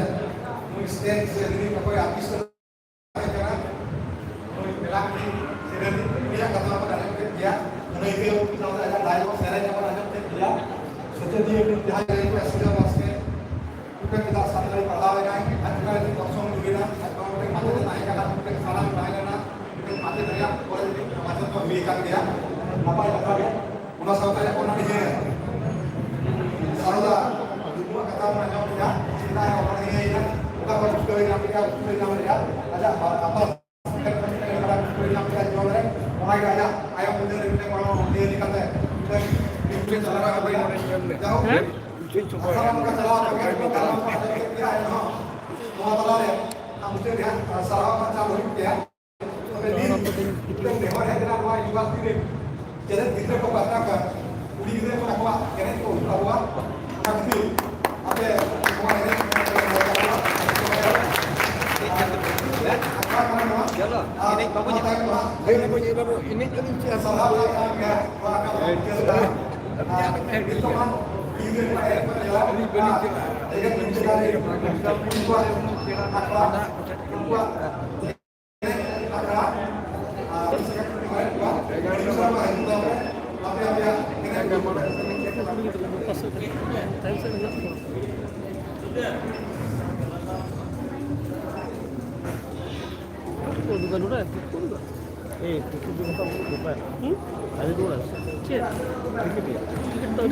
ᱱᱩᱭ ᱥᱴᱮᱡᱽ ᱥᱮ ᱱᱩᱭ ᱚᱠᱚᱭ ᱟᱨᱴᱤᱥᱴ ᱛᱟᱦᱮᱸ ᱠᱟᱱᱟ, ᱩᱱᱤ ᱢᱮᱞᱟᱠ ᱥᱤᱝ ᱥᱮᱨᱮᱧ, ᱩᱱᱤᱭᱟᱜ ᱠᱟᱛᱷᱟ ᱵᱚᱱ ᱟᱸᱡᱚᱢ ᱠᱮᱫ ᱜᱮᱭᱟ᱾ ᱟᱹᱱᱟᱹᱭᱠᱟᱹᱣ ᱥᱟᱶᱛᱮ ᱟᱡᱟᱜ ᱰᱟᱭᱞᱚᱜ ᱥᱮᱨᱮᱧ ᱦᱚᱸᱵᱚᱱ ᱟᱸᱡᱚᱢ ᱠᱮᱫ ᱜᱮᱭᱟ᱾ ᱥᱮᱪᱮᱫᱤᱭᱟᱹ ᱡᱟᱦᱟᱸᱭ ᱜᱮ ᱥᱤᱫᱷᱟᱹ ᱵᱟᱥᱠᱮ, ᱩᱱᱤ ᱪᱮᱫᱟᱜ ᱥᱟᱱᱛᱟᱲᱤ ᱯᱟᱲᱦᱟᱣ ᱮᱱᱟᱭ, ᱟᱡ ᱪᱮᱛᱟᱱ ᱨᱮ ᱚᱨᱥᱚᱝ ᱧᱩᱨ ᱮᱱᱟ, ᱟᱡ ᱵᱟᱵᱟ ᱢᱤᱫᱴᱮᱱ ᱢᱟᱪᱮᱛ ᱮ ᱛᱟᱦᱮᱸ ᱠᱟᱱᱟ, ᱢᱤᱫᱴᱮᱱ ᱥᱟᱱᱟᱢ ᱛᱟᱦᱮᱸ ᱞᱮᱱᱟ, ᱢᱤᱫᱴᱮᱱ ᱢᱟᱪᱮᱛ ᱨᱮᱭᱟᱜ ᱯᱚᱨᱮ ᱢᱤᱫᱴᱮᱱ ᱢᱟᱪᱮᱛ ᱠᱚ ᱦᱩᱭ ᱟᱠᱟᱱ ᱜᱮᱭᱟ᱾ ᱱᱟᱯᱟᱭ ᱠᱟᱛᱷᱟ ᱜᱮ᱾ ᱚᱱᱟ ᱥᱟᱶᱛᱮ ᱚᱱᱚᱬᱦᱤᱭᱟᱹ ᱥᱟᱨᱚᱫᱟ ᱴᱩᱰᱩᱣᱟᱜ ᱠᱟᱛᱷᱟ ᱵᱚᱱ ᱟᱸᱡᱚᱢ ᱠᱮᱫᱟ, ᱪᱮᱫᱟᱜ ᱮ ᱚᱱᱚᱬᱦᱤᱭᱟᱹᱭᱮᱱᱟ, ᱚᱠᱟ ᱠᱷᱚᱱ ᱩᱥᱠᱟᱹᱣ ᱮ ᱧᱟᱢ ᱠᱮᱫᱟ, ᱩᱥᱠᱟᱹᱣ ᱮ ᱧᱟᱢ ᱞᱮᱫᱟ, ᱟᱡᱟᱜ ᱟᱯᱟᱛ ᱩᱥᱠᱟᱹᱣ ᱮ ᱧᱟᱢ ᱠᱮᱫᱟ ᱡᱤᱭᱚᱱ ᱨᱮ, ᱚᱱᱟᱜᱮ ᱟᱡᱟᱜ ᱟᱭᱟᱜ ᱩᱭᱦᱟᱹᱨ ᱨᱮ ᱢᱤᱫᱴᱮᱱ ᱢᱟᱲᱟᱝ ᱚᱱᱚᱬᱦᱤᱭᱟᱹ ᱞᱮᱠᱟᱛᱮ ᱢᱤᱫᱴᱮᱱ ᱧᱩᱛᱩᱢ ᱮ ᱪᱟᱞᱟᱣ ᱟᱠᱟᱫᱟ᱾ ᱡᱟᱭᱦᱳᱠ, ᱟᱥᱟ ᱵᱟᱝ ᱪᱟᱞᱟᱣ ᱟᱠᱟᱱ ᱜᱮᱭᱟ, ᱟᱨᱦᱚᱸ ᱱᱚᱣᱟ ᱛᱟᱞᱟᱨᱮ ᱟᱢ ᱢᱩᱪᱟᱹᱫ ᱨᱮ ᱦᱟᱸᱜ ᱥᱟᱨᱦᱟᱣ ᱦᱟᱸᱜ ᱪᱟᱞ ᱦᱩᱭᱩᱜ ᱜᱮᱭᱟ᱾ ᱛᱚᱵᱮ ᱱᱤᱛ ᱢᱤᱫᱴᱮᱱ ᱱᱮᱦᱚᱨ ᱦᱮᱡ ᱮᱱᱟ ᱱᱚᱣᱟ ᱤᱭᱩᱱᱤᱵᱷᱟᱨᱥᱤᱴᱤ ᱨᱮ ᱡᱮᱛᱮ ᱜᱤᱫᱽᱨᱟᱹ ᱠᱚ ᱯᱟᱥᱱᱟᱣ ᱠᱟᱱ, ᱠᱩᱲᱤ ᱜᱤᱫᱽᱨᱟᱹ ᱠᱚ ᱟᱠᱚᱣᱟᱜ ᱮᱱᱮᱡ ᱠᱚ ᱩᱫᱩᱜ ᱟᱵᱚᱣᱟ᱾ ᱚᱱᱟ ᱠᱷᱟᱹᱛᱤᱨ ᱟᱯᱮ ᱱᱚᱣᱟ ᱮᱱᱮᱡ ᱟᱠᱷᱲᱟ ᱠᱟᱱᱟ ᱱᱚᱣᱟ᱾ ᱪᱚᱞᱚ, ᱟᱨ ᱮᱱᱮᱡ ᱵᱟᱵᱚ ᱱᱚᱣᱟ ᱧᱮᱞᱟ᱾ ᱛᱟᱭᱚᱢ ᱫᱚ ᱦᱟᱸᱜ ᱞᱟᱹᱭ ᱵᱟᱵᱚ ᱧᱮᱞᱟ, ᱮᱱᱮᱡ ᱟᱹᱞᱤᱧ ᱪᱮᱫ ᱥᱟᱨᱦᱟᱣ ᱪᱟᱞ ᱠᱟᱱ ᱜᱮᱭᱟ ᱱᱚᱣᱟ ᱟᱠᱷᱲᱟ ᱠᱚ ᱩᱫᱩᱜ ᱟᱵᱚᱣᱟ᱾ ᱟᱨ ᱱᱤᱛᱚᱜ ᱢᱟ ᱠᱩᱲᱤ ᱜᱤᱫᱽᱨᱟᱹ ᱠᱚ ᱮᱱᱮᱡ ᱠᱚ ᱧᱮᱞᱟ, ᱟᱨ ᱡᱮᱜᱮᱛ ᱢᱚᱧᱪᱚ ᱨᱮ ᱩᱱᱠᱩᱣᱟᱜ ᱟᱠᱷᱲᱟ ᱩᱱᱠᱩᱣᱟᱜ ᱦᱩᱸ? ᱪᱮᱫ? ᱴᱤᱠᱤᱴ ᱫᱚ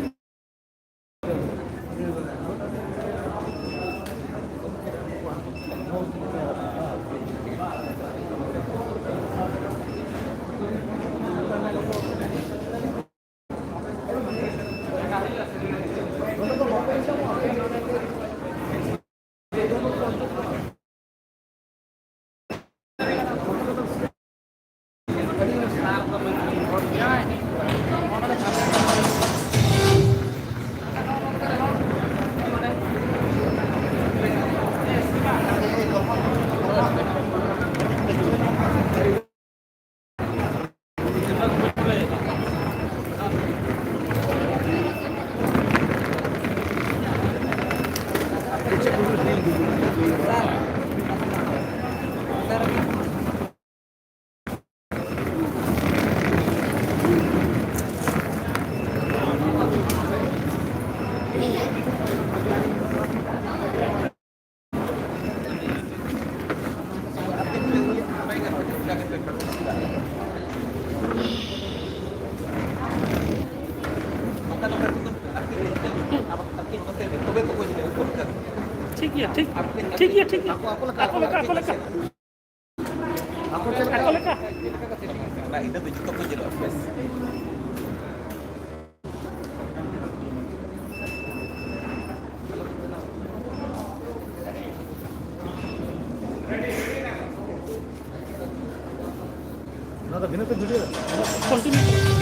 ᱴᱷᱤᱠ ᱜᱮᱭᱟ, ᱴᱷᱤᱠ, ᱴᱷᱤᱠ ᱜᱮᱭᱟ, ᱴᱷᱤᱠ ᱜᱮᱭᱟ᱾ ᱟᱠᱚ ᱞᱮᱠᱟ, ᱟᱠᱚ ᱞᱮᱠᱟ᱾ ᱟᱠᱚ ᱞᱮᱠᱟ᱾ ᱚᱱᱟ ᱤᱱᱟᱹ ᱫᱚ ᱡᱚᱛᱚ ᱠᱚ ᱧᱮᱞᱚᱜᱼᱟ, ᱵᱮᱥ᱾ ᱚᱱᱟ ᱫᱚ ᱵᱷᱤᱱᱟᱹ ᱛᱮ ᱵᱷᱤᱰᱤᱭᱳ ᱫᱟ᱾ ᱠᱚᱱᱴᱤᱱᱤᱭᱩ᱾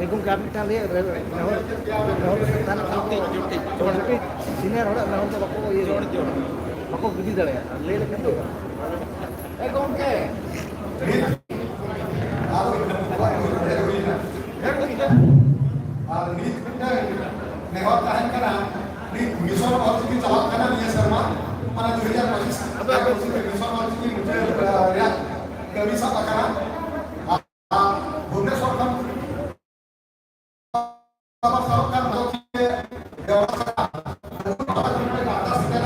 ᱮ ᱜᱚᱢᱠᱮ, ᱟᱨ ᱢᱤᱫᱴᱟᱝ ᱞᱟᱹᱭ, ᱨᱚᱦᱚᱲ, ᱨᱚᱦᱚᱲ ᱛᱟᱦᱮᱱ ᱠᱷᱟᱱ ᱡᱩᱴᱤ, ᱡᱩᱴᱤ, ᱡᱩᱴᱤ᱾ ᱥᱤᱱᱤᱭᱟᱨ ᱦᱚᱲᱟᱜ ᱨᱚᱦᱚᱲ ᱫᱚ ᱵᱟᱠᱚ ᱤᱭᱟᱹ, ᱵᱟᱠᱚ ᱜᱤᱰᱤ ᱫᱟᱲᱮᱭᱟᱜᱼᱟ᱾ ᱞᱟᱹᱭ ᱞᱮᱠᱷᱟᱱ ᱫᱚ, ᱮ ᱜᱚᱢᱠᱮ, ᱟᱨ ᱱᱤᱛ ᱢᱤᱫᱴᱟᱝ ᱱᱮᱦᱚᱨ ᱛᱟᱦᱮᱱ ᱠᱟᱱᱟ, ᱱᱤᱛ ᱢᱤᱥᱚᱱ ᱚᱞᱪᱤᱠᱤ ᱪᱟᱞᱟᱜ ᱠᱟᱱᱟ ᱱᱤᱭᱟᱹ ᱥᱮᱨᱢᱟ, ᱢᱟᱱᱮ ᱫᱩ ᱦᱟᱡᱟᱨ ᱯᱚᱸᱪᱤᱥ ᱟᱫᱚ ᱟᱯᱮ ᱢᱤᱥᱚᱱ ᱚᱞᱪᱤᱠᱤ ᱢᱩᱪᱟᱹᱫ, ᱟ, ᱨᱮᱭᱟᱜ ᱠᱟᱹᱢᱤ ᱥᱟᱵ ᱟᱠᱟᱱᱟ᱾ ᱟᱨ ᱵᱷᱩᱵᱽᱱᱮᱥᱚᱨ ᱠᱷᱚᱱ ᱥᱟᱵ ᱠᱟᱱ ᱫᱚ ᱥᱮᱴᱮᱨ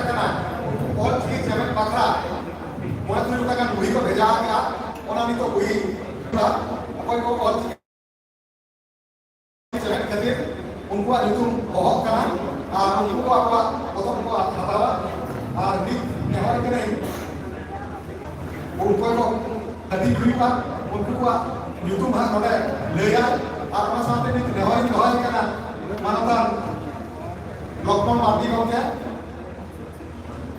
ᱟᱠᱟᱱᱟ᱾ ᱚᱞᱪᱤᱠᱤ ᱪᱮᱢᱮᱫ ᱵᱟᱠᱷᱨᱟ ᱢᱚᱬᱮ ᱛᱩᱨᱩᱭ ᱜᱚᱴᱟᱝ ᱜᱟᱱ ᱵᱩᱦᱤ ᱠᱚ ᱵᱷᱮᱡᱟ ᱟᱠᱟᱫᱼᱟ᱾ ᱚᱱᱟ ᱱᱤᱛᱚᱜ ᱵᱩᱦᱤ ᱚᱠᱚᱭ ᱠᱚ ᱚᱞᱪᱤᱠᱤ ᱪᱮᱢᱮᱫ ᱠᱷᱟᱹᱛᱤᱨ ᱩᱱᱠᱩᱣᱟᱜ ᱧᱩᱛᱩᱢ ᱚᱦᱚᱜ ᱠᱟᱱᱟ ᱟᱨ ᱩᱱᱠᱩ ᱠᱚ ᱟᱠᱚᱣᱟᱜ ᱯᱚᱛᱚᱵ ᱠᱚ ᱦᱟᱛᱟᱣᱟ᱾ ᱟᱨ ᱢᱤᱫ ᱱᱮᱦᱚᱨ ᱠᱟᱹᱱᱟᱹᱧ, ᱩᱱᱠᱩ ᱠᱚ ᱦᱟᱹᱴᱤᱧ ᱦᱩᱭᱩᱜᱼᱟ, ᱩᱱᱠᱩ ᱠᱚᱣᱟᱜ ᱧᱩᱛᱩᱢ ᱦᱟᱸᱜ ᱱᱚᱰᱮ ᱞᱟᱹᱭᱟ᱾ ᱟᱨ ᱚᱱᱟ ᱥᱟᱶᱛᱮ ᱢᱤᱫ ᱱᱮᱦᱚᱨᱤᱧ ᱫᱚᱦᱚᱭ ᱠᱟᱱᱟ, ᱢᱟᱱᱚᱛᱟᱱ ᱞᱚᱠᱷᱢᱚᱱ ᱢᱟᱨᱰᱤ ᱜᱚᱢᱠᱮ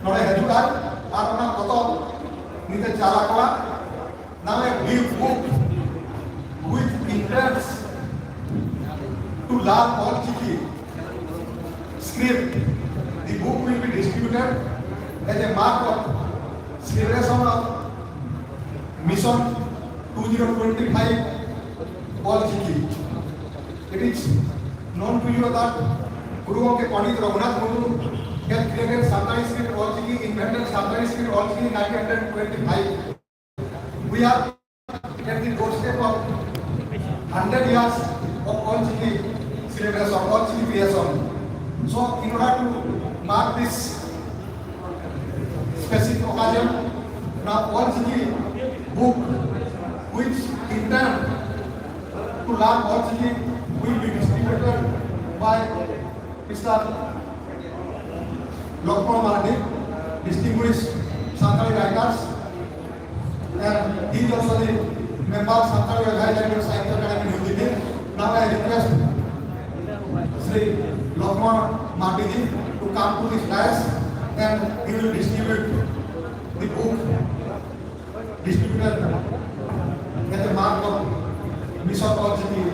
ᱱᱚᱰᱮ ᱦᱤᱡᱩᱜᱼᱟᱭ ᱟᱨ ᱚᱱᱟ ᱯᱚᱛᱚᱵ ᱱᱤᱛᱮ ᱪᱟᱞ ᱟᱠᱚᱣᱟ᱾ Now a brief book with intents to learn all Chiki script. The book will be distributed as a mark of celebration of Mission two thousand twenty-five All Chiki. It is known to you that Guru Gongke Pandit Raghunath Murmu had created Santali script All Chiki, invented Santali script All Chiki in nineteen twenty-five. We are at the doorstep of hundred years of All Chiki celebration, All Chiki creation. So, in order to mark this specific occasion, now All Chiki book, which in turn to learn All Chiki, will be distributed by Mister Lokman Mardi, distinguished Santali writers, and he is also the member of Santali Webhai Language Sahitya Academy, New Delhi. Now I request Shri Lokman Mardi ji to come to this dais and he will distribute the book distributed at the mark of Mission All Chiki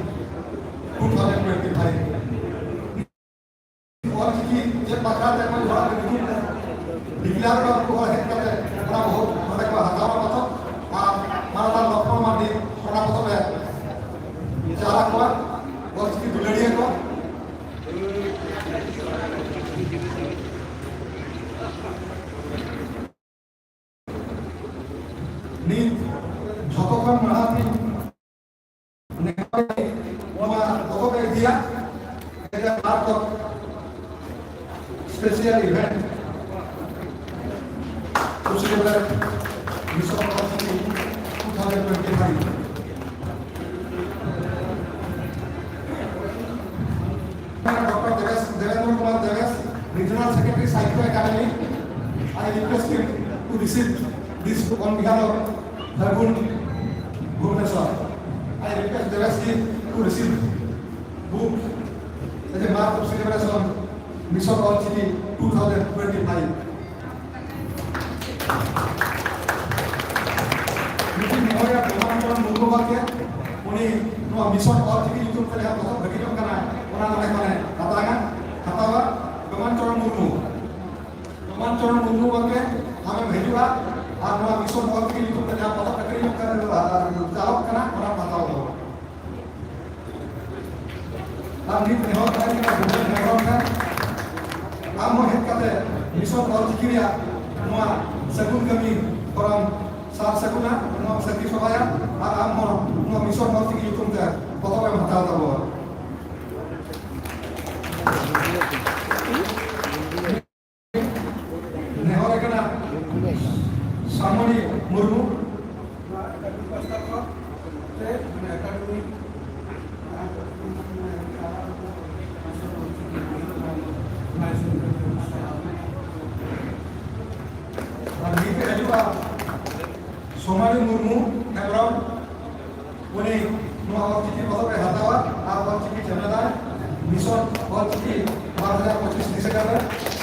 two thousand twenty-five. All Chiki ᱪᱮᱫ ᱵᱟᱠᱷᱨᱟ ᱛᱮ ᱚᱠᱚᱭ ᱦᱚᱲᱟᱜ ᱧᱩᱛᱩᱢ ᱛᱮ declare ᱚᱱᱟ ᱠᱚ ᱦᱚᱲ ᱦᱮᱡ ᱠᱟᱛᱮ ᱚᱱᱟ ᱵᱚᱦᱩᱛ ᱱᱚᱰᱮ ᱠᱚ ᱦᱟᱛᱟᱣᱟ ᱯᱚᱛᱚᱵ ᱟᱨ ᱢᱟᱱᱚᱛᱟᱱ ᱞᱚᱠᱷᱢᱚᱬ ᱢᱟᱨᱰᱤ ᱚᱱᱟ ᱯᱚᱛᱚᱵ ᱮ ᱪᱟᱞ ᱟᱠᱚᱣᱟ᱾ All Chiki ᱫᱩᱞᱟᱹᱲᱤᱭᱟᱹ ᱠᱚ ᱱᱤᱛ ᱡᱷᱚᱛᱚ ᱠᱷᱚᱱ ᱢᱟᱲᱟᱝ ᱤᱧ ᱱᱚᱣᱟ ᱯᱚᱛᱚᱵ ᱮ ᱤᱫᱤᱭᱟ, ᱮᱴᱟᱜ ᱟᱨ ᱠᱚ special event ᱠᱩᱥᱤ ᱠᱟᱛᱮ ᱵᱤᱥᱥᱚ Bharati two thousand twenty-five. Doctor Devesh, Devendra Kumar Devesh, Regional Secretary, Sahitya Academy, I request him to receive this on behalf of Phalgun Bhubaneswar. I request Devesh ji to receive book as a mark of celebration. Mission All Chiki two thousand twenty-five. ᱢᱤᱫᱴᱤᱡ ᱱᱮᱦᱚᱨᱤᱭᱟᱹ ᱰᱚᱢᱟᱱ ᱪᱚᱨᱚᱱ ᱢᱩᱨᱢᱩ ᱜᱚᱢᱠᱮ, ᱩᱱᱤ ᱱᱚᱣᱟ Mission All Chiki ᱧᱩᱛᱩᱢ ᱛᱮ ᱡᱟᱦᱟᱸ ᱯᱚᱛᱚᱵ ᱦᱟᱹᱴᱤᱧᱚᱜ ᱠᱟᱱᱟ, ᱚᱱᱟ ᱱᱚᱰᱮ ᱠᱷᱚᱱᱮ ᱦᱟᱛᱟᱣᱟ, ᱦᱟᱛᱟᱣᱟ᱾ ᱰᱚᱢᱟᱱ ᱪᱚᱨᱚᱱ ᱢᱩᱨᱢᱩ, ᱰᱚᱢᱟᱱ ᱪᱚᱨᱚᱱ ᱢᱩᱨᱢᱩ ᱜᱚᱢᱠᱮ, ᱟᱢᱮᱢ ᱦᱤᱡᱩᱜᱼᱟ ᱟᱨ ᱱᱚᱣᱟ Mission All Chiki ᱧᱩᱛᱩᱢ ᱛᱮ ᱡᱟᱦᱟᱸ ᱯᱚᱛᱚᱵ ᱦᱟᱹᱴᱤᱧᱚᱜ ᱠᱟᱱᱟ, ᱪᱟᱞᱟᱜ ᱠᱟᱱᱟ, ᱚᱱᱟᱢ ᱦᱟᱛᱟᱣ ᱛᱟᱵᱚᱱᱟ᱾ ᱟᱨ ᱱᱤᱛ ᱱᱮᱦᱚᱨ ᱛᱟᱦᱮᱸ ᱠᱟᱱᱟ ᱵᱷᱩᱯᱮᱱ ᱦᱮᱢᱵᱨᱚᱢ ᱴᱷᱮᱱ, ᱟᱢ ᱦᱚᱸ ᱦᱮᱡ ᱠᱟᱛᱮ Mission All Chiki ᱨᱮᱭᱟᱜ ᱱᱚᱣᱟ ᱥᱟᱹᱜᱩᱱ ᱠᱟᱹᱢᱤ ᱦᱚᱨᱟᱢ ᱥᱟᱨ ᱥᱟᱹᱜᱩᱱᱟ, ᱱᱚᱣᱟ ᱥᱟᱹᱠᱷᱤ ᱥᱚᱵᱷᱟᱭᱟ, ᱟᱨ ᱟᱢ ᱦᱚᱸ ᱱᱚᱣᱟ Mission All Chiki ᱧᱩᱛᱩᱢ ᱛᱮ ᱯᱚᱛᱚᱵ ᱮᱢ ᱦᱟᱛᱟᱣ ᱛᱟᱵᱚᱱᱟ᱾ ᱱᱮᱦᱚᱨ ᱠᱟᱱᱟ ᱥᱟᱢᱚᱱᱤ ᱢᱩᱨᱢᱩ᱾ ᱟᱨ ᱱᱤᱛ ᱮ ᱦᱤᱡᱩᱜᱼᱟ ᱥᱳᱢᱟᱞᱤ ᱢᱩᱨᱢᱩ ᱦᱮᱢᱵᱨᱚᱢ᱾ ᱩᱱᱤ ᱱᱚᱣᱟ ᱚᱞᱪᱤᱠᱤ ᱯᱚᱛᱚᱵ ᱮ ᱦᱟᱛᱟᱣᱟ ᱟᱨ ᱚᱞᱪᱤᱠᱤ ᱪᱮᱱᱮᱞᱟᱭ, Mission All Chiki ᱵᱟᱨ ᱦᱟᱡᱟᱨ ᱯᱚᱸᱪᱤᱥ ᱰᱤᱥᱮᱢᱵᱚᱨ ᱨᱮ᱾